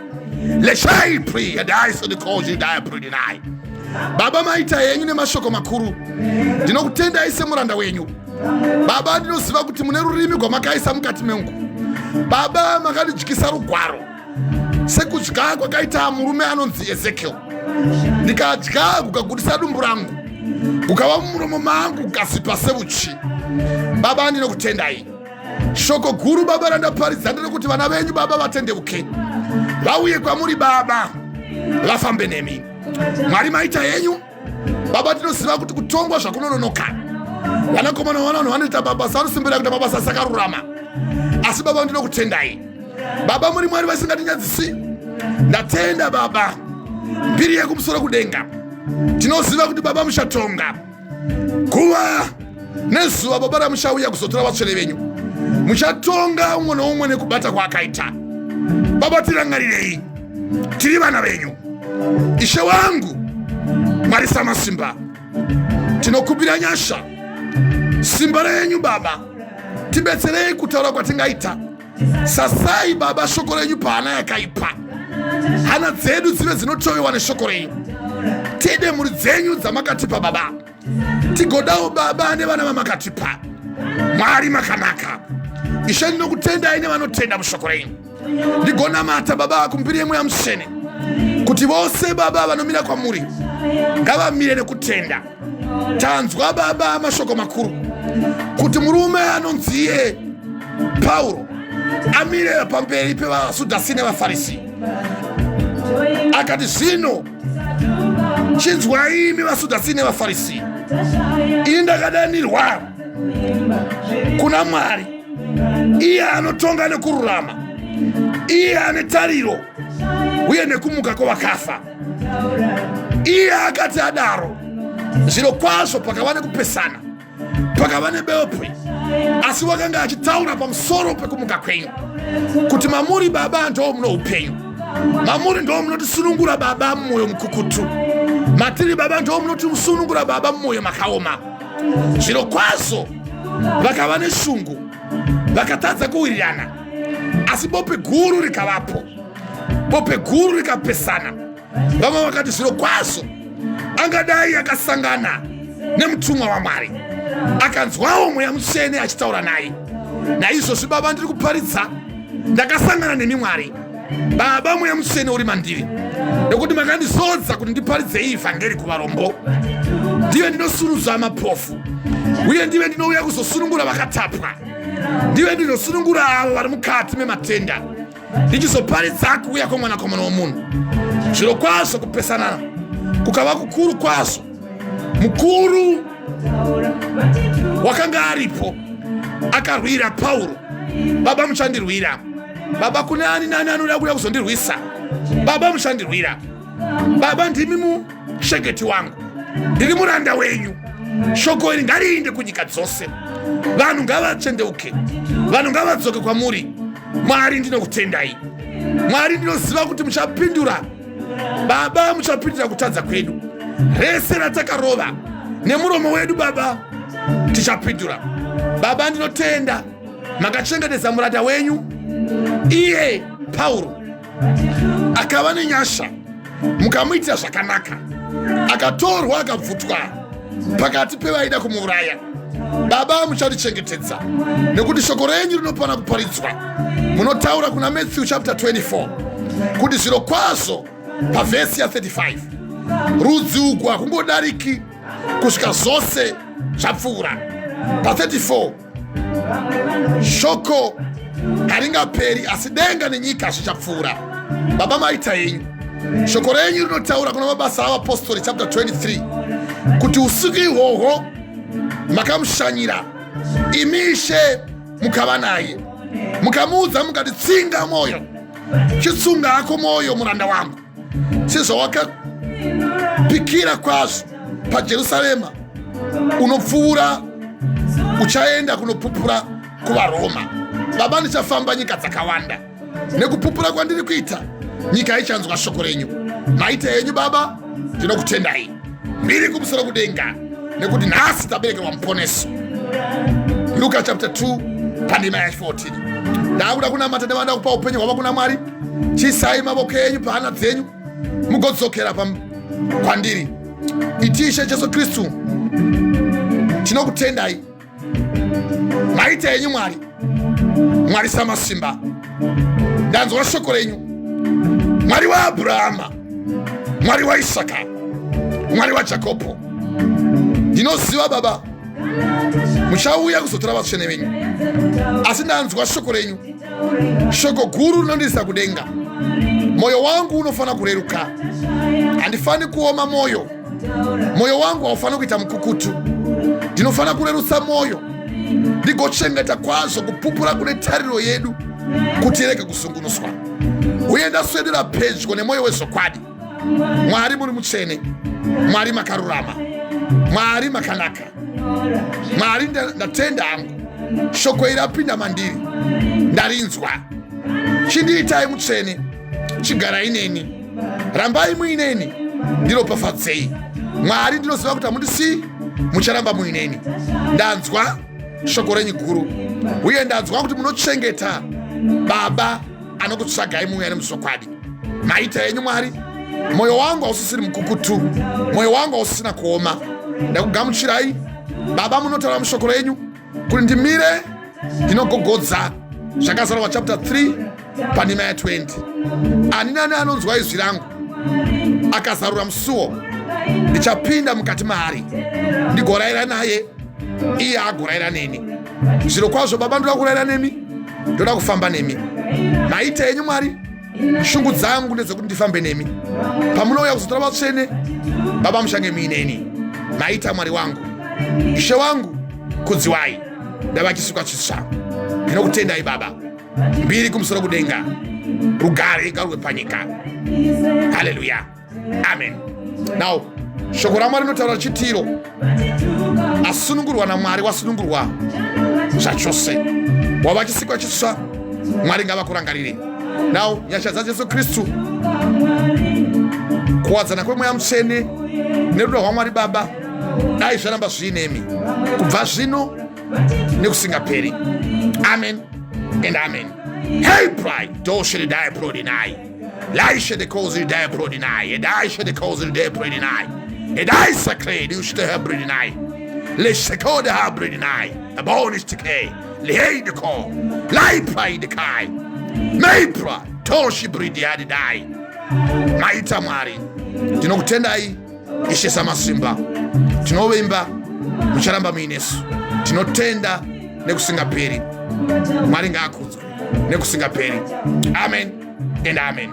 leshai pri dai code dai brodi dai. Baba maita yenyu nemashoko makuru. Ndinokutendai semuranda wenyu. Baba, ndinoziva kuti mune rurimi rwamakaisa mukati mengu. Baba, makandidyisa rugwaro sekudya kwakaita murume anonzi Ezekiel. Ndikadya kukagutisa dumbu rangu, kukava mumuromo mangu kukasipa seuchi. Baba, ndinokutendai. Shoko guru Baba randaparidza nderekuti vana venyu Baba vatendeuke, vauye kwamuri Baba, vafambe nemi. Mwari maita yenyu. Baba, tinoziva kuti kutongwa zvakunononoka. Vanakomana vanhu vanoita mabasa, vanosimbira kuita mabasa asakarurama, asi Baba ndinokutendai. Baba, muri Mwari vasingatinyadzisi. Ndatenda Baba, mbiri yekumusoro kudenga. Tinoziva kuti Baba muchatonga guva nezuva Baba ramuchauya kuzotora vatsvene venyu. Muchatonga umwe noumwe nekubata kwaakaita. Baba, tirangarirei, tiri vana venyu. Ishe wangu Mwari samasimba, tinokumbira nyasha, simba renyu Baba, tibetserei kutaura kwatingaita. Sasai Baba shoko renyu pahana yakaipa, hana dzedu dzive dzinotovewa neshoko renyu. Tide mhuri dzenyu dzamakatipa Baba, tigodawo Baba nevana vamakatipa. Mwari makanaka. Ishe, ndinokutendai nevanotenda mushoko renyu. Ndigonamata Baba kumbiri yemweya mutsvene kuti vose Baba vanomira kwamuri ngavamire nekutenda. Tanzwa Baba mashoko makuru kuti murume anonziye Pauro amire pamberi pevaSudhasi nevaFarisi, akati, zvino chinzwai imi vaSudhasi nevaFarisi, ini ndakadanirwa kuna Mwari, iye anotonga nekururama, iye ane tariro uye nekumuka kwavakafa. Iye akati adaro, zviro kwazvo pakava nekupesana, pakava nebeopwe, asi wakanga achitaura pamusoro pekumuka kwenyu, kuti mamuri Baba ndo muno upenyu, mamuri ndo munotisunungura Baba mumwoyo mukukutu, matiri Baba ndo munotisunungura Baba mumwoyo makaoma. Zviro kwazvo vakava neshungu, vakatadza kuwirirana, asi bope guru rikavapo, bope guru rikapesana. Vamwe vakati zviro kwazvo angadai akasangana nemutumwa waMwari, akanzwawo mweya mutsvene achitaura naye. Naizvozvi Baba ndiri kuparidza, ndakasangana nemi Mwari Baba, mweya mutsvene uri mandiri, nekuti makandizodza kuti ndiparidzei vhangeri kuvarombo. Ndive ndinosunudza mapofu, uye ndive ndinouya kuzosunungura vakatapwa. Ndive ndinosunungura avo vari mukati mematenda, ndichizoparidza kuuya kwomwanakomana womunhu. Zviro kwazvo kupesana kukava kukuru kwazvo. Mukuru wakanga aripo akarwira Pauro. Baba, muchandirwira. Baba, kune ani nani anoda kuuya kuzondirwisa, Baba, muchandirwira. Baba, ndimi muchengeti wangu, ndiri muranda wenyu. Shoko iri ngariinde kunyika dzose, vanhu ngavachendeuke, vanhu ngavadzoke kwamuri. Mwari, ndinokutendai. Mwari, ndinoziva kuti muchapindura. Baba, muchapindura kutadza kwedu rese ratakarova nemuromo wedu. Baba, tichapindura. Baba, ndinotenda makachengetedza muranda wenyu iye Pauro, akava nenyasha, mukamuitira zvakanaka, akatorwa akabvutwa pakati pevaida kumuuraya. Baba, muchatichengetedza nekuti shoko renyu rinofana kuparidzwa. Munotaura kuna Matthew chapter 24 kuti zviro kwazvo pavhesi ya35, rudzi ugu hakungodariki kusvika zvose zvapfuura. Pa34, shoko haringaperi, asi denga nenyika zvichapfuura. Baba, maita yenyu. Shoko renyu rinotaura kuna Mabasa Avapostori chapter 23 kuti usiku ihwohwo makamushanyira imi Ishe, mukava naye, mukamuudza mukati, "Tsinga mwoyo, chitsunga hako mwoyo, muranda wangu, sezvawakapikira kwazvo paJerusarema, unopfuura uchaenda kunopupura kuvaRoma." Baba, ndichafamba nyika dzakawanda nekupupura kwandiri kuita. Nyika ichanzwa shoko renyu. Maita yenyu, Baba, ndinokutendai. Mbiri kumusoro kudenga, nekuti nhasi taberekerwa muponeso. Luka chapter 2 pandima ya14. Ndakuda kunamata nevanoda kupa upenyu hwavo kuna Mwari. Chiisai mavoko enyu pahana dzenyu, mugodzokera kwandiri. Iti, "Ishe Jesu Kristu, tinokutendai. Maita yenyu, Mwari, Mwari samasimba. Ndanzwa shoko renyu, Mwari waAbhurahama, Mwari waIsaka, Mwari waJakobho. Ndinoziva, Baba, muchauya kuzotora vatsvene venyu, asi ndanzwa shoko renyu, shoko guru rinondiisa kudenga. Mwoyo wangu unofanira kureruka, handifani kuoma mwoyo. Mwoyo wangu haufaniri kuita mukukutu. Ndinofanira kurerutsa mwoyo, ndigochengeta kwazvo kupupura kune tariro yedu kuti irege kusungunuswa. Uye ndaswedera pedyo nemwoyo wezvokwadi. Mwari, muri mutsvene. Mwari, makarurama. Mwari, makanaka. Mwari, ndatenda hangu, shoko iri apinda mandiri, ndarinzwa. Chindiitai mutsvene, chigarai neni, rambai muineni, ndiropafadzei. Mwari, ndinoziva kuti hamundisii, mucharamba muineni. Ndanzwa shoko renyu guru, uye ndanzwa kuti munochengeta, Baba, anokutsvagai muuya nemuzvokwadi. Maita yenyu, Mwari. Mwoyo wangu hausisiri mukukutu, mwoyo wangu hausisina kuoma. Ndakugamuchirai, Baba. Munotaura mushoko renyu kuti ndimire ndinogogodza, Zvakazarurwa chapter 3 pandima ya20. Ani nani anonzwa izwi rangu akazarura musuwo, ndichapinda mukati maari, ndigorayira naye, iye agorayira neni. Zviro kwazvo, Baba, ndoda kurayira nemi, ndoda kufamba nemi. Maita enyu, Mwari. Shungu dzangu ndedzekuti ndifambe nemi. Pamunouya kuzotora vatsvene, Baba, muchange muineni. Maita, Mwari wangu, Ishe wangu, kudziwai. Ndava chisikwa chitsva. Ndinokutendai, Baba. Mbiri kumusoro kudenga, rugare ngarwe panyika. Haleluya, amen. Now shoko raMwari rinotaura chitiro asunungurwa naMwari, wasunungurwa zvachose, wava chisikwa chitsva. Mwari ngavakurangarire. Now nyasha dzaJesu Kristu, kuwadzana kwemweya mutsvene nerudo rwaMwari Baba dai zvaramba zviinemi kubva zvino nekusingaperi. Amen and amen. Hey, pride doshiri prodinai laishe de kozi de prodinai edaishe de kozi de prodinai edai sacre dushte hebridinai lesekode habridinai abonistike leheideko laipraidekai meipra toshibridiadidai. Maita, Mwari. Ndinokutendai, Ishe samasimba. Tinovimba mucharamba muinesu. Tinotenda nekusingaperi. Mwari ngaakudzwe nekusingaperi. Amen and amen.